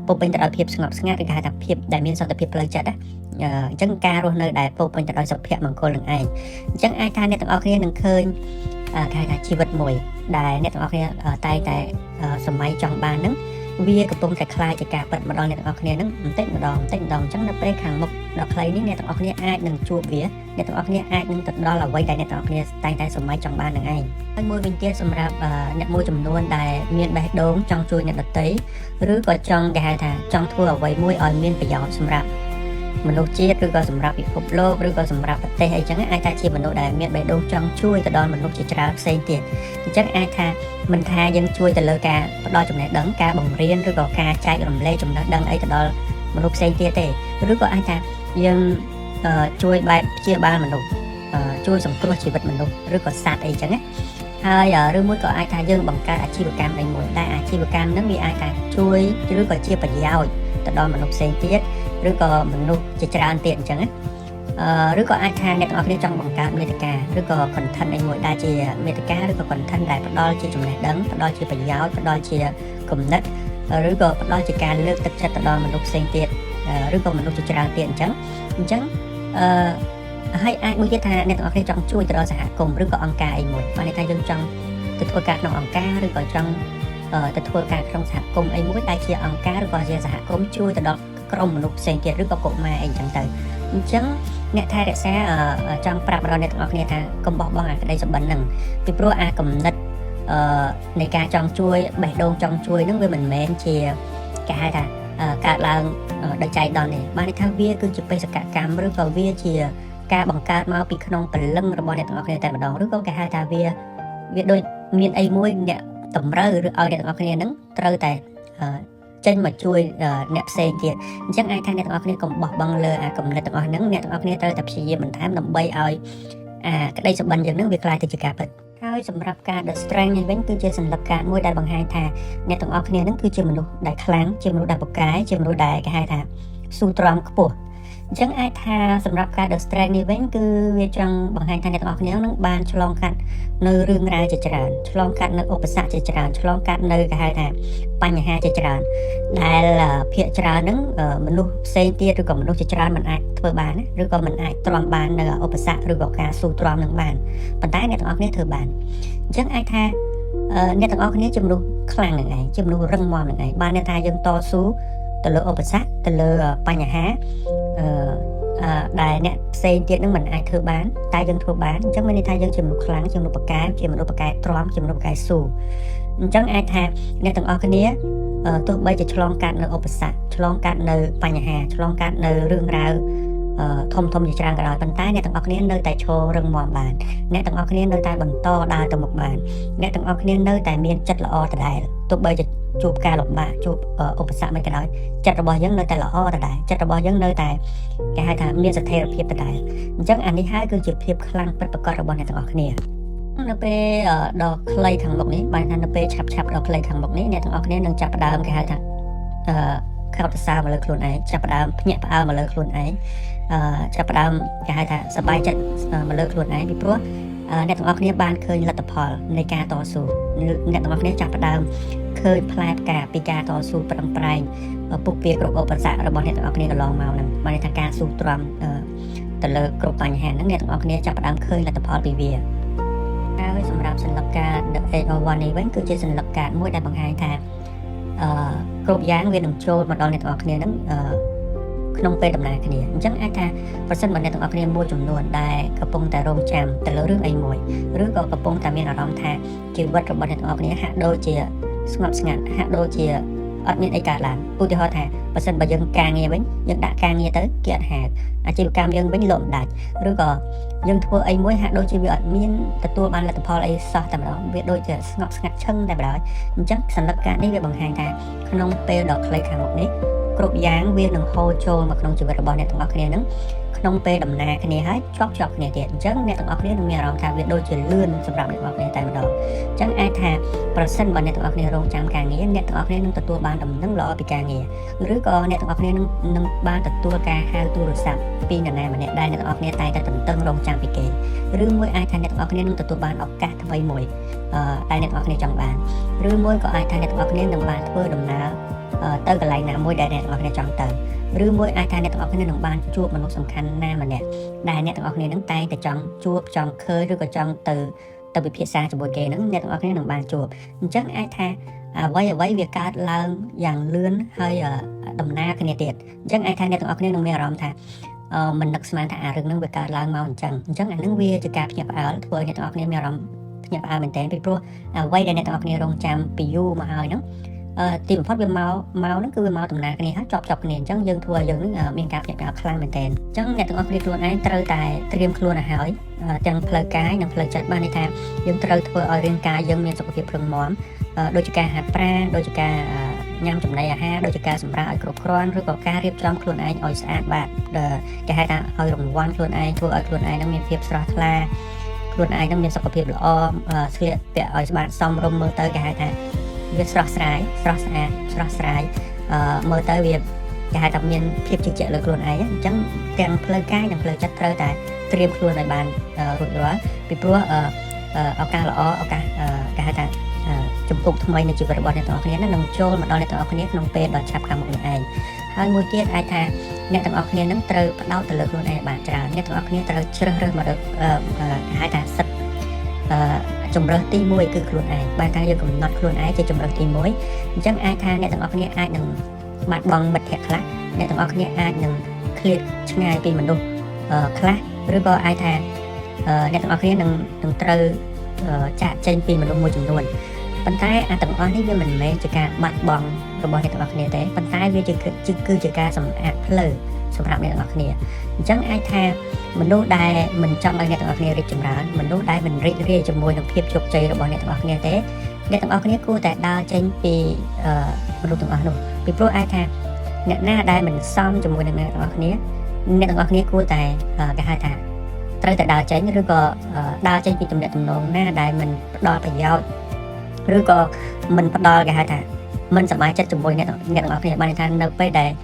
ឺពោពេញទៅដោយភាពស្ងប់ស្ងាត់ឬគេហៅថាភាពដែលមានសន្តិភាពផ្លូវចិត្តណាអញ្ចឹងការរស់នៅដែលពោពេញទៅដោយសុភមង្គលនឹងឯងអញ្ចឹងអាចថាអ្នកទាំងអស់គ្នានឹងឃើញគេហៅថាជីវិតមួយដែលអ្នកទាំងអស់គ្នាតែងតែសម័យចង់បានហ្នឹងវាកំពុងតែក្លាយជាការពិតមកដល់អ្នកទាំងអស់គ្នាហ្នឹងបន្តិចម្ដងបន្តិចម្ដងអញ្ចឹងនៅពេលខាងមុខដល់ខ្លីនេះអ្នកទាំងអស់គ្នាអាចនឹងជួបវាអ្នកទាំងអស់គ្នាអាចនឹងទៅដល់អ្វីដែលអ្នកទាំងអស់គ្នាតែងតែសម័យចង់បាននឹងឯងហើយមួយវិញទៀតសម្រាប់អ្នកមួយចំនួនដែលមានបេះដូងចង់ជួយអ្នកដទៃឬក៏ចង់គេហៅថាចង់ធ្វើអ្វីមួយឲ្យមានប្រយោជន៍សម្រាប់ មនុស្សជាតិឬក៏សម្រាប់ពិភពលោកឬក៏សម្រាប់ប្រទេសអីចឹងអាចថាជាមនុស្សដែលមានបេះដូងចង់ជួយទៅដល់មនុស្សជាច្រើនផ្សេងទៀតអញ្ចឹងអាចថាមិនថាយើងជួយទៅលើការផ្ដល់ចំណេះដឹងការបង្រៀនឬក៏ការចែករំលែកចំណេះដឹងអីទៅដល់មនុស្សផ្សេងទៀតទេឬក៏អាចថាយើងជួយបែបព្យាបាលមនុស្សជួយសង្គ្រោះជីវិតមនុស្សឬក៏សត្វអីចឹងណាហើយឬមួយក៏អាចថាយើងបង្កើតអាជីវកម្មអីមួយដែលអាជីវកម្មហ្នឹងវាអាចថាជួយឬក៏ជាប្រយោជន៍ទៅដល់មនុស្សផ្សេងទៀតឬក៏មនុស្សជាច្រើនទៀតអញ្ចឹងណាឬក៏អាចថាអ្នកទាំងអស់គ្នាចង់បង្កើតមាតិកាឬក៏ content អីមួយដែលជាមាតិកាឬក៏ content ដែលផ្ដល់ជាចំណេះដឹងផ្ដល់ជាប្រយោជន៍ផ្ដល់ជាគំនិតឬក៏ផ្ដល់ជាការលើកទឹកចិត្តទៅដល់មនុស្សផ្សេងទៀតឬក៏មនុស្សជាច្រើនទៀតអញ្ចឹងអញ្ចឹងអឺហើយអាចមួយទៀតថាអ្នកទាំងអស់គ្នាចង់ជួយទៅដល់សហគមន៍ឬក៏អង្គការអីមួយបានន័យថាយើងចង់ទៅធ្វើការក្នុងអង្គការឬក៏ចង់ទៅធ្វើការក្នុងសហគមន៍អីមួយដែលជាអង្គការឬក៏ជាសហគមន៍ជួយទៅដល់ក្រុមមនុស្សផ្សេងទៀតឬក៏កុមារអីចឹងទៅអញ្ចឹងអ្នកថែរក្សាចង់ប្រាប់ដល់អ្នកទាំងអស់គ្នាថាកុំបោះបង់អាក្តីសុបិនហ្នឹងពីព្រោះអាគំនិតនៃការចង់ជួយបេះដូងចង់ជួយហ្នឹងវាមិនមែនជាគេហៅថាកើតឡើងដោយចៃដន្យទេបានន័យថាវាគឺជាបេសកកម្មឬក៏វាជាការបង្កើតមកពីក្នុងព្រលឹងរបស់អ្នកទាំងអស់គ្នាតែម្ដងឬក៏គេហៅថាវាដូចមានអីមួយអ្នកតម្រូវឬឲ្យអ្នកទាំងអស់គ្នាហ្នឹងត្រូវតែចេញមកជួយអ្នកផ្សេងទៀតអញ្ចឹងអាចថាអ្នកទាំងអស់គ្នាកុំបោះបង់លើអាគំនិតទាំងអស់ហ្នឹងអ្នកទាំងអស់គ្នាត្រូវតែព្យាយាមបន្ថែមដើម្បីឲ្យអាក្តីសុបិនយើងហ្នឹងវាក្លាយទៅជាការពិតហើយសម្រាប់ការ The Strength នេះវិញគឺជាសន្លឹកកាតមួយដែលបង្ហាញថាអ្នកទាំងអស់គ្នាហ្នឹងគឺជាមនុស្សដែលខ្លាំងជាមនុស្សដែលពូកែជាមនុស្សដែលគេហៅថាស៊ូទ្រាំខ្ពស់អញ្ចឹងអាចថាសម្រាប់ការ The Strength នេះវិញគឺវាចង់បង្ហាញថាអ្នកទាំងអស់គ្នានឹងបានឆ្លងកាត់នៅរឿងរ៉ាវជាច្រើនឆ្លងកាត់នៅឧបសគ្គជាច្រើនឆ្លងកាត់នៅគេហៅថាបញ្ហាជាច្រើនដែលភាគច្រើនហ្នឹងមនុស្សផ្សេងទៀតឬក៏មនុស្សជាច្រើនមិនអាចធ្វើបានណាឬក៏មិនអាចទ្រាំបាននៅឧបសគ្គឬក៏ការស៊ូទ្រាំនឹងបានប៉ុន្តែអ្នកទាំងអស់គ្នាធ្វើបានអញ្ចឹងអាចថាអ្នកទាំងអស់គ្នាជាមនុស្សខ្លាំងនឹងឯងជាមនុស្សរឹងមាំនឹងឯងបានអ្នកថាយើងតស៊ូទៅលើឧបសគ្គទៅលើបញ្ហាដែលអ្នកផ្សេងទៀតនឹងមិនអាចធ្វើបានតែយើងធ្វើបានអញ្ចឹងមានន័យថាយើងជាមនុស្សខ្លាំងជាមនុស្សពូកែជាមនុស្សពូកែទ្រាំជាមនុស្សពូកែស៊ូអញ្ចឹងអាចថាអ្នកទាំងអស់គ្នាទោះបីជាឆ្លងកាត់នៅឧបសគ្គឆ្លងកាត់នៅបញ្ហាឆ្លងកាត់នៅរឿងរ៉ាវធំធំជាច្រើនក៏ដោយប៉ុន្តែអ្នកទាំងអស់គ្នានៅតែឈររឹងមាំបានអ្នកទាំងអស់គ្នានៅតែបន្តដើរទៅមុខបានអ្នកទាំងអស់គ្នានៅតែមានចិត្តល្អដដែលទោះបីជាជួបការលំបាកជួបឧបសគ្គមិនក៏ដោយចិត្តរបស់យើងនៅតែល្អដដែលចិត្តរបស់យើងនៅតែគេហៅថាមានស្ថិរភាពដដែលអញ្ចឹងអានេះហើយគឺជាភាពខ្លាំងពិតប្រាកដរបស់អ្នកទាំងអស់គ្នានៅពេលដ៏ខ្លីខាងមុខនេះបានថានៅពេលឆាប់ឆាប់ដ៏ខ្លីខាងមុខនេះអ្នកទាំងអស់គ្នានឹងចាប់ផ្ដើមគេហៅថាកោតសរសើរមកលើខ្លួនឯងចាប់ផ្ដើមភ្ញាក់ផ្អើលមកលើខ្លួនឯងចាប់ផ្ដើមគេហៅថាសប្បាយចិត្តមកលើខ្លួនឯងពីព្រោះអ្នកទាំងអស់គ្នាបានឃើញលទ្ធផលនៃការតស៊ូអ្នកទាំងអស់គ្នាចាប់ផ្ដើមឃើញផ្លែផ្កាពីការតស៊ូប្រឹងប្រែងពុះពៀគ្រប់ឧបសគ្គរបស់អ្នកទាំងអស់គ្នាកន្លងមកហ្នឹងបានន័យថាការស៊ូទ្រាំទៅលើគ្រប់បញ្ហាហ្នឹងអ្នកទាំងអស់គ្នាចាប់ផ្ដើមឃើញលទ្ធផលពីវាហើយសម្រាប់សន្លឹកកាត The 801នេះវិញគឺជាសន្លឹកកាតមួយដែលបង្ហាញថាគ្រប់យ៉ាងវានឹងចូលមកដល់អ្នកទាំងអស់គ្នាហ្នឹងក្នុងពេលដំណើរគ្នាអញ្ចឹងអាចថាប្រសិនបើអ្នកទាំងអស់គ្នាមួយចំនួនដែលកំពុងតែរងចាំទៅលើរឿងអីមួយឬក៏កំពុងតែមានអារម្មណ៍ថាជីវិតរបស់អ្នកទាំងអស់គ្នាហាក់ដូចជាស្ងប់ស្ងាត់ហាក់ដូចជាអត់មានអីកើតឡើងឧទាហរណ៍ថាបើសិនបើយើងការងារវិញយើងដាក់ការងារទៅគេអត់ហៅអាជីវកម្មយើងវិញលក់មិនដាច់ឬក៏យើងធ្វើអីមួយហាក់ដូចជាវាអត់មានទទួលបានលទ្ធផលអីសោះតែម្ដងវាដូចជាស្ងប់ស្ងាត់ឈឹងតែម្ដងអញ្ចឹងសន្លឹកកាតនេះវាបង្ហាញថាក្នុងពេលដ៏ខ្លីខាងមុខនេះគ្រប់យ៉ាងវានឹងហូរចូលមកក្នុងជីវិតរបស់អ្នកទាំងអស់គ្នានឹងក្នុងពេលដំណើរគ្នាហើយជាប់ជាប់គ្នាទៀតអញ្ចឹងអ្នកទាំងអស់គ្នានឹងមានអារម្មណ៍ថាវាដូចជាលឿនសម្រាប់អ្នកទាំងអស់គ្នាតែម្ដងអញ្ចឹងអាចថាប្រសិនបើអ្នកទាំងអស់គ្នារងចាំការងារអ្នកទាំងអស់គ្នានឹងទទួលបានដំណឹងល្អពីការងារឬក៏អ្នកទាំងអស់គ្នានឹងបានទទួលការហៅទូរស័ព្ទពីនរណាម្នាក់ដែលអ្នកទាំងអស់គ្នាតែងតែទន្ទឹងរង់ចាំពីគេឬមួយអាចថាអ្នកទាំងអស់គ្នានឹងទទួលបានឱកាសថ្មីមួយដែលអ្នកទាំងអស់គ្នាចង់បានឬមួយក៏អាចថាអ្នកទាំងអស់គ្នានឹងបានធ្វើដំណើរទៅកន្លែងណាមួយដែលអ្នកទាំងអស់គ្នាចង់ទៅឬមួយអាចថាអ្នកទាំងអស់គ្នានឹងបានជួបមនុស្សសំខាន់ណាម្នាក់ដែលអ្នកទាំងអស់គ្នានឹងតែងតែចង់ជួបចង់ឃើញឬក៏ចង់ទៅពិភាក្សាជាមួយគេហ្នឹងអ្នកទាំងអស់គ្នានឹងបានជួបអញ្ចឹងអាចថាអ្វីអ្វីវាកើតឡើងយ៉ាងលឿនហើយដំណើរគ្នាទៀតអញ្ចឹងអាចថាអ្នកទាំងអស់គ្នានឹងមានអារម្មណ៍ថាមិននឹកស្មានថាអារឿងហ្នឹងវាកើតឡើងមកអញ្ចឹងអញ្ចឹងអាហ្នឹងវាជាការភ្ញាក់ផ្អើលធ្វើឲ្យអ្នកទាំងអស់គ្នាមានអារម្មណ៍ភ្ញាក់ផ្អើលមែនទែនពីព្រោះអ្វីដែលអ្នកទាំងអស់គ្នារងចាំពីយូរមកហើយហ្នឹង ទីបំផុតវាមកមកហ្នឹងគឺវាមកដំណើរគ្នាហើយជាប់ជាប់គ្នាអញ្ចឹងយើងធ្វើឲ្យយើងហ្នឹងមានការភ្ញាក់ផ្អើលខ្លាំងមែនទែនអញ្ចឹងអ្នកទាំងអស់គ្នាខ្លួនឯងត្រូវតែត្រៀមខ្លួនឲ្យហើយទាំងផ្លូវកាយនិងផ្លូវចិត្តបានន័យថាយើងត្រូវធ្វើឲ្យរាងកាយយើងមានសុខភាពរឹងមាំដូចជាការហាត់ប្រាណដូចជាការញ៉ាំចំណីអាហារដូចជាការសម្រាកឲ្យគ្រប់គ្រាន់ឬក៏ការរៀបចំខ្លួនឯងឲ្យស្អាតបាតគេហៅថាឲ្យរង្វាន់ខ្លួនឯងធ្វើឲ្យខ្លួនឯងនឹងមានភាពស្រស់ថ្លាខ្លួនឯងនឹងមានសុខភាពល្អស្លៀកពាក់ឲ្យស្អាតសមរម្យមើលទៅគេហៅថាវាស្រស់ស្រាយស្រស់ស្អាតស្រស់ស្រាយមើលទៅវាគេហៅថាមានភាពជឿជាក់លើខ្លួនឯងអញ្ចឹងទាំងផ្លូវកាយនិងផ្លូវចិត្តត្រូវតែត្រៀមខ្លួនឲ្យបានរួចរាល់ពីព្រោះឱកាសល្អឱកាសគេហៅថាជំពូកថ្មីនៃជីវិតរបស់អ្នកទាំងអស់គ្នានឹងចូលមកដល់អ្នកទាំងអស់គ្នាក្នុងពេលដ៏ឆាប់ខាងមុខនេះឯងហើយមួយទៀតអាចថាអ្នកទាំងអស់គ្នានឹងត្រូវផ្ដោតទៅលើខ្លួនឯងបានច្រើនអ្នកទាំងអស់គ្នាត្រូវជ្រើសរើសមកគេហៅថាសិទ្ធជំរើសទី1គឺខ្លួនឯងបែរថាយើងកំណត់ខ្លួនឯងជាជំរើសទី1អញ្ចឹងអាចថាអ្នកទាំងអស់គ្នាអាចនឹងបាត់បង់មិត្តភ័ក្តិខ្លះអ្នកទាំងអស់គ្នាអាចនឹងឃ្លាតឆ្ងាយពីមនុស្សខ្លះឬក៏អាចថាអ្នកទាំងអស់គ្នានឹងត្រូវចាក់ចេញពីមនុស្សមួយចំនួនប៉ុន្តែអាទាំងអស់នេះវាមិនមែនជាការបាត់បង់របស់អ្នកទាំងអស់គ្នាទេប៉ុន្តែវាជាគឺជាការសម្អាតផ្លូវសម្រាប់អ្នកទាំងអស់គ្នាអញ្ចឹងអាចថាមនុស្សដែលមិនចង់ឲ្យអ្នកទាំងអស់គ្នារីកចម្រើនមនុស្សដែលមិនរីករាយជាមួយនឹងភាពជោគជ័យរបស់អ្នកទាំងអស់គ្នាទេអ្នកទាំងអស់គ្នាគួរតែដើរចេញពីមនុស្សទាំងអស់នោះពីព្រោះអាចថាអ្នកណាដែលមិនសមជាមួយនឹងអ្នកទាំងអស់គ្នាអ្នកទាំងអស់គ្នាគួរតែគេហៅថាត្រូវតែដើរចេញឬក៏ដើរចេញពីទំនាក់ទំនងណាដែលមិនផ្ដល់ប្រយោជន៍ឬក៏មិនផ្ដល់គេហៅថាមិនសប្បាយចិត្តជាមួយអ្នកអ្នកទាំងអស់គ្នាបានន័យថានៅពេលដែល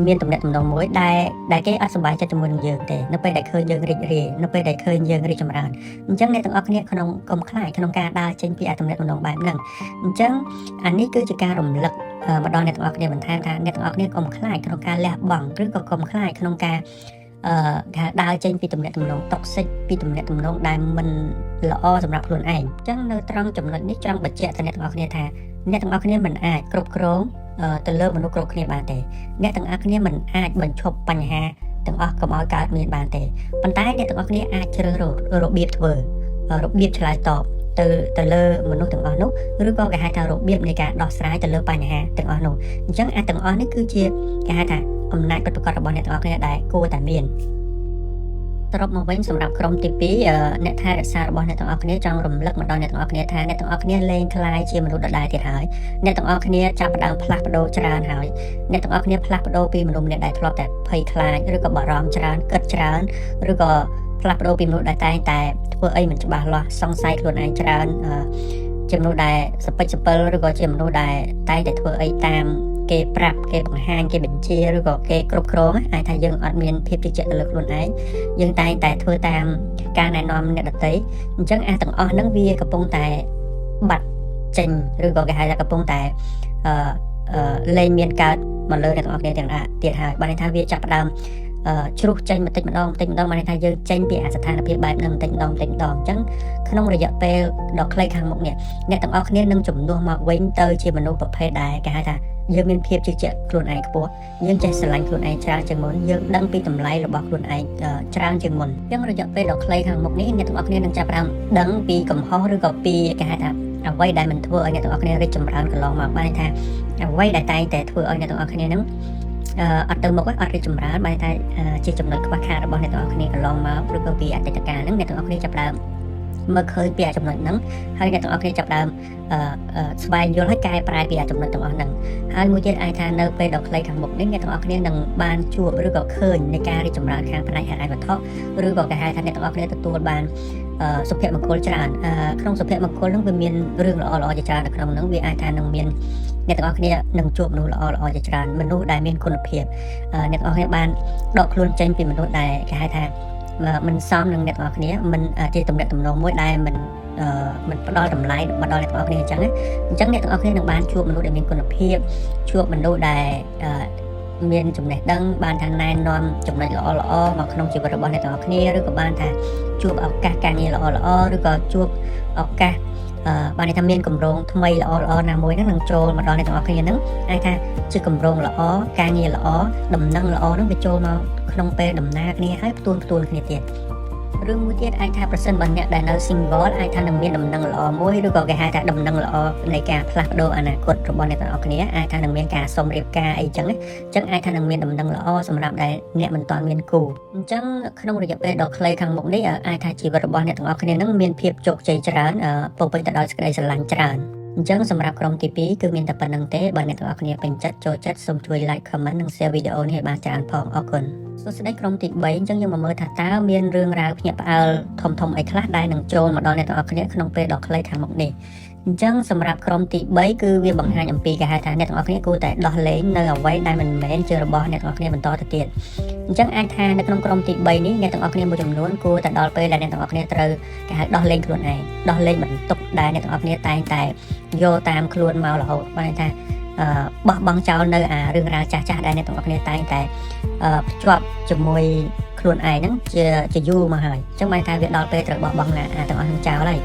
មានទំនាក់ទំនងមួយដែលគេអត់សប្បាយចិត្តជាមួយនឹងយើងទេនៅពេលដែលឃើញយើងរីករាយនៅពេលដែលឃើញយើងរីកចម្រើនអញ្ចឹងអ្នកទាំងអស់គ្នាក្នុងកុំខ្លាចក្នុងការដើរចេញពីអាទំនាក់ទំនងបែបហ្នឹងអញ្ចឹងអានេះគឺជាការរំលឹកមកដល់អ្នកទាំងអស់គ្នាបន្ថែមថាអ្នកទាំងអស់គ្នាកុំខ្លាចក្នុងការលះបង់ឬក៏កុំខ្លាចក្នុងការគេដើរចេញពីទំនាក់ទំនង toxic ពីទំនាក់ទំនងដែលមិនល្អសម្រាប់ខ្លួនឯងអញ្ចឹងនៅត្រង់ចំណុចនេះចង់បញ្ជាក់ទៅអ្នកទាំងអស់គ្នាថាអ្នកទាំងអស់គ្នាមិនអាចគ្រប់គ្រងទៅលើមនុស្សគ្រប់គ្នាបានទេអ្នកទាំងអស់គ្នាមិនអាចបញ្ឈប់បញ្ហាទាំងអស់កុំឲ្យកើតមានបានទេប៉ុន្តែអ្នកទាំងអស់គ្នាអាចជ្រើសរើសរបៀបធ្វើរបៀបឆ្លើយតបទៅលើមនុស្សទាំងអស់នោះឬក៏គេហៅថារបៀបនៃការដោះស្រាយទៅលើបញ្ហាទាំងអស់នោះអញ្ចឹងអាទាំងអស់នេះគឺជាគេហៅថាអំណាចពិតប្រាកដរបស់អ្នកទាំងអស់គ្នាដែលគួរតែមានសរុបមកវិញសម្រាប់ក្រុមទី2អ្នកថែរក្សារបស់អ្នកទាំងអស់គ្នាចង់រំលឹកមកដល់អ្នកទាំងអស់គ្នាថាអ្នកទាំងអស់គ្នាលែងក្លាយជាមនុស្សដដែលទៀតហើយអ្នកទាំងអស់គ្នាចាប់ផ្ដើមផ្លាស់ប្ដូរច្រើនហើយអ្នកទាំងអស់គ្នាផ្លាស់ប្ដូរពីមនុស្សម្នាក់ដែលធ្លាប់តែភ័យខ្លាចឬក៏បារម្ភច្រើនគិតច្រើនឬក៏ផ្លាស់ប្ដូរពីមនុស្សដែលតែងតែធ្វើអីមិនច្បាស់លាស់សង្ស័យខ្លួនឯងច្រើនជាមនុស្សដែលសពេចសពិលឬក៏ជាមនុស្សដែលតែងតែធ្វើអីតាមគេប្រាប់គេបង្ហាញគេបញ្ជាឬក៏គេគ្រប់គ្រងអាចថាយើងអត់មានភាពជឿជាក់ទៅលើខ្លួនឯងយើងតែងតែធ្វើតាមការណែនាំអ្នកដទៃអញ្ចឹងអាទាំងអស់ហ្នឹងវាកំពុងតែបាត់ចេញឬក៏គេហៅថាកំពុងតែអឺលែងមានកើតមកលើអ្នកទាំងអស់គ្នាទាំងទៀតហើយបានន័យថាវាចាប់ផ្ដើមជ្រុះចេញបន្តិចម្ដងបន្តិចម្ដងបានន័យថាយើងចេញពីអាស្ថានភាពបែបហ្នឹងបន្តិចម្ដងបន្តិចម្ដងអញ្ចឹងក្នុងរយៈពេលដ៏ខ្លីខាងមុខនេះអ្នកទាំងអស់គ្នានឹងជំនួសមកវិញទៅជាមនុស្សប្រភេទដែលគេហៅថាយើងមានភាពជឿជាក់ខ្លួនឯងខ្ពស់យើងចេះស្រឡាញ់ខ្លួនឯងច្រើនជាងមុនយើងដឹងពីតម្លៃរបស់ខ្លួនឯងច្រើនជាងមុនអញ្ចឹងរយៈពេលដ៏ខ្លីខាងមុខនេះអ្នកទាំងអស់គ្នានឹងចាប់ផ្ដើមដឹងពីកំហុសឬក៏ពីគេហៅថាអ្វីដែលមិនធ្វើឲ្យអ្នកទាំងអស់គ្នារីកចម្រើនកន្លងមកបានថាអ្វីដែលតែងតែធ្វើឲ្យអ្នកទាំងអស់គ្នានឹងអត់ទៅមុខអត់រីកចម្រើនបានថាជាចំណុចខ្វះខាតរបស់អ្នកទាំងអស់គ្នាកន្លងមកឬក៏ពីអតីតកាលហ្នឹងអ្នកទាំងអស់គ្នាចាប់ផ្ដើមមើលឃើញពីចំណុចហ្នឹងហើយអ្នកទាំងអស់គ្នាចាប់ផ្ដើមស្វែងយល់ហើយកែប្រែពីចំណុចទាំងអស់ហ្នឹងហើយមួយទៀតអាចថានៅពេលដ៏ខ្លីខាងមុខនេះអ្នកទាំងអស់គ្នានឹងបានជួបឬក៏ឃើញនៃការរីកចម្រើនខាងផ្នែកហិរញ្ញវត្ថុឬក៏គេហៅថាអ្នកទាំងអស់គ្នាទទួលបានសុភមង្គលច្រើនក្នុងសុភមង្គលហ្នឹងវាមានរឿងល្អៗជាច្រើននៅក្នុងហ្នឹងវាអាចថានឹងមានអ្នកទាំងអស់គ្នានឹងជួបមនុស្សល្អល្អជាច្រើនមនុស្សដែលមានគុណភាពអ្នកទាំងអស់គ្នាបានដកខ្លួនចេញពីមនុស្សដែលគេហៅថាមិនសមនឹងអ្នកទាំងអស់គ្នាមិនជាទំនាក់ទំនងមួយដែលមិនផ្ដល់តម្លៃមកដល់អ្នកទាំងអស់គ្នាអញ្ចឹងអញ្ចឹងអ្នកទាំងអស់គ្នានឹងបានជួបមនុស្សដែលមានគុណភាពជួបមនុស្សដែលមានចំណេះដឹងបានថាណែនាំចំណុចល្អល្អមកក្នុងជីវិតរបស់អ្នកទាំងអស់គ្នាឬក៏បានថាជួបឱកាសការងារល្អល្អឬក៏ជួបឱកាសបានន័យថាមានគម្រោងថ្មីល្អល្អណាមួយហ្នឹងនឹងចូលមកដល់អ្នកទាំងអស់គ្នាហ្នឹងអាចថាជាគម្រោងល្អការងារល្អដំណឹងល្អហ្នឹងវាចូលមកក្នុងពេលដំណើរគ្នាហើយផ្ទួនផ្ទួនគ្នាទៀត។ រឿងមួយទៀតអាចថាប្រសិនបើអ្នកដែលនៅ single អាចថានឹងមានដំណឹងល្អមួយឬក៏គេហៅថាដំណឹងល្អនៃការផ្លាស់ប្ដូរអនាគតរបស់អ្នកទាំងអស់គ្នាអាចថានឹងមានការសុំរៀបការអីចឹងណាអញ្ចឹងអាចថានឹងមានដំណឹងល្អសម្រាប់ដែលអ្នកមិនទាន់មានគូអញ្ចឹងក្នុងរយៈពេលដ៏ខ្លីខាងមុខនេះអាចថាជីវិតរបស់អ្នកទាំងអស់គ្នានឹងមានភាពជោគជ័យច្រើនពោរពេញទៅដោយសេចក្តីស្រឡាញ់ច្រើនអញ្ចឹងសម្រាប់ក្រុមទី2គឺមានតែប៉ុណ្ណឹងទេបើអ្នកទាំងអស់គ្នាពេញចិត្តចូលចិត្តសូមជួយ like comment និង share វីដេអូនេះឲ្យបានច្រើនផងអរគុណសួស្តីក្រុមទី3អញ្ចឹងយើងមកមើលថាតើមានរឿងរ៉ាវភ្ញាក់ផ្អើលធំធំអីខ្លះដែលនឹងចូលមកដល់អ្នកទាំងអស់គ្នាក្នុងពេលដ៏ខ្លីខាងមុខនេះអញ្ចឹងសម្រាប់ក្រុមទី3គឺវាបង្ហាញអំពីគេហៅថាអ្នកទាំងអស់គ្នាគួរតែដោះលែងនៅអ្វីដែលមិនមែនជារបស់អ្នកទាំងអស់គ្នាបន្តទៅទៀតអញ្ចឹងអាចថានៅក្នុងក្រុមទី3នេះអ្នកទាំងអស់គ្នាមួយចំនួនគួរតែដល់ពេលដែលអ្នកទាំងអស់គ្នាត្រូវគេហៅដោះលែងខ្លួនឯងដោះលែងបន្ទុកដែលអ្នកទាំងអស់គ្នាតែងតែយកតាមខ្លួនមករហូតបានថាបោះបង់ចោលនៅអារឿងរ៉ាវចាស់ចាស់ដែលអ្នកទាំងអស់គ្នាតែងតែភ្ជាប់ជាមួយខ្លួនឯងហ្នឹងជាយូរមកហើយអញ្ចឹងបានថាវាដល់ពេលត្រូវបោះបង់អាទាំងអស់ហ្នឹងចោលហើយ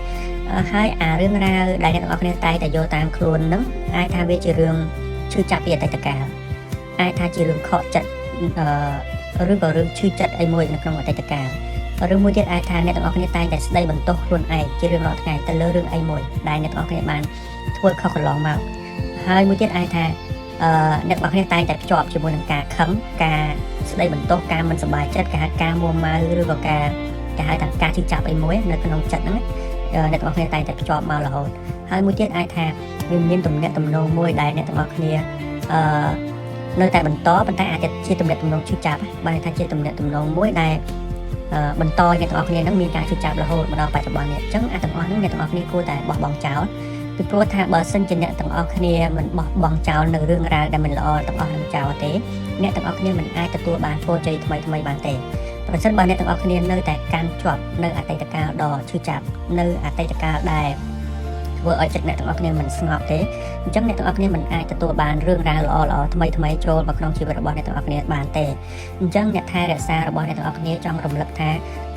ហើយអារឿងរ៉ាវដែលអ្នកទាំងអស់គ្នាតែងតែយកតាមខ្លួនហ្នឹងអាចថាវាជារឿងឈឺចាប់ពីអតីតកាលអាចថាជារឿងខកចិត្តឬក៏រឿងឈឺចិត្តអីមួយនៅក្នុងអតីតកាលឬមួយទៀតអាចថាអ្នកទាំងអស់គ្នាតែងតែស្ដីបន្ទោសខ្លួនឯងជារឿងរាល់ថ្ងៃទៅលើរឿងអីមួយដែលអ្នកទាំងអស់គ្នាបានធ្វើខុសកន្លងមកហើយមួយទៀតអាចថាអ្នកទាំងអស់គ្នាតែងតែភ្ជាប់ជាមួយនឹងការខឹងការស្ដីបន្ទោសការមិនសប្បាយចិត្តការការមួម៉ៅឬក៏ការគេហៅថាការឈឺចាប់អីមួយនៅក្នុងចិត្តហ្នឹងអ្នកទាំងអស់គ្នាតែងតែភ្ជាប់មករហូតហើយមួយទៀតអាចថាវាមានទំនាក់ទំនងមួយដែលអ្នកទាំងអស់គ្នានៅតែបន្តប៉ុន្តែអាចជាទំនាក់ទំនងឈឺចាប់បានថាជាទំនាក់ទំនងមួយដែលបន្តអ្នកទាំងអស់គ្នានឹងមានការឈឺចាប់រហូតមកដល់បច្ចុប្បន្ននេះអញ្ចឹងអាទាំងអស់ហ្នឹងអ្នកទាំងអស់គ្នាគួរតែបោះបង់ចោលពីព្រោះថាបើសិនជាអ្នកទាំងអស់គ្នាមិនបោះបង់ចោលនៅរឿងរ៉ាវដែលមិនល្អទាំងអស់ហ្នឹងចោលទេអ្នកទាំងអស់គ្នាមិនអាចទទួលបានពរជ័យថ្មីថ្មីបានទេប្រសិនបើអ្នកទាំងអស់គ្នានៅតែកាន់ជាប់នៅអតីតកាលដ៏ឈឺចាប់នៅអតីតកាលដែលធ្វើឲ្យចិត្តអ្នកទាំងអស់គ្នាមិនស្ងប់ទេអញ្ចឹងអ្នកទាំងអស់គ្នាមិនអាចទទួលបានរឿងរ៉ាវល្អល្អថ្មីថ្មីចូលមកក្នុងជីវិតរបស់អ្នកទាំងអស់គ្នាបានទេអញ្ចឹងអ្នកថែរក្សារបស់អ្នកទាំងអស់គ្នាចង់រំលឹកថា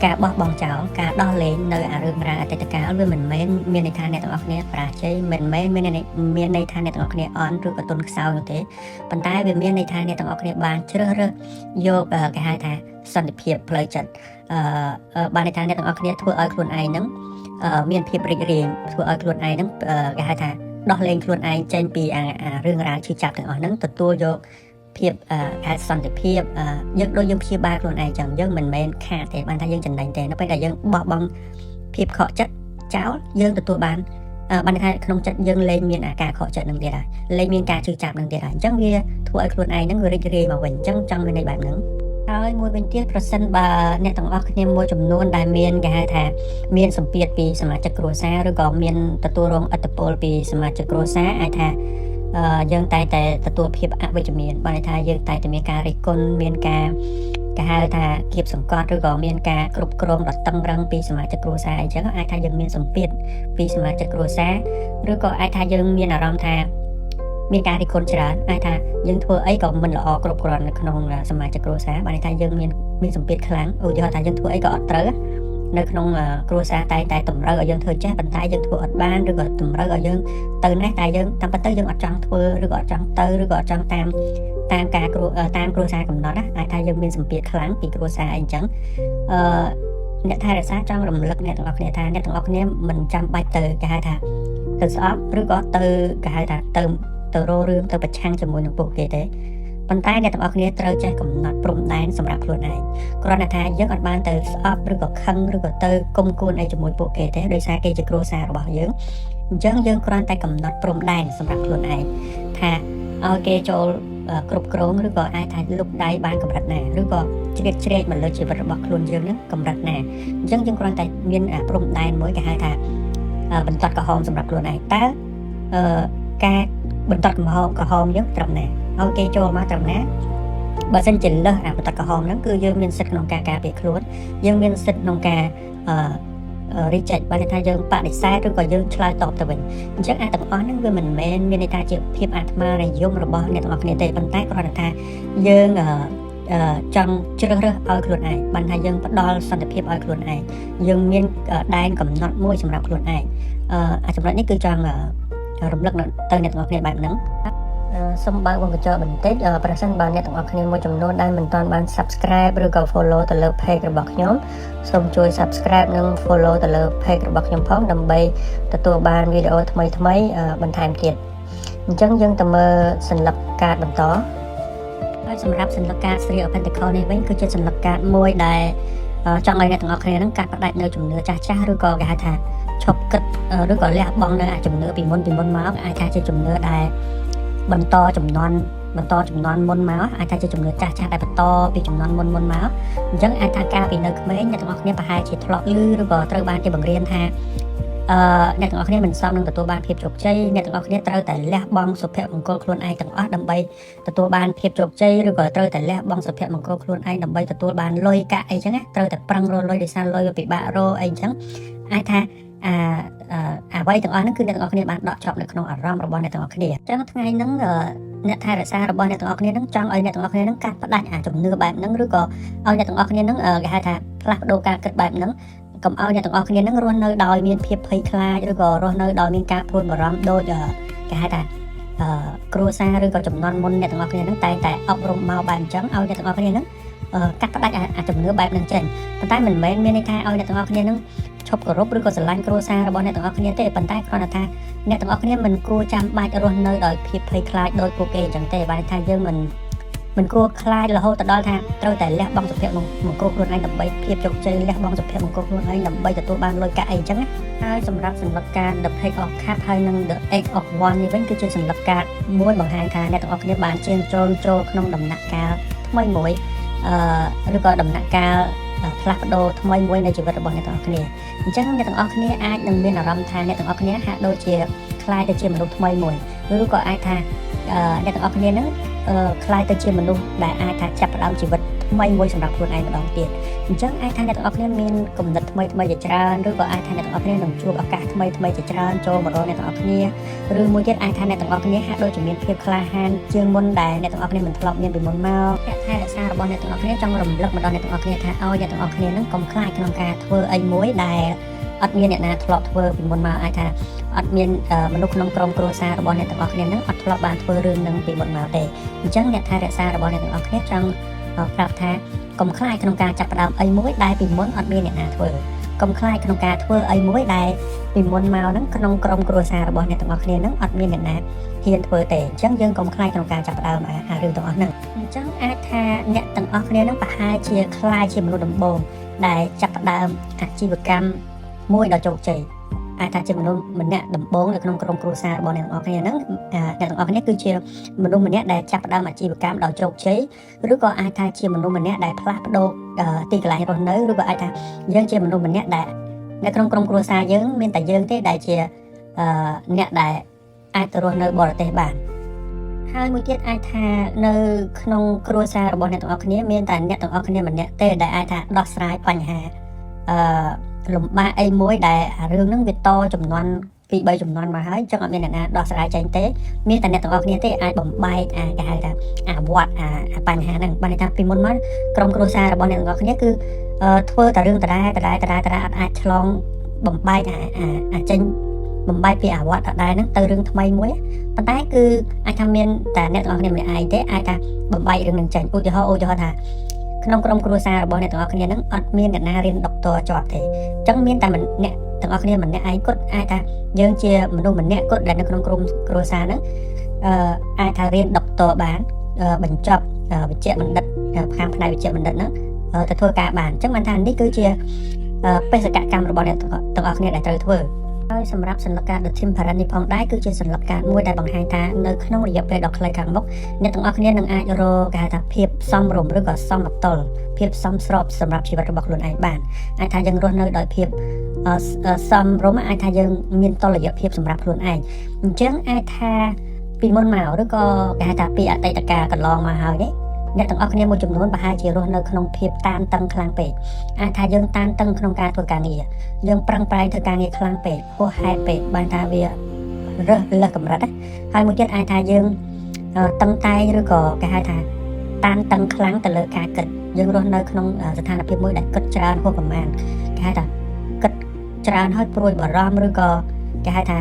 ការបោះបង់ចោលការដោះលែងនៅអារឿងរ៉ាវអតីតកាលវាមិនមែនមានន័យថាអ្នកទាំងអស់គ្នាបរាជ័យមិនមែនមានន័យថាអ្នកទាំងអស់គ្នាអន់ឬក៏ទន់ខ្សោយនោះទេប៉ុន្តែវាមានន័យថាអ្នកទាំងអស់គ្នាបានជ្រើសរើសយកគេហៅថាសន្តិភាពផ្លូវចិត្តបានន័យថាអ្នកទាំងអស់គ្នាធ្វើឲ្យខ្លួនឯងហ្នឹងមានភាពរីករាយធ្វើឲ្យខ្លួនឯងហ្នឹងគេហៅថាដោះលែងខ្លួនឯងចេញពីអារឿងរ៉ាវឈឺចាប់ទាំងអស់ហ្នឹងទទួលយកភាពហៅសន្តិភាពយើងដូចយើងព្យាបាលខ្លួនឯងចឹងយើងមិនមែនខាតទេបានថាយើងចំណេញទេនៅពេលដែលយើងបោះបង់ភាពខកចិត្តចោលយើងទទួលបានបានថាក្នុងចិត្តយើងលែងមានអាការខកចិត្តនឹងទៀតហើយលែងមានការឈឺចាប់នឹងទៀតហើយអញ្ចឹងវាធ្វើឲ្យខ្លួនឯងហ្នឹងវារីករាយមកវិញអញ្ចឹងចង់មានន័យបែបហ្នឹងហើយមួយវិញទៀតប្រសិនបើអ្នកទាំងអស់គ្នាមួយចំនួនដែលមានគេហៅថាមានសម្ពាធពីសមាជិកគ្រួសារឬក៏មានទទួលរងឥទ្ធិពលពីសមាជិកគ្រួសារអាចថាយើងតែតែទទួលភាពអវិជ្ជមានបានន័យថាយើងតែតែមានការរិះគន់មានការគេហៅថាគៀបសង្កត់ឬក៏មានការគ្រប់គ្រងដ៏តឹងរឹងពីសមាជិកគ្រួសារអញ្ចឹងអាចថាយើងមានសម្ពាធពីសមាជិកគ្រួសារឬក៏អាចថាយើងមានអារម្មណ៍ថាមានការរិះគន់ច្រើនអាចថាយើងធ្វើអីក៏មិនល្អគ្រប់គ្រាន់នៅក្នុងសមាជិកគ្រួសារបានន័យថាយើងមានសម្ពាធខ្លាំងឧទាហរណ៍ថាយើងធ្វើអីក៏អត់ត្រូវនៅក្នុងគ្រួសារតែតែតម្រូវឲ្យយើងធ្វើចេះប៉ុន្តែយើងធ្វើអត់បានឬក៏តម្រូវឲ្យយើងទៅនេះតែយើងតាមពិតទៅយើងអត់ចង់ធ្វើឬក៏អត់ចង់ទៅឬក៏អត់ចង់តាមតាមការគ្រួតាមគ្រួសារកំណត់ណាអាចថាយើងមានសម្ពាធខ្លាំងពីគ្រួសារអីចឹងអឺអ្នកថែរក្សាចង់រំលឹកអ្នកទាំងអស់គ្នាថាអ្នកទាំងអស់គ្នាមិនចាំបាច់ទៅគេហៅថាទៅស្អប់ឬក៏ទៅគេហៅថាទៅរករឿងទៅប្រឆាំងជាមួយនឹងពួកគេទេប៉ុន្តែអ្នកទាំងអស់គ្នាត្រូវចេះកំណត់ព្រំដែនសម្រាប់ខ្លួនឯងគ្រាន់តែថាយើងអត់បានទៅស្អប់ឬក៏ខឹងឬក៏ទៅគុំគួនអីជាមួយពួកគេទេដោយសារគេជាគ្រួសាររបស់យើងអញ្ចឹងយើងគ្រាន់តែកំណត់ព្រំដែនសម្រាប់ខ្លួនឯងថាឲ្យគេចូលគ្រប់គ្រងឬក៏អាចថាលុកដៃបានកម្រិតណាឬក៏ជ្រៀតជ្រែកមកលើជីវិតរបស់ខ្លួនយើងនឹងកម្រិតណាអញ្ចឹងយើងគ្រាន់តែមានព្រំដែនមួយគេហៅថាបន្ទាត់ក្រហមសម្រាប់ខ្លួនឯងតើការបន្ទាត់ក្រហមយើងត្រឹមណាឲ្យគេចូលមកត្រឹមណាបើសិនជាលើសអាបន្ទាត់ក្រហមហ្នឹងគឺយើងមានសិទ្ធិក្នុងការការពារខ្លួនយើងមានសិទ្ធិក្នុងការអឺ reject បានន័យថាយើងបដិសេធឬក៏យើងឆ្លើយតបទៅវិញអញ្ចឹងអាទាំងអស់ហ្នឹងវាមិនមែនមានន័យថាជាភាពអាត្មានិយមរបស់អ្នកទាំងអស់គ្នាទេប៉ុន្តែគ្រាន់តែថាយើងចង់ជ្រើសរើសឲ្យខ្លួនឯងបានថាយើងផ្ដល់សន្តិភាពឲ្យខ្លួនឯងយើងមានដែនកំណត់មួយសម្រាប់ខ្លួនឯងអាចំណុចនេះគឺចង់រំលឹកទៅអ្នកទាំងអស់គ្នាបែបហ្នឹង។ សូមបើកវង់ក្រចកបន្តិចប្រសិនបើអ្នកទាំងអស់គ្នាមួយចំនួនដែលមិនទាន់បាន Subscribe ឬក៏ Follow ទៅលើ Page របស់ខ្ញុំសូមជួយ Subscribe និង Follow ទៅលើ Page របស់ខ្ញុំផងដើម្បីទទួលបានវីដេអូថ្មីៗបន្ថែមទៀតអញ្ចឹងយើងទៅមើលសន្លឹកកាតបន្តហើយសម្រាប់សន្លឹកកាត Three of Pentacles នេះវិញគឺជាសន្លឹកកាតមួយដែលចង់ឲ្យអ្នកទាំងអស់គ្នានឹងកាត់ផ្ដាច់នៅជំនឿចាស់ចាស់ឬក៏គេហៅថាឈប់គិតឬក៏លះបង់នៅអាជំនឿពីមុនពីមុនមកអាចថាជាជំនឿដែលបន្តចំនួនបន្តចំនួនមុនមកអាចថាជាជំនឿចាស់ចាស់ដែលបន្តពីចំនួនមុនមុនមកអញ្ចឹងអាចថាកាលពីនៅក្មេងអ្នកទាំងអស់គ្នាប្រហែលជាធ្លាប់ឮឬក៏ត្រូវបានគេបង្រៀនថាអ្នកទាំងអស់គ្នាមិនសមនឹងទទួលបានភាពជោគជ័យអ្នកទាំងអស់គ្នាត្រូវតែលះបង់សុភមង្គលខ្លួនឯងទាំងអស់ដើម្បីទទួលបានភាពជោគជ័យឬក៏ត្រូវតែលះបង់សុភមង្គលខ្លួនឯងដើម្បីទទួលបានលុយកាក់អីចឹងណាត្រូវតែប្រឹងរកលុយដោយសារលុយវាពិបាករកអីចឹងអាចថាអាអ្វីទាំងអស់ហ្នឹងគឺអ្នកទាំងអស់គ្នាបានដកជាប់នៅក្នុងអារម្មណ៍របស់អ្នកទាំងអស់គ្នាអញ្ចឹងថ្ងៃហ្នឹងអ្នកថែរក្សារបស់អ្នកទាំងអស់គ្នាហ្នឹងចង់ឲ្យអ្នកទាំងអស់គ្នាហ្នឹងកាត់ផ្ដាច់អាជំនឿបែបហ្នឹងឬក៏ឲ្យអ្នកទាំងអស់គ្នាហ្នឹងគេហៅថាផ្លាស់ប្ដូរការគិតបែបហ្នឹងកុំឲ្យអ្នកទាំងអស់គ្នាហ្នឹងរស់នៅដោយមានភាពភ័យខ្លាចឬក៏រស់នៅដោយមានការព្រួយបារម្ភដូចគេហៅថាគ្រួសារឬក៏ចំនួនមុនអ្នកទាំងអស់គ្នាហ្នឹងតែងតែអប់រំមកបែបអញ្ចឹងឲ្យអ្នកទាំងអស់គ្នាហ្នឹងកាត់ផ្ដាច់អាជំនឿបែបហ្នឹងចេញប៉ុន្តែមិនមែនមានន័យថាឲ្យអ្នកទាំងអស់គ្នាហ្នឹងឈប់គោរពឬក៏ស្រឡាញ់គ្រួសាររបស់អ្នកទាំងអស់គ្នាទេប៉ុន្តែគ្រាន់តែថាអ្នកទាំងអស់គ្នាមិនគួរចាំបាច់រស់នៅដោយភាពភ័យខ្លាចដោយពួកគេអញ្ចឹងទេបានថាយើងមិនគួរខ្លាចរហូតទៅដល់ថាត្រូវតែលះបង់សុភមង្គលខ្លួនឯងដើម្បីភាពជោគជ័យលះបង់សុភមង្គលខ្លួនឯងដើម្បីទទួលបានលុយកាក់អីអញ្ចឹងណាហើយសម្រាប់សន្លឹកកាត The Page of Cup ហើយនិង The Eight of Wands នេះវិញគឺជាសន្លឹកកាតមួយបង្ហាញថាអ្នកទាំងអស់គ្នាបានឈានចូលចូលក្នុងដំណាក់កាលថ្មីមួយឬក៏ដំណាក់កាលផ្លាស់ប្ដូរថ្មីមួយនៃជីវិតរបស់អ្នកទាំងអស់គ្នាអញ្ចឹងអ្នកទាំងអស់គ្នាអាចនឹងមានអារម្មណ៍ថាអ្នកទាំងអស់គ្នាហាក់ដូចជាក្លាយទៅជាមនុស្សថ្មីមួយឬក៏អាចថាអ្នកទាំងអស់គ្នានឹងក្លាយទៅជាមនុស្សដែលអាចថាចាប់ផ្ដើមជីវិតថ្មីមួយសម្រាប់ខ្លួនឯងម្ដងទៀតអញ្ចឹងអាចថាអ្នកទាំងអស់គ្នាមានគំនិតថ្មីថ្មីជាច្រើនឬក៏អាចថាអ្នកទាំងអស់គ្នានឹងជួបឱកាសថ្មីថ្មីជាច្រើនចូលមករកអ្នកទាំងអស់គ្នាឬមួយទៀតអាចថាអ្នកទាំងអស់គ្នាហាក់ដូចជាមានភាពក្លាហានជាងមុនដែលអ្នកទាំងអស់គ្នាមិនធ្លាប់មានពីមុនមកអ្នកថែរក្សារបស់អ្នកទាំងអស់គ្នាចង់រំលឹកមកដល់អ្នកទាំងអស់គ្នាថាឲ្យអ្នកទាំងអស់គ្នានឹងកុំខ្លាចក្នុងការធ្វើអីមួយដែលអត់មានអ្នកណាធ្លាប់ធ្វើពីមុនមកអាចថាអត់មានមនុស្សក្នុងក្រុមគ្រួសាររបស់អ្នកទាំងអស់គ្នានឹងអត់ធ្លាប់បានធ្វើរឿងនឹងពីមុនមកទេអញ្ចឹងអ្នកថែរក្សារបស់អ្នកទាំងអស់គ្នាចង់ប្រាប់ថាកុំខ្លាចក្នុងការចាប់ផ្ដើមអីមួយដែលពីមុនអត់មានអ្នកណាធ្វើកុំខ្លាចក្នុងការធ្វើអីមួយដែលពីមុនមកហ្នឹងក្នុងក្រុមគ្រួសាររបស់អ្នកទាំងអស់គ្នាហ្នឹងអត់មានអ្នកណាហ៊ានធ្វើទេអញ្ចឹងយើងកុំខ្លាចក្នុងការចាប់ផ្ដើមអារឿងទាំងអស់ហ្នឹងអញ្ចឹងអាចថាអ្នកទាំងអស់គ្នាហ្នឹងប្រហែលជាក្លាយជាមនុស្សដំបូងដែលចាប់ផ្ដើមអាជីវកម្មមួយដ៏ជោគជ័យអាចថាជាមនុស្សម្នាក់ដំបូងនៅក្នុងក្រុមគ្រួសាររបស់អ្នកទាំងអស់គ្នាហ្នឹងអ្នកទាំងអស់គ្នាគឺជាមនុស្សម្នាក់ដែលចាប់ផ្ដើមអាជីវកម្មដ៏ជោគជ័យឬក៏អាចថាជាមនុស្សម្នាក់ដែលផ្លាស់ប្ដូរទីកន្លែងរស់នៅឬក៏អាចថាយើងជាមនុស្សម្នាក់ដែលនៅក្នុងក្រុមគ្រួសារយើងមានតែយើងទេដែលជាអ្នកដែលអាចទៅរស់នៅបរទេសបានហើយមួយទៀតអាចថានៅក្នុងគ្រួសាររបស់អ្នកទាំងអស់គ្នាមានតែអ្នកទាំងអស់គ្នាម្នាក់ទេដែលអាចថាដោះស្រាយបញ្ហាលំបាកអីមួយដែលរឿងហ្នឹងវាតចំនួនពី3ចំនួនមកហើយអញ្ចឹងអត់មានអ្នកណាដោះស្រាយចេញទេមានតែអ្នកទាំងអស់គ្នាទេអាចបំបែកអាគេហៅថាអាវត្តអាបញ្ហាហ្នឹងបានន័យថាពីមុនមកក្រុមគ្រួសាររបស់អ្នកទាំងអស់គ្នាគឺធ្វើតែរឿងដដែលដដែលដដែលដដែលអត់អាចឆ្លងបំបែកអាអាអាចេញបំបែកពីអាវត្តដដែលហ្នឹងទៅរឿងថ្មីមួយប៉ុន្តែគឺអាចថាមានតែអ្នកទាំងអស់គ្នាម្នាក់ឯងទេអាចថាបំបែករឿងហ្នឹងចេញឧទាហរណ៍ឧទាហរណ៍ថាក្នុងក្រុមគ្រួសាររបស់អ្នកទាំងអស់គ្នាហ្នឹងអត់មានអ្នកណារៀនដុកទ័រជាប់ទេអញ្ចឹងមានតែអ្នកទាំងអស់គ្នាម្នាក់ឯងគាត់អាចថាយើងជាមនុស្សម្នាក់គាត់ដែលនៅក្នុងក្រុមគ្រួសារហ្នឹងអាចថារៀនដុកទ័របានបញ្ចប់វិជ្ជបណ្ឌិតខាងផ្នែកវិជ្ជបណ្ឌិតហ្នឹងទៅធ្វើការបានអញ្ចឹងបានថានេះគឺជាបេសកកម្មរបស់អ្នកទាំងអស់គ្នាដែលត្រូវធ្វើហើយសម្រាប់សន្លឹកកាត The Temperance នេះផងដែរគឺជាសន្លឹកកាតមួយដែលបង្ហាញថានៅក្នុងរយៈពេលដ៏ខ្លីខាងមុខអ្នកទាំងអស់គ្នានឹងអាចរកគេហៅថាភាពសមរម្យឬក៏សមតុល្យភាពសមស្របសម្រាប់ជីវិតរបស់ខ្លួនឯងបានអាចថាយើងរស់នៅដោយភាពសមរម្យអាចថាយើងមានតុល្យភាពសម្រាប់ខ្លួនឯងអញ្ចឹងអាចថាពីមុនមកឬក៏គេហៅថាពីអតីតកាលកន្លងមកហើយនេះអ្នកទាំងអស់គ្នាមួយចំនួនប្រហែលជារស់នៅក្នុងភាពតានតឹងខ្លាំងពេកអាចថាយើងតានតឹងក្នុងការធ្វើការងារយើងប្រឹងប្រែងធ្វើការងារខ្លាំងពេកហួសហេតុពេកបានថាវារើសលើសកម្រិតណាហើយមួយទៀតអាចថាយើងតឹងតែងឬក៏គេហៅថាតានតឹងខ្លាំងទៅលើការគិតយើងរស់នៅក្នុងស្ថានភាពមួយដែលគិតច្រើនហួសប្រមាណគេហៅថាគិតច្រើនហើយព្រួយបារម្ភឬក៏គេហៅថា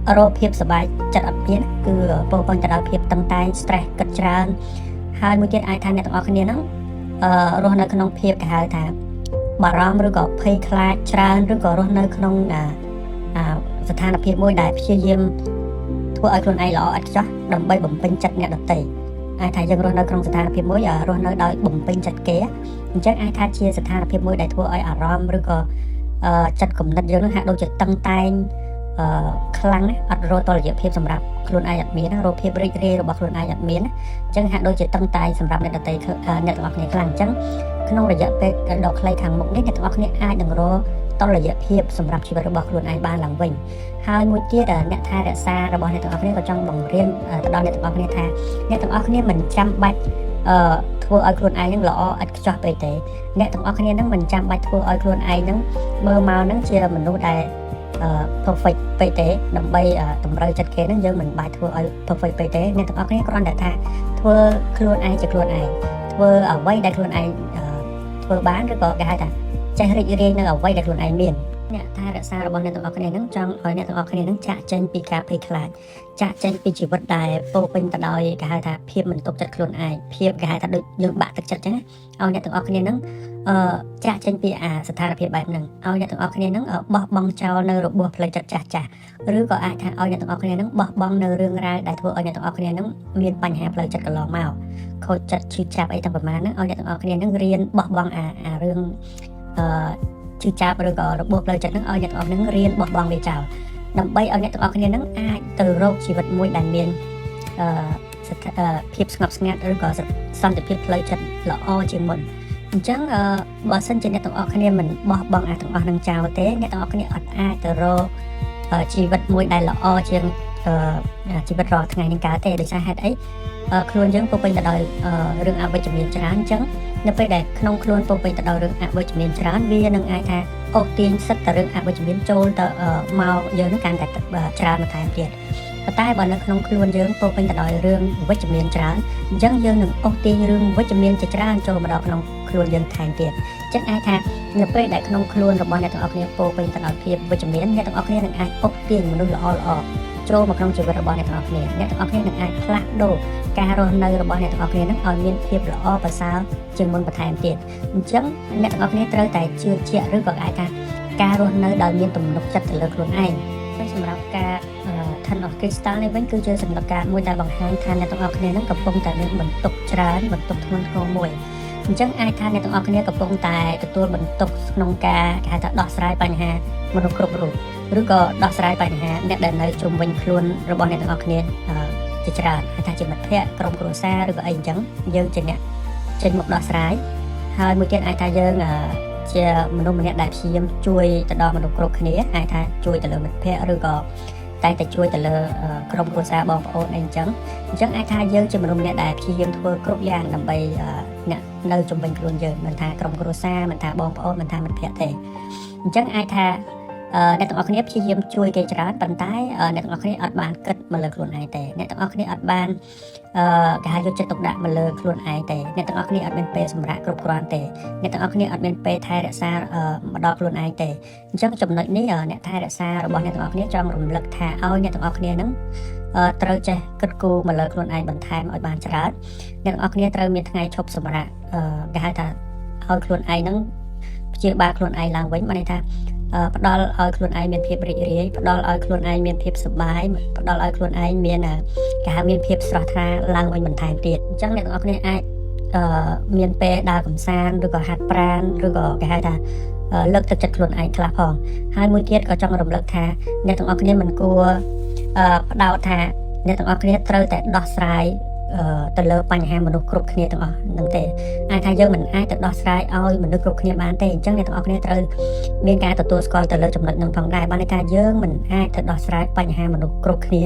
រកភាពសប្បាយចិត្តអត់មានគឺពោពេញទៅដោយភាពតឹងតែង stress គិតច្រើនហើយមួយទៀតអាចថាអ្នកទាំងអស់គ្នាហ្នឹងរស់នៅក្នុងភាពគេហៅថាបារម្ភឬក៏ភ័យខ្លាចច្រើនឬក៏រស់នៅក្នុងអាស្ថានភាពមួយដែលព្យាយាមធ្វើឲ្យខ្លួនឯងល្អឥតខ្ចោះដើម្បីបំពេញចិត្តអ្នកដទៃអាចថាយើងរស់នៅក្នុងស្ថានភាពមួយរស់នៅដោយបំពេញចិត្តគេអញ្ចឹងអាចថាជាស្ថានភាពមួយដែលធ្វើឲ្យអារម្មណ៍ឬក៏ចិត្តគំនិតយើងនឹងហាក់ដូចជាតឹងតែងខ្លាំងណាស់អត់រកតុល្យភាពសម្រាប់ខ្លួនឯងអត់មានណារកភាពរីករាយរបស់ខ្លួនឯងអត់មានណាអញ្ចឹងហាក់ដូចជាតឹងតែងសម្រាប់អ្នកដទៃអ្នកទាំងអស់គ្នាខ្លាំងអញ្ចឹងក្នុងរយៈពេលដ៏ខ្លីខាងមុខនេះអ្នកទាំងអស់គ្នាអាចនឹងរកតុល្យភាពសម្រាប់ជីវិតរបស់ខ្លួនឯងបានឡើងវិញហើយមួយទៀតអ្នកថែរក្សារបស់អ្នកទាំងអស់គ្នាក៏ចង់បង្រៀនទៅដល់អ្នកទាំងអស់គ្នាថាអ្នកទាំងអស់គ្នាមិនចាំបាច់ធ្វើឲ្យខ្លួនឯងនឹងល្អឥតខ្ចោះពេកទេអ្នកទាំងអស់គ្នានឹងមិនចាំបាច់ធ្វើឲ្យខ្លួនឯងនឹងមើលមកនឹងជាមនុស្សដែល perfect ពេកទេដើម្បីតម្រូវចិត្តគេហ្នឹងយើងមិនបាច់ធ្វើឲ្យ perfect ពេកទេអ្នកទាំងអស់គ្នាគ្រាន់តែថាធ្វើខ្លួនឯងជាខ្លួនឯងធ្វើអ្វីដែលខ្លួនឯងធ្វើបានឬក៏គេហៅថាចេះរីករាយនៅអ្វីដែលខ្លួនឯងមានអ្នកថែរក្សារបស់អ្នកទាំងអស់គ្នាហ្នឹងចង់ឲ្យអ្នកទាំងអស់គ្នាហ្នឹងចាក់ចេញពីការភ័យខ្លាចចាក់ចេញពីជីវិតដែលពោពេញទៅដោយគេហៅថាភាពមិនទុកចិត្តខ្លួនឯងភាពគេហៅថាដូចយើងបាក់ទឹកចិត្តចឹងឲ្យអ្នកទាំងអស់គ្នាហ្នឹងចាក់ចេញពីអាស្ថានភាពបែបហ្នឹងឲ្យអ្នកទាំងអស់គ្នាហ្នឹងបោះបង់ចោលនៅរបួសផ្លូវចិត្តចាស់ចាស់ឬក៏អាចថាឲ្យអ្នកទាំងអស់គ្នាហ្នឹងបោះបង់នៅរឿងរ៉ាវដែលធ្វើឲ្យអ្នកទាំងអស់គ្នាហ្នឹងមានបញ្ហាផ្លូវចិត្តកន្លងមកខូចចិត្តឈឺចាប់អីទាំងប្រមាណហ្នឹងឲ្យអ្នកទាំងអស់គ្នាហ្នឹងរៀនបោះបង់អារឿងអឺឈឺចាប់ឬក៏របួសផ្លូវចិត្តហ្នឹងឲ្យអ្នកទាំងអស់ហ្នឹងរៀនបោះបង់វាចោលដើម្បីឲ្យអ្នកទាំងអស់គ្នាហ្នឹងអាចទៅរកជីវិតមួយដែលមានអឺភាពស្ងប់ស្ងាត់ឬក៏សន្តិភាពផ្លូវចិត្តល្អជាងមុនអញ្ចឹងបើសិនជាអ្នកទាំងអស់គ្នាមិនបោះបង់អាទាំងអស់នឹងចោលទេអ្នកទាំងអស់គ្នាអត់អាចទៅរកជីវិតមួយដែលល្អជាងជីវិតរាល់ថ្ងៃនឹងកើតទេដោយសារហេតុអីខ្លួនយើងពោពេញទៅដោយរឿងអវិជ្ជមានច្រើនអញ្ចឹងនៅពេលដែលក្នុងខ្លួនពោពេញទៅដោយរឿងអវិជ្ជមានច្រើនវានឹងអាចថាអូសទាញសិតតែរឿងអវិជ្ជមានចូលទៅមកយើងនឹងកាន់តែច្រើនបន្ថែមទៀតប៉ុន្តែបើនៅក្នុងខ្លួនយើងពោពេញទៅដោយរឿងវិជ្ជមានច្រើនអញ្ចឹងយើងនឹងអូសទាញរឿងវិជ្ជមានជាច្រើនចូលមកដល់ក្នុងខ្លួនយើងថែមទៀតអញ្ចឹងអាចថានៅពេលដែលក្នុងខ្លួនរបស់អ្នកទាំងអស់គ្នាពោពេញទៅដោយភាពវិជ្ជមានអ្នកទាំងអស់គ្នានឹងអាចអូសទាញមនុស្សល្អល្អចូលមកក្នុងជីវិតរបស់អ្នកទាំងអស់គ្នាអ្នកទាំងអស់គ្នានឹងអាចផ្លាស់ប្ដូរការរស់នៅរបស់អ្នកទាំងអស់គ្នានឹងឲ្យមានភាពល្អប្រសើរជាងមុនបន្ថែមទៀតអញ្ចឹងអ្នកទាំងអស់គ្នាត្រូវតែជឿជាក់ឬក៏អាចថាការរស់នៅដោយមានទំនុកចិត្តទៅលើខ្លួនឯងហើយសម្រាប់ការ Ten of Crystal នេះវិញគឺជាសន្លឹកការមួយដែលបង្ហាញថាអ្នកទាំងអស់គ្នានឹងកំពុងតែមានបន្ទុកច្រើនបន្ទុកធ្ងន់ធ្ងរមួយអញ្ចឹងអាចថាអ្នកទាំងអស់គ្នាកំពុងតែទទួលបន្ទុកក្នុងការគេហៅថាដោះស្រាយបញ្ហាមនុស្សគ្រប់រូបឬក៏ដោះស្រាយបញ្ហាអ្នកដែលនៅជុំវិញខ្លួនរបស់អ្នកទាំងអស់គ្នាជាច្រើនហៅថាជាមិត្តភ័ក្តិក្រុមគ្រួសារឬក៏អីអញ្ចឹងយើងជាអ្នកចេញមកដោះស្រាយហើយមួយទៀតអាចថាយើងជាមនុស្សម្នាក់ដែលព្យាយាមជួយទៅដល់មនុស្សគ្រប់គ្នាអាចថាជួយទៅលើមិត្តភ័ក្តិឬក៏តែងតែជួយទៅលើក្រុមគ្រួសារបងប្អូនអីអញ្ចឹងអញ្ចឹងអាចថាយើងជាមនុស្សម្នាក់ដែលព្យាយាមធ្វើគ្រប់យ៉ាងដើម្បីអ្នកនៅជុំវិញខ្លួនយើងមិនថាក្រុមគ្រួសារមិនថាបងប្អូនមិនថាមិត្តភ័ក្តិទេអញ្ចឹងអាចថាអ្នកទាំងអស់គ្នាព្យាយាមជួយគេច្រើនប៉ុន្តែអ្នកទាំងអស់គ្នាអត់បានគិតមកលើខ្លួនឯងទេអ្នកទាំងអស់គ្នាអត់បានគេហៅយកចិត្តទុកដាក់មកលើខ្លួនឯងទេអ្នកទាំងអស់គ្នាអត់មានពេលសម្រាកគ្រប់គ្រាន់ទេអ្នកទាំងអស់គ្នាអត់មានពេលថែរក្សាមកដល់ខ្លួនឯងទេអញ្ចឹងចំណុចនេះអ្នកថែរក្សារបស់អ្នកទាំងអស់គ្នាចង់រំលឹកថាឲ្យអ្នកទាំងអស់គ្នានឹងត្រូវចេះគិតគូរមកលើខ្លួនឯងបន្ថែមឲ្យបានច្រើនអ្នកទាំងអស់គ្នាត្រូវមានថ្ងៃឈប់សម្រាកគេហៅថាឲ្យខ្លួនឯងនឹងព្យាបាលខ្លួនឯងឡើងវិញបានន័យថាផ្ដល់ឲ្យខ្លួនឯងមានភាពរីករាយផ្ដល់ឲ្យខ្លួនឯងមានភាពសប្បាយផ្ដល់ឲ្យខ្លួនឯងមានគេហៅមានភាពស្រស់ថ្លាឡើងវិញបន្ថែមទៀតអញ្ចឹងអ្នកទាំងអស់គ្នាអាចមានពេលដើរកម្សាន្តឬក៏ហាត់ប្រាណឬក៏គេហៅថាលើកទឹកចិត្តខ្លួនឯងខ្លះផងហើយមួយទៀតក៏ចង់រំលឹកថាអ្នកទាំងអស់គ្នាមិនគួរផ្ដោតថាអ្នកទាំងអស់គ្នាត្រូវតែដោះស្រាយទៅលើបញ្ហាមនុស្សគ្រប់គ្នាទាំងអស់ហ្នឹងទេអាចថាយើងមិនអាចទៅដោះស្រាយឲ្យមនុស្សគ្រប់គ្នាបានទេអញ្ចឹងអ្នកទាំងអស់គ្នាត្រូវមានការទទួលស្គាល់ទៅលើចំណុចហ្នឹងផងដែរបានន័យថាយើងមិនអាចទៅដោះស្រាយបញ្ហាមនុស្សគ្រប់គ្នា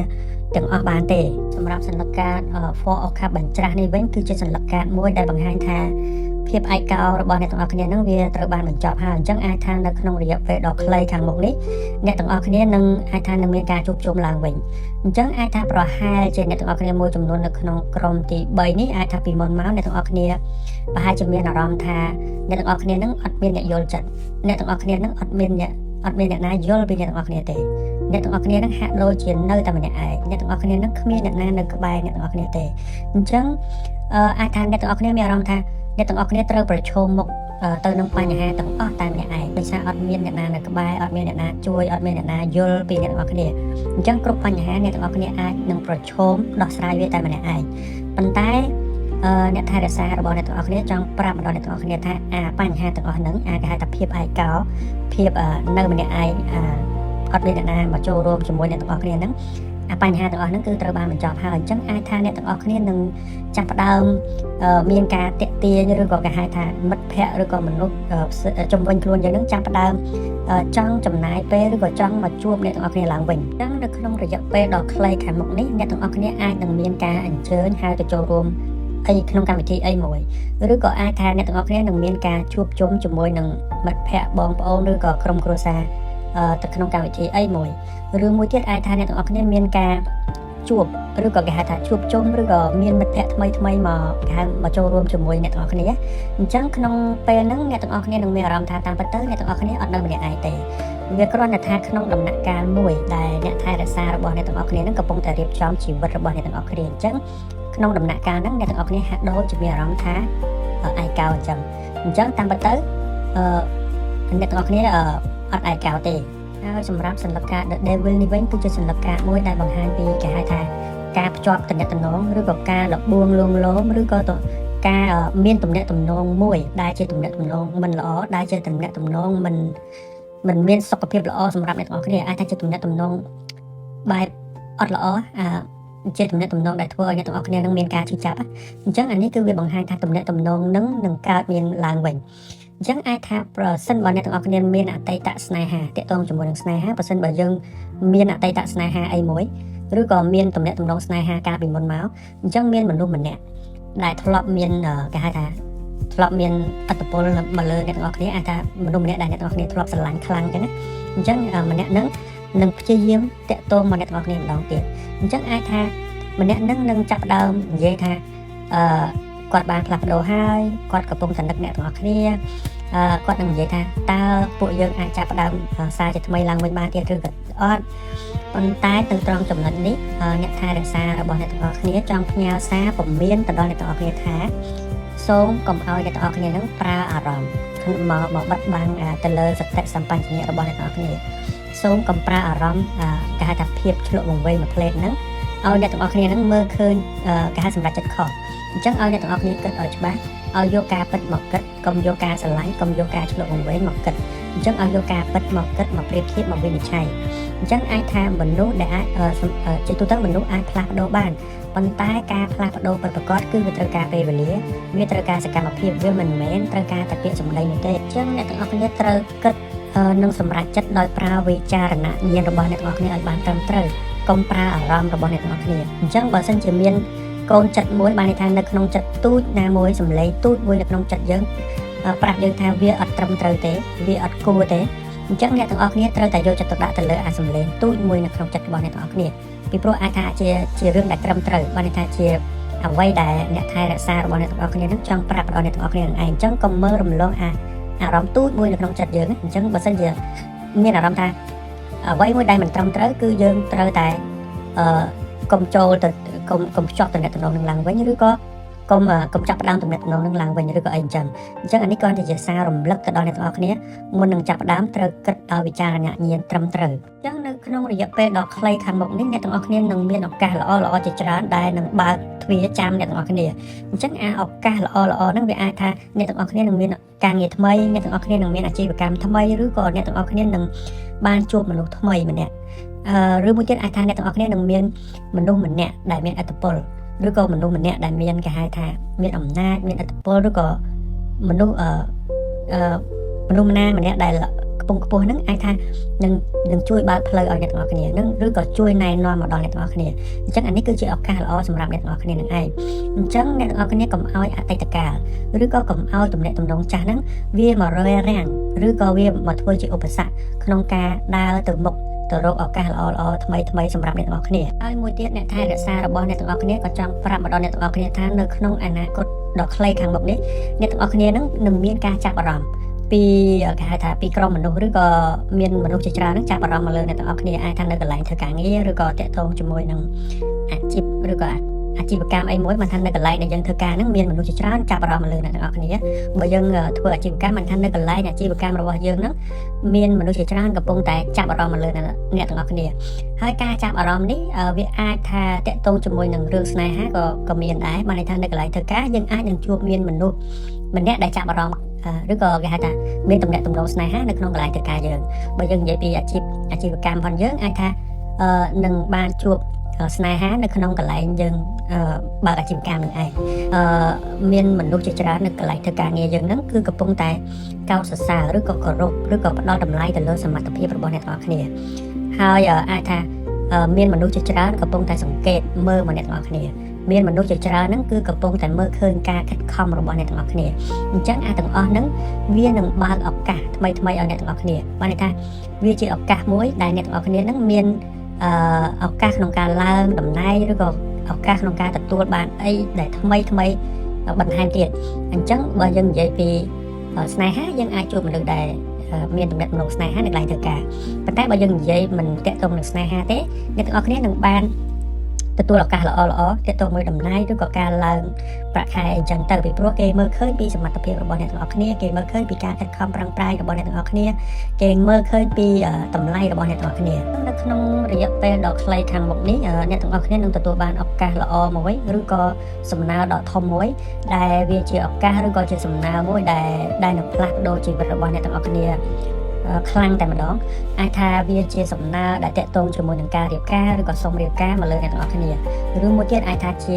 ទាំងអស់បានទេសម្រាប់សន្លឹកកាត Four of Cup បញ្ច្រាស់នេះវិញគឺជាសន្លឹកកាតមួយដែលបង្ហាញថាភាពឯកោរបស់អ្នកទាំងអស់គ្នានឹងវាត្រូវបានបញ្ចប់ហើយអញ្ចឹងអាចថានៅក្នុងរយៈពេលដ៏ខ្លីខាងមុខនេះអ្នកទាំងអស់គ្នានឹងអាចថានឹងមានការជួបជុំឡើងវិញអញ្ចឹងអាចថាប្រហែលជាអ្នកទាំងអស់គ្នាមួយចំនួននៅក្នុងក្រុមទី3នេះអាចថាពីមុនមកអ្នកទាំងអស់គ្នាប្រហែលជាមានអារម្មណ៍ថាអ្នកទាំងអស់គ្នានឹងអត់មានអ្នកយល់ចិត្តអ្នកទាំងអស់គ្នានឹងអត់មានអ្នកណាយល់ពីអ្នកទាំងអស់គ្នាទេ អ្នកទាំងអស់គ្នានឹងហាក់ដូចជានៅតែម្នាក់ឯងអ្នកទាំងអស់គ្នានឹងគ្មានអ្នកណានៅក្បែរអ្នកទាំងអស់គ្នាទេអញ្ចឹងអាចថាអ្នកទាំងអស់គ្នាមានអារម្មណ៍ថាអ្នកទាំងអស់គ្នាត្រូវប្រឈមមុខទៅនឹងបញ្ហាទាំងអស់តែម្នាក់ឯងដោយសារអត់មានអ្នកណានៅក្បែរអត់មានអ្នកណាជួយអត់មានអ្នកណាយល់ពីអ្នកទាំងអស់គ្នាអញ្ចឹងគ្រប់បញ្ហាអ្នកទាំងអស់គ្នាអាចនឹងប្រឈមដោះស្រាយវាតែម្នាក់ឯងប៉ុន្តែអ្នកថែរក្សារបស់អ្នកទាំងអស់គ្នាចង់ប្រាប់មកដល់អ្នកទាំងអស់គ្នាថាអាបញ្ហាទាំងអស់ហ្នឹងអាគេហៅថាភាពឯកោភាពនៅម្នាក់ឯងអាអត់មានអ្នកណាមកចូលរួមជាមួយអ្នកទាំងអស់គ្នាហ្នឹងអាបញ្ហាទាំងអស់ហ្នឹងគឺត្រូវបានបញ្ចប់ហើយអញ្ចឹងអាចថាអ្នកទាំងអស់គ្នានឹងចាប់ផ្ដើមមានការតាក់ទាញឬក៏គេហៅថាមិត្តភ័ក្តិឬក៏មនុស្សជំវិញខ្លួនយើងហ្នឹងចាប់ផ្ដើមចង់ចំណាយពេលឬក៏ចង់មកជួបអ្នកទាំងអស់គ្នាឡើងវិញអញ្ចឹងនៅក្នុងរយៈពេលដ៏ខ្លីខាងមុខនេះអ្នកទាំងអស់គ្នាអាចនឹងមានការអញ្ជើញហៅទៅចូលរួមអីក្នុងកម្មវិធីអីមួយឬក៏អាចថាអ្នកទាំងអស់គ្នានឹងមានការជួបជុំជាមួយនឹងមិត្តភ័ក្តិបងប្អូនឬក៏ក្រុមគ្រួសារទៅក្នុងកម្មវិធីអីមួយឬមួយទៀតអាចថាអ្នកទាំងអស់គ្នាមានការជួបឬក៏គេហៅថាជួបជុំឬក៏មានមិត្តភ័ក្តិថ្មីថ្មីមកគេហៅមកចូលរួមជាមួយអ្នកទាំងអស់គ្នាអញ្ចឹងក្នុងពេលហ្នឹងអ្នកទាំងអស់គ្នានឹងមានអារម្មណ៍ថាតាមពិតទៅអ្នកទាំងអស់គ្នាអត់នៅម្នាក់ឯងទេវាគ្រាន់តែថាក្នុងដំណាក់កាលមួយដែលអ្នកថែរក្សារបស់អ្នកទាំងអស់គ្នានឹងកំពុងតែរៀបចំជីវិតរបស់អ្នកទាំងអស់គ្នាអញ្ចឹងក្នុងដំណាក់កាលហ្នឹងអ្នកទាំងអស់គ្នាហាក់ដូចជាមានអារម្មណ៍ថាឯកោអញ្ចឹងអញ្ចឹងតាមពិតទៅអឺអ្នកទាំងអស់គ្នាអត់ឯកោទេហើយសម្រាប់សន្លឹកកាត The Devil នេះវិញគឺជាសន្លឹកកាតមួយដែលបង្ហាញពីគេហៅថាការភ្ជាប់ទំនាក់ទំនងឬក៏ការលបួងលួងលោមឬក៏ទៅការមានទំនាក់ទំនងមួយដែលជាទំនាក់ទំនងមិនល្អដែលជាទំនាក់ទំនងមិនមិនមានសុខភាពល្អសម្រាប់អ្នកទាំងអស់គ្នាអាចថាជាទំនាក់ទំនងបែបអត់ល្អអាជាទំនាក់ទំនងដែលធ្វើឲ្យអ្នកទាំងអស់គ្នានឹងមានការឈឺចាប់អញ្ចឹងអានេះគឺវាបង្ហាញថាទំនាក់ទំនងនឹងនឹងកើតមានឡើងវិញអញ្ចឹងអាចថាប្រសិនបើអ្នកទាំងអស់គ្នាមានអតីតស្នេហាតាក់ទងជាមួយនឹងស្នេហាប្រសិនបើយើងមានអតីតស្នេហាអីមួយឬក៏មានទំនាក់ទំនងស្នេហាកាលពីមុនមកអញ្ចឹងមានមនុស្សម្នាក់ដែលធ្លាប់មានគេហៅថាធ្លាប់មានឥទ្ធិពលមកលើអ្នកទាំងអស់គ្នាអាចថាមនុស្សម្នាក់ដែលអ្នកទាំងអស់គ្នាធ្លាប់ស្រឡាញ់ខ្លាំងអញ្ចឹងណាអញ្ចឹងម្នាក់ហ្នឹងនឹងព្យាយាមតាក់ទងមកអ្នកទាំងអស់គ្នាម្ដងទៀតអញ្ចឹងអាចថាម្នាក់ហ្នឹងនឹងចាប់ផ្ដើមនិយាយថាអឺគាត់បានផ្លាស់ប្ដូរហើយគាត់កំពុងតែនឹកអ្នកទាំងអស់គ្នាអឺគាត់នឹងនិយាយថាតើពួកយើងអាចចាប់ផ្ដើមសារជាថ្មីឡើងវិញបានទៀតឬក៏អត់ប៉ុន្តែទៅត្រង់ចំណុចនេះអ្នកថែរក្សារបស់អ្នកទាំងអស់គ្នាចង់ផ្ញើសារពមៀនទៅដល់អ្នកទាំងអស់គ្នាថាសូមកុំឲ្យអ្នកទាំងអស់គ្នានឹងប្រើអារម្មណ៍មកមកបិទបាំងទៅលើសតិសម្បញ្ញៈរបស់អ្នកទាំងអស់គ្នាសូមកុំប្រើអារម្មណ៍គេហៅថាភាពឆ្លក់វង្វេងមួយផ្លេតហ្នឹងឲ្យអ្នកទាំងអស់គ្នាហ្នឹងមើលឃើញគេហៅសម្រាប់ចិត្តខុសអញ្ចឹងឲ្យអ្នកទាំងអស់គ្នាគិតឲ្យច្បាស់ឲ្យយកការពិតមកគិតកុំយកការស្រឡាញ់កុំយកការឆ្លក់វង្វេងមកគិតអញ្ចឹងឲ្យយកការពិតមកគិតមកប្រៀបធៀបមកវិនិច្ឆ័យអញ្ចឹងអាចថាមនុស្សដែលអាចជាទូទៅមនុស្សអាចផ្លាស់ប្ដូរបានប៉ុន្តែការផ្លាស់ប្ដូរពិតប្រាកដគឺវាត្រូវការពេលវេលាវាត្រូវការសកម្មភាពវាមិនមែនត្រូវការតែពាក្យសម្ដីនោះទេអញ្ចឹងអ្នកទាំងអស់គ្នាត្រូវគិតនិងសម្រេចចិត្តដោយប្រើវិចារណញ្ញាណរបស់អ្នកទាំងអស់គ្នាឲ្យបានត្រឹមត្រូវកុំប្រើអារម្មណ៍របស់អ្នកទាំងអស់គ្នាអញ្ចឹងបើសិនជាមានកូនចិត្តមួយបានន័យថានៅក្នុងចិត្តទូចណាមួយសម្លេងទូចមួយនៅក្នុងចិត្តយើងប្រាប់យើងថាវាអត់ត្រឹមត្រូវទេវាអត់គួរទេអញ្ចឹងអ្នកទាំងអស់គ្នាត្រូវតែយកចិត្តទុកដាក់ទៅលើអាសម្លេងទូចមួយនៅក្នុងចិត្តរបស់អ្នកទាំងអស់គ្នាពីព្រោះអាចថាជាជារឿងដែលត្រឹមត្រូវបានន័យថាជាអ្វីដែលអ្នកថែរក្សារបស់អ្នកទាំងអស់គ្នានឹងចង់ប្រាប់ដល់អ្នកទាំងអស់គ្នានឹងឯងអញ្ចឹងកុំមើលរំលងអាអារម្មណ៍ទូចមួយនៅក្នុងចិត្តយើងអញ្ចឹងបើសិនជាមានអារម្មណ៍ថាអ្វីមួយដែលមិនត្រឹមត្រូវគឺយើងត្រូវតែអឺកុំចូលទៅកុំកុំភ្ជាប់តំណែងនឹងឡើងវិញឬក៏កុំកុំចាប់ផ្ដើមតំណែងនឹងឡើងវិញឬក៏អីអញ្ចឹងអញ្ចឹងអានេះគ្រាន់តែជាសាររំលឹកទៅដល់អ្នកទាំងអស់គ្នាមុននឹងចាប់ផ្ដើមត្រូវគិតដោយវិចារណញ្ញាណត្រឹមត្រូវអញ្ចឹងនៅក្នុងរយៈពេលដ៏ខ្លីខាងមុខនេះអ្នកទាំងអស់គ្នានឹងមានឱកាសល្អល្អជាច្រើនដែលនឹងបើកទ្វារចាំអ្នកទាំងអស់គ្នាអញ្ចឹងអាឱកាសល្អល្អហ្នឹងវាអាចថាអ្នកទាំងអស់គ្នានឹងមានការងារថ្មីអ្នកទាំងអស់គ្នានឹងមានអាជីវកម្មថ្មីឬក៏អ្នកទាំងអស់គ្នានឹងបានជួបមនុស្សថ្មីម្នាក់អឺឬមួយទៀតអាចថាអ្នកទាំងអស់គ្នានឹងមានមនុស្សម្នាក់ដែលមានឥទ្ធិពលឬក៏មនុស្សម្នាក់ដែលមានគេហៅថាមានអំណាចមានឥទ្ធិពលឬក៏មនុស្សអឺអឺមនុស្សម្នាក់ម្នាក់ដែលខ្ពង់ខ្ពស់ហ្នឹងអាចថានឹងនឹងជួយបើកផ្លូវឲ្យអ្នកទាំងអស់គ្នានឹងឬក៏ជួយណែនាំមកដល់អ្នកទាំងអស់គ្នាអញ្ចឹងអានេះគឺជាឱកាសល្អសម្រាប់អ្នកទាំងអស់គ្នានឹងឯងអញ្ចឹងអ្នកទាំងអស់គ្នាកុំឲ្យអតីតកាលឬក៏កុំឲ្យទំនាក់ទំនងចាស់ហ្នឹងវាមករារាំងឬក៏វាមកធ្វើជាឧបសគ្គក្នុងការដើរទៅមុខទៅរកឱកាសល្អល្អថ្មីថ្មីសម្រាប់អ្នកទាំងអស់គ្នាហើយមួយទៀតអ្នកថែរក្សារបស់អ្នកទាំងអស់គ្នាក៏ចង់ប្រាប់មកដល់អ្នកទាំងអស់គ្នាថានៅក្នុងអនាគតដ៏ខ្លីខាងមុខនេះអ្នកទាំងអស់គ្នានឹងនឹងមានការចាប់អារម្មណ៍ ពីគេហៅថាពីក្រុមមនុស្សឬក៏មានមនុស្សជាច្រើនហ្នឹងចាប់អារម្មណ៍មកលើអ្នកទាំងអស់គ្នាអាចថានៅកន្លែងធ្វើការងារឬក៏តាក់ទងជាមួយនឹងអាជីពឬក៏អាជីវកម្មអីមួយមិនថានៅកន្លែងដែលយើងធ្វើការហ្នឹងមានមនុស្សជាច្រើនចាប់អារម្មណ៍មកលើអ្នកទាំងអស់គ្នាបើយើងធ្វើអាជីវកម្មមិនថានៅកន្លែងអាជីវកម្មរបស់យើងហ្នឹងមានមនុស្សជាច្រើនកំពុងតែចាប់អារម្មណ៍មកលើអ្នកទាំងអស់គ្នាហើយការចាប់អារម្មណ៍នេះវាអាចថាតាក់ទងជាមួយនឹងរឿងស្នេហាក៏មានដែរបានន័យថានៅកន្លែងធ្វើការយើងអាចនឹងជួបមានមនុស្សម្នាក់ដែលចាប់អារម្មណ៍ឬក៏គេហៅថាមានទំនាក់ទំនងស្នេហានៅក្នុងកន្លែងធ្វើការយើងបើយើងនិយាយពីអាជីវកម្មផងយើងអាចថានឹងបានជួបស្នេហានៅក្នុងកន្លែងយើងបើកអាជីវកម្មនឹងឯងមានមនុស្សជាច្រើននៅកន្លែងធ្វើការងារយើងហ្នឹងគឺកំពុងតែកោតសរសើរឬក៏គោរពឬក៏ផ្ដល់តម្លៃទៅលើសមត្ថភាពរបស់អ្នកទាំងអស់គ្នាហើយអាចថាមានមនុស្សជាច្រើនកំពុងតែសង្កេតមើលមកអ្នកទាំងអស់គ្នាមានមនុស្សជាច្រើនហ្នឹងគឺកំពុងតែមើលឃើញការខិតខំរបស់អ្នកទាំងអស់គ្នាអញ្ចឹងអាទាំងអស់ហ្នឹងវានឹងបើកឱកាសថ្មីថ្មីឲ្យអ្នកទាំងអស់គ្នាបានន័យថាវាជាឱកាសមួយដែលអ្នកទាំងអស់គ្នាហ្នឹងមានឱកាសក្នុងការឡើងតំណែងឬក៏ឱកាសក្នុងការទទួលបានអីដែលថ្មីថ្មីបន្ថែមទៀតអញ្ចឹងបើយើងនិយាយពីស្នេហាយើងអាចជួបមនុស្សដែលមានទំនាក់ទំនងស្នេហានៅកន្លែងធ្វើការប៉ុន្តែបើយើងនិយាយមិនតាក់ទងនឹងស្នេហាទេអ្នកទាំងអស់គ្នានឹងបានទទួលឱកាសល្អល្អទាក់ទងមួយតំណែងឬក៏ការឡើងប្រាក់ខែអញ្ចឹងទៅពីព្រោះគេមើលឃើញពីសមត្ថភាពរបស់អ្នកទាំងអស់គ្នាគេមើលឃើញពីការខិតខំប្រឹងប្រែងរបស់អ្នកទាំងអស់គ្នាគេមើលឃើញពីតម្លៃរបស់អ្នកទាំងអស់គ្នានៅក្នុងរយៈពេលដ៏ខ្លីខាងមុខនេះអ្នកទាំងអស់គ្នានឹងទទួលបានឱកាសល្អមួយឬក៏សំណើដ៏ធំមួយដែលវាជាឱកាសឬក៏ជាសំណើមួយដែលនឹងផ្លាស់ប្ដូរជីវិតរបស់អ្នកទាំងអស់គ្នាខ្លាំងតែម្ដងអាចថាវាជាសំណើដែលតាក់ទងជាមួយនឹងការរៀបការឬក៏សុំរៀបការមកលើអ្នកទាំងអស់គ្នាឬមួយទៀតអាចថាជា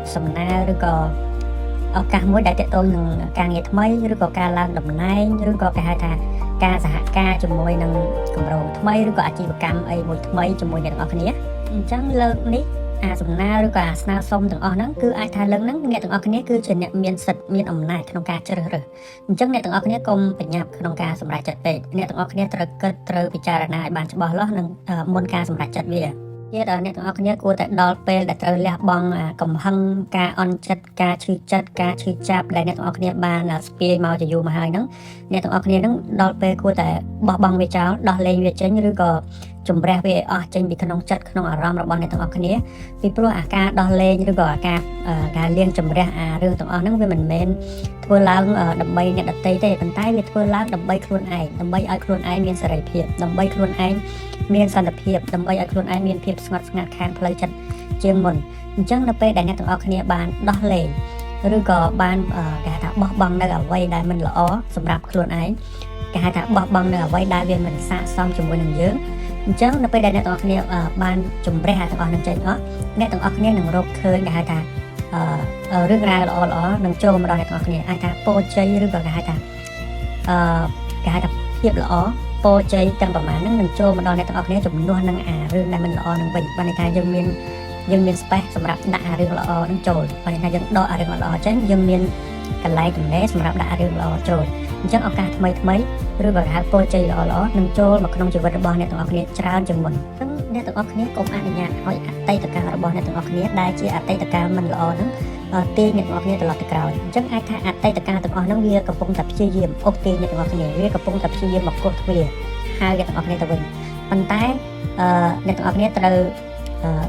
សំណើឬក៏ឱកាសមួយដែលតាក់ទងនឹងការងារថ្មីឬក៏ការឡើងតំណែងឬក៏គេហៅថាការសហការជាមួយនឹងគម្រោងថ្មីឬក៏អាជីវកម្មអីមួយថ្មីជាមួយអ្នកទាំងអស់គ្នាអញ្ចឹងលើកនេះអាសំណើឬក៏អាស្នើសុំទាំងអស់ហ្នឹងគឺអាចថាលើកហ្នឹងអ្នកទាំងអស់គ្នាគឺជាអ្នកមានសិទ្ធិមានអំណាចក្នុងការជ្រើសរើសអញ្ចឹងអ្នកទាំងអស់គ្នាកុំប្រញាប់ក្នុងការសម្រេចចិត្តពេកអ្នកទាំងអស់គ្នាត្រូវគិតត្រូវពិចារណាឲ្យបានច្បាស់លាស់និងមុនការសម្រេចចិត្តវាទៀតអ្នកទាំងអស់គ្នាគួរតែដល់ពេលដែលត្រូវលះបង់កំហឹងការអន់ចិត្តការឈឺចិត្តការឈឺចាប់ដែលអ្នកទាំងអស់គ្នាបានស្ពាយមកជាយូរមកហើយហ្នឹងអ្នកទាំងអស់គ្នាហ្នឹងដល់ពេលគួរតែបោះបង់វាចោលដោះលែងវាចេញឬក៏ជំរះវាឲ្យអស់ចេញពីក្នុងចិត្តក្នុងអារម្មណ៍របស់អ្នកទាំងអស់គ្នាពីព្រោះអាការដោះលែងឬក៏អាការការលាងជំរះអារឿងទាំងអស់ហ្នឹងវាមិនមែនធ្វើឡើងដើម្បីអ្នកដទៃទេប៉ុន្តែវាធ្វើឡើងដើម្បីខ្លួនឯងដើម្បីឲ្យខ្លួនឯងមានសេរីភាពដើម្បីខ្លួនឯងមានសន្តិភាពដើម្បីឲ្យខ្លួនឯងមានភាពស្ងប់ស្ងាត់ខាងផ្លូវចិត្តជាងមុនអញ្ចឹងនៅពេលដែលអ្នកទាំងអស់គ្នាបានដោះលែងឬក៏បានគេហៅថាបោះបង់នៅអ្វីដែលមិនល្អសម្រាប់ខ្លួនឯងគេហៅថាបោះបង់នៅអ្វីដែលវាមិនស័ក្តិសមជាមួយនឹងយើងអញ្ចឹងនៅពេលដែលអ្នកទាំងអស់គ្នាបានជំរះអាទាំងអស់នឹងចេញអស់អ្នកទាំងអស់គ្នានឹងរកឃើញគេហៅថារឿងរ៉ាវល្អល្អនឹងចូលមកដល់អ្នកទាំងអស់គ្នាអាចថាពរជ័យឬក៏គេហៅថាគេហៅថាភាពល្អពរជ័យទាំងប្រមាណហ្នឹងនឹងចូលមកដល់អ្នកទាំងអស់គ្នាជំនួសនឹងអារឿងដែលមិនល្អនឹងវិញបានន័យថាយើងមាន space សម្រាប់ដាក់អារឿងល្អនឹងចូលបានន័យថាយើងដកអារឿងល្អចេញយើងមានកន្លែងទំនេរសម្រាប់ដាក់អារឿងល្អចូលអញ្ចឹងឱកាសថ្មីថ្មីឬក៏ហៅពរជ័យល្អល្អនឹងចូលមកក្នុងជីវិតរបស់អ្នកទាំងអស់គ្នាច្រើនជាងមុនអញ្ចឹងអ្នកទាំងអស់គ្នាកុំអនុញ្ញាតឲ្យអតីតកាលរបស់អ្នកទាំងអស់គ្នាដែលជាអតីតកាលមិនល្អហ្នឹងទាញអ្នកទាំងអស់គ្នាត្រឡប់ទៅក្រោយអញ្ចឹងអាចថាអតីតកាលទាំងអស់ហ្នឹងវាកំពុងតែព្យាយាមអូសទាញអ្នកទាំងអស់គ្នាវាកំពុងតែព្យាយាមមកគោះទ្វារហៅអ្នកទាំងអស់គ្នាទៅវិញប៉ុន្តែអ្នកទាំងអស់គ្នាត្រូ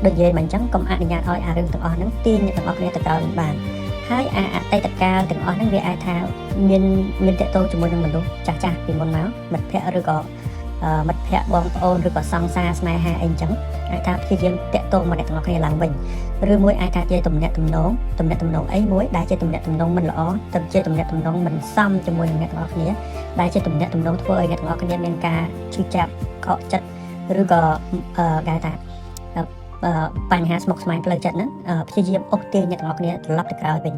វដូចនិយាយមកអញ្ចឹងកុំអនុញ្ញាតឲ្យអារឿងទាំងអស់ហ្នឹងទាញអ្នកទាំងអស់គ្នាទៅក្រោយវិញបានហើយអាអតីតកាលទាំងអស់ហ្នឹងវាអាចថាមានតកតងជាមួយនឹងមនុស្សចាស់ចាស់ពីមុនមកមិត្តភ័ក្តិឬក៏មិត្តភ័ក្តិបងប្អូនឬក៏សង្សារស្នេហាអីអញ្ចឹងអាចថាព្យាយាមតាក់ទងមកអ្នកទាំងអស់គ្នាឡើងវិញឬមួយអាចថាជាទំនាក់ទំនងទំនាក់ទំនងអីមួយដែលជាទំនាក់ទំនងមិនល្អទៅជាទំនាក់ទំនងមិនសមជាមួយនឹងអ្នកទាំងអស់គ្នាដែលជាទំនាក់ទំនងធ្វើឲ្យអ្នកទាំងអស់គ្នាមានការឈឺចាប់ខកចិត្តឬក៏គេថាបញ្ហាស្មុគស្មាញផ្លូវចិត្តហ្នឹងព្យាយាមអូសទាញអ្នកទាំងអស់គ្នាត្រឡប់ទៅក្រោយវិញ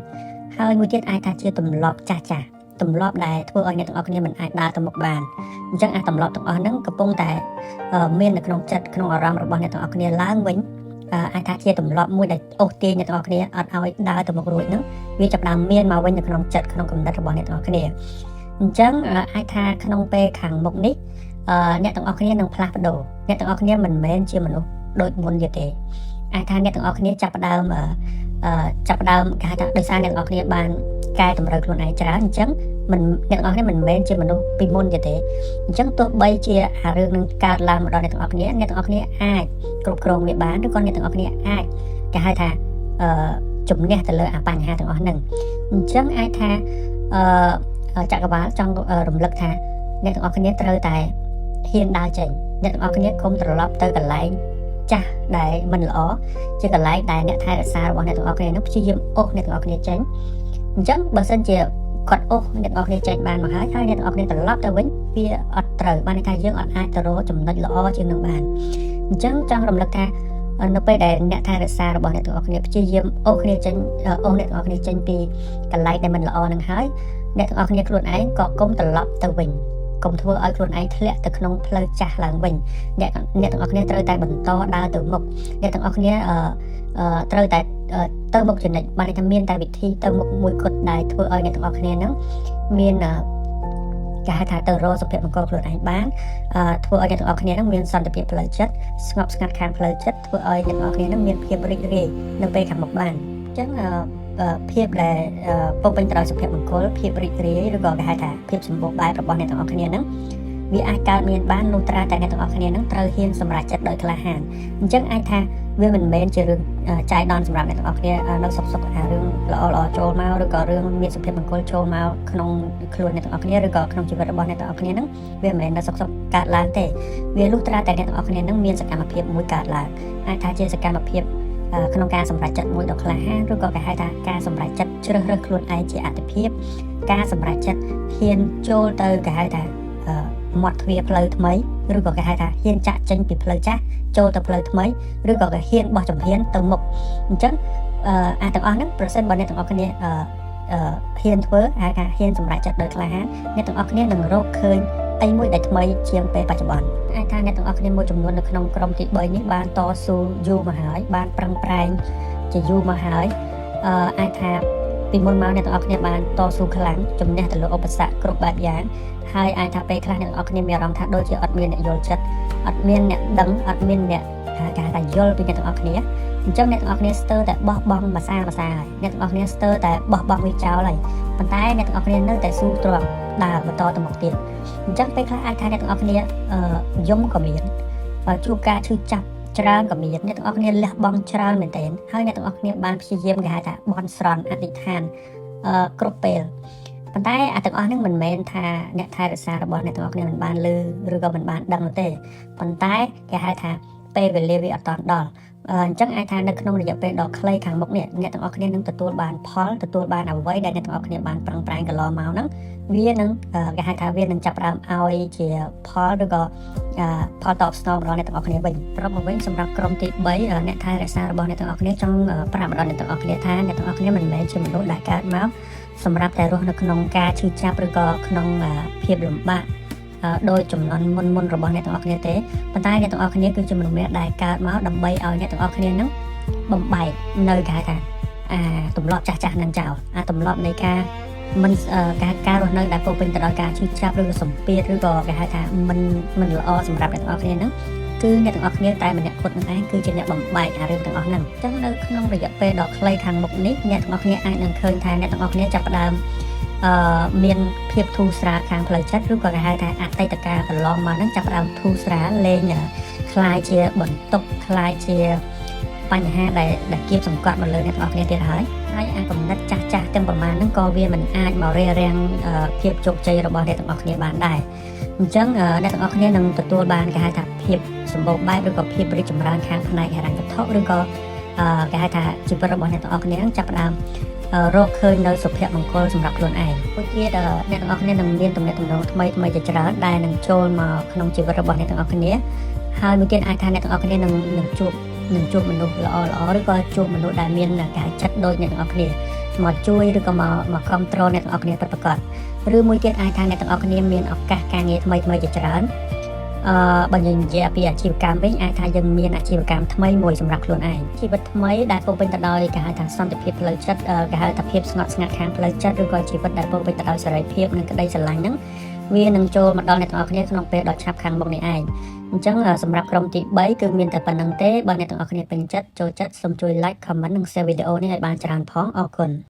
ហើយមួយទៀតអាចថាជាទម្លាប់ចាស់ចាស់ទម្លាប់ដែលធ្វើឲ្យអ្នកទាំងអស់គ្នាមិនអាចដើរទៅមុខបានអញ្ចឹងអាទម្លាប់ទាំងអស់ហ្នឹងកំពុងតែមាននៅក្នុងចិត្តក្នុងអារម្មណ៍របស់អ្នកទាំងអស់គ្នាឡើងវិញអាចថាជាទម្លាប់មួយដែលអូសទាញអ្នកទាំងអស់គ្នាអត់ឲ្យដើរទៅមុខរួចហ្នឹងវាចាប់ផ្ដើមមានមកវិញនៅក្នុងចិត្តក្នុងគំនិតរបស់អ្នកទាំងអស់គ្នាអញ្ចឹងអាចថាក្នុងពេលខាងមុខនេះអ្នកទាំងអស់គ្នានឹងផ្លាស់ប្ដូរអ្នកទាំងអស់គ្នាមិនមែនជាមនុស្សដូចមុនទៀតទេអាចថាអ្នកទាំងអស់គ្នាចាប់ផ្ដើមគេហៅថាដោយសារអ្នកទាំងអស់គ្នាបានកែតម្រូវខ្លួនឯងច្រើនអញ្ចឹង មិនអ្នកទាំងអស់គ្នាមិនមែនជាមនុស្សពីមុនទៀតទេអញ្ចឹងទោះបីជាអារឿងនឹងកើតឡើងមកដល់អ្នកទាំងអស់គ្នាអ្នកទាំងអស់គ្នាអាចគ្រប់គ្រងវាបានឬក៏អ្នកទាំងអស់គ្នាអាចគេហៅថាអឺជំនះទៅលើអាបញ្ហាទាំងអស់ហ្នឹងអញ្ចឹងអាចថាអឺចក្រវាលចង់រំលឹកថាអ្នកទាំងអស់គ្នាត្រូវតែហ៊ានដើរចេញអ្នកទាំងអស់គ្នាកុំត្រឡប់ទៅកន្លែងចាស់ដែលមិនល្អជាកន្លែងដែលអ្នកថែរក្សារបស់អ្នកទាំងអស់គ្នានឹងព្យាយាមអូសអ្នកទាំងអស់គ្នាចេញអញ្ចឹងបើសិនជាគាត់អូសអ្នកទាំងអស់គ្នាចេញបានមកហើយហើយអ្នកទាំងអស់គ្នាត្រឡប់ទៅវិញវាអត់ត្រូវបានន័យថាយើងអត់អាចទៅរកចំណុចល្អជាងនឹងបានអញ្ចឹងចង់រំលឹកថានៅពេលដែលអ្នកថែរក្សារបស់អ្នកទាំងអស់គ្នាព្យាយាមអូសគ្នាចេញអូសអ្នកទាំងអស់គ្នាចេញពីកន្លែងដែលមិនល្អនឹងហើយអ្នកទាំងអស់គ្នាខ្លួនឯងក៏កុំត្រឡប់ទៅវិញកុំធ្វើឲ្យខ្លួនឯងធ្លាក់ទៅក្នុងផ្លូវចាស់ឡើងវិញអ្នកអ្នកទាំងអស់គ្នាត្រូវតែបន្តដើរទៅមុខអ្នកទាំងអស់គ្នាអឺត្រូវតែទៅមុខចំណិចបានន័យថាមានតែវិធីទៅមុខមួយគត់ដែលធ្វើឲ្យអ្នកទាំងអស់គ្នាហ្នឹងមានគេហៅថាទៅរកសុភមង្គលខ្លួនឯងបានធ្វើឲ្យអ្នកទាំងអស់គ្នាហ្នឹងមានសន្តិភាពផ្លូវចិត្តស្ងប់ស្ងាត់ខាងផ្លូវចិត្តធ្វើឲ្យអ្នកទាំងអស់គ្នាហ្នឹងមានភាពរីករាយនៅពេលខាងមុខបានអញ្ចឹងភាពដែលពោពេញទៅដោយសុភមង្គលភាពរីករាយឬក៏គេហៅថាភាពសម្បូរបែបរបស់អ្នកទាំងអស់គ្នាហ្នឹងវាអាចកើតមានបានលុះត្រាតែអ្នកទាំងអស់គ្នានឹងត្រូវហ៊ានសម្រេចចិត្តដោយក្លាហានអញ្ចឹងអាចថាវាមិនមែនជារឿងចាយដនសម្រាប់អ្នកទាំងអស់គ្នានៅសុខសុខអារឿងល្អល្អចូលមកឬក៏រឿងមានសុភមង្គលចូលមកក្នុងខ្លួនអ្នកទាំងអស់គ្នាឬក៏ក្នុងជីវិតរបស់អ្នកទាំងអស់គ្នាហ្នឹងវាមិនមែននៅសុខសុខកើតឡើងទេវាលុះត្រាតែអ្នកទាំងអស់គ្នានឹងមានសកម្មភាពមួយកើតឡើងអាចថាជាសកម្មភាពក្នុងការសម្រេចចិត្តមួយដ៏ក្លាហានឬក៏គេហៅថាការសម្រេចចិត្តជ្រើសរើសខ្លួនឯងជាអតិភិបការសម្រេចចិត្តហ៊ានចូលទៅគេហៅថាមាត់ទ្វារផ្លូវថ្មីឬក៏គេហៅថាហ៊ានចាក់ចេញពីផ្លូវចាស់ចូលទៅផ្លូវថ្មីឬក៏គេហ៊ានបោះជំហានទៅមុខអញ្ចឹងអាទាំងអស់ហ្នឹងប្រសិនបើអ្នកទាំងអស់គ្នាអឺហ៊ានធ្វើហៅថាហ៊ានសម្រេចចិត្តដោយក្លាហានអ្នកទាំងអស់គ្នានឹងរកឃើញអីមួយដែលថ្មីជាងពេលបច្ចុប្បន្នអាចថាអ្នកទាំងអស់គ្នាមួយចំនួននៅក្នុងក្រុមទី3នេះបានតស៊ូយូរមកហើយបានប្រឹងប្រែងជាយូរមកហើយអឺអាចថាពីមុនមកអ្នកទាំងអស់គ្នាបានតស៊ូខ្លាំងជំនះទៅលើឧបសគ្គគ្រប់បែបយ៉ាងហើយអាចថាពេលខ្លះអ្នកទាំងអស់គ្នាមានអារម្មណ៍ថាដូចជាអត់មានអ្នកយល់ចិត្តអត់មានអ្នកដឹងអត់មានអ្នកគេហៅថាយល់ពីអ្នកទាំងអស់គ្នាអញ្ចឹងអ្នកទាំងអស់គ្នាស្ទើរតែបោះបង់មួយសាមួយសាហើយអ្នកទាំងអស់គ្នាស្ទើរតែបោះបង់វាចោលហើយប៉ុន្តែអ្នកទាំងអស់គ្នានៅតែស៊ូទ្រាំដើរបន្តទៅមុខទៀតអញ្ចឹងពេលខ្លះអាចថាអ្នកទាំងអស់គ្នាយំក៏មានជួបការឈឺចាប់ច្រើនក៏មានអ្នកទាំងអស់គ្នាលះបង់ច្រើនមែនទែនហើយអ្នកទាំងអស់គ្នាបានព្យាយាមគេហៅថាបន់ស្រន់អធិដ្ឋានគ្រប់ពេលប៉ុន្តែអាទាំងអស់ហ្នឹងមិនមែនថាអ្នកថែរក្សារបស់អ្នកទាំងអស់គ្នាមិនបានលឺឬក៏មិនបានដឹងនោះទេប៉ុន្តែគេហៅថាពេលវេលាវាអត់តាន់ដល់អញ្ចឹងអាចថានៅក្នុងរយៈពេលដ៏ខ្លីខាងមុខនេះអ្នកទាំងអស់គ្នានឹងទទួលបានផលទទួលបានអ្វីដែលអ្នកទាំងអស់គ្នាបានប្រឹងប្រែងកន្លងមកហ្នឹងវានឹងគេហៅថាវានឹងចាប់ផ្ដើមឲ្យជាផលឬក៏ផលតបស្នងរបស់អ្នកទាំងអស់គ្នាវិញប្រាប់មកវិញសម្រាប់ក្រុមទី3អ្នកថែរក្សារបស់អ្នកទាំងអស់គ្នាចង់ប្រាប់ដល់អ្នកទាំងអស់គ្នាថាអ្នកទាំងអស់គ្នាមិនមែនជាមនុស្សដែលកើតមកសម្រាប់តែរស់នៅក្នុងការឈឺចាប់ឬក៏ក្នុងភាពលំបាកដោយចំនួនមុនមុនរបស់អ្នកទាំងអស់គ្នាទេប៉ុន្តែអ្នកទាំងអស់គ្នាគឺជាមនុស្សម្នាក់ដែលកើតមកដើម្បីឲ្យអ្នកទាំងអស់គ្នានឹងបំបែកនៅគេហៅថាអាទម្លាប់ចាស់ចាស់នឹងចោលអាទម្លាប់នៃការមិនការការរស់នៅដែលពោពេញទៅដោយការឈឺចាប់ឬក៏សម្ពាធឬក៏គេហៅថាមិនមិនល្អសម្រាប់អ្នកទាំងអស់គ្នាហ្នឹងគឺអ្នកទាំងអស់គ្នាតែម្នាក់គត់នឹងឯងគឺជាអ្នកបំបែកអារឿងទាំងអស់ហ្នឹងអញ្ចឹងនៅក្នុងរយៈពេលដ៏ខ្លីខាងមុខនេះអ្នកទាំងអស់គ្នាអាចនឹងឃើញថាអ្នកទាំងអស់គ្នាចាប់ផ្ដើមអឺមានភាពធូរស្រាលខាងផ្លូវចិត្តឬក៏គេហៅថាអតីតកាលកន្លងមកហ្នឹងចាប់ផ្ដើមធូរស្រាលលែងក្លាយជាបន្ទុកក្លាយជាបញ្ហាដែលដែលគៀបសង្កត់មកលើអ្នកទាំងអស់គ្នាទៀតហើយហើយអាកំណត់ចាស់ចាស់ទាំងប្រមាណហ្នឹងក៏វាមិនអាចមករារាំងភាពជោគជ័យរបស់អ្នកទាំងអស់គ្នាបានដែរអញ្ចឹងអ្នកទាំងអស់គ្នានឹងទទួលបានគេហៅថាភាពសម្បូរបែបឬក៏ភាពរីកចម្រើនខាងផ្នែកហិរញ្ញវត្ថុឬក៏គេហៅថាជីវិតរបស់អ្នកទាំងអស់គ្នានឹងចាប់ផ្ដើមរកឃើញនៅសុភមង្គលសម្រាប់ខ្លួនឯងមួយទៀតអ្នកទាំងអស់គ្នានឹងមានទំនាក់ទំនងថ្មីថ្មីជាច្រើនដែលនឹងចូលមកក្នុងជីវិតរបស់អ្នកទាំងអស់គ្នាហើយមួយទៀតអាចថាអ្នកទាំងអស់គ្នានឹងនឹងជួបនឹងជួបមនុស្សល្អល្អឬក៏ជួបមនុស្សដែលមានការចិត្តដូចអ្នកទាំងអស់គ្នាមកជួយឬក៏មកមកគ្រប់គ្រងអ្នកទាំងអស់គ្នាពិតប្រាកដឬមួយទៀតអាចថាអ្នកទាំងអស់គ្នាមានឱកាសការងារថ្មីថ្មីជាច្រើនអឺបើយើងនិយាយពីអាជីវកម្មវិញអាចថាយើងមានអាជីវកម្មថ្មីមួយសម្រាប់ខ្លួនឯងជីវិតថ្មីដែលពោពេញទៅដោយគេហៅថាសន្តិភាពផ្លូវចិត្តគេហៅថាភាពស្ងប់ស្ងាត់ខាងផ្លូវចិត្តឬក៏ជីវិតដែលពោពេញទៅដោយសេរីភាពនិងក្តីស្រឡាញ់ហ្នឹងវានឹងចូលមកដល់អ្នកទាំងអស់គ្នាក្នុងពេលដ៏ឆាប់ខាងមុខនេះឯងអញ្ចឹងសម្រាប់ក្រុមទី3គឺមានតែប៉ុណ្្នឹងទេបើអ្នកទាំងអស់គ្នាពេញចិត្តចូលចិត្តសូមជួយ like comment និង share វីដេអូនេះឲ្យបានច្រើនផងអរគុណ។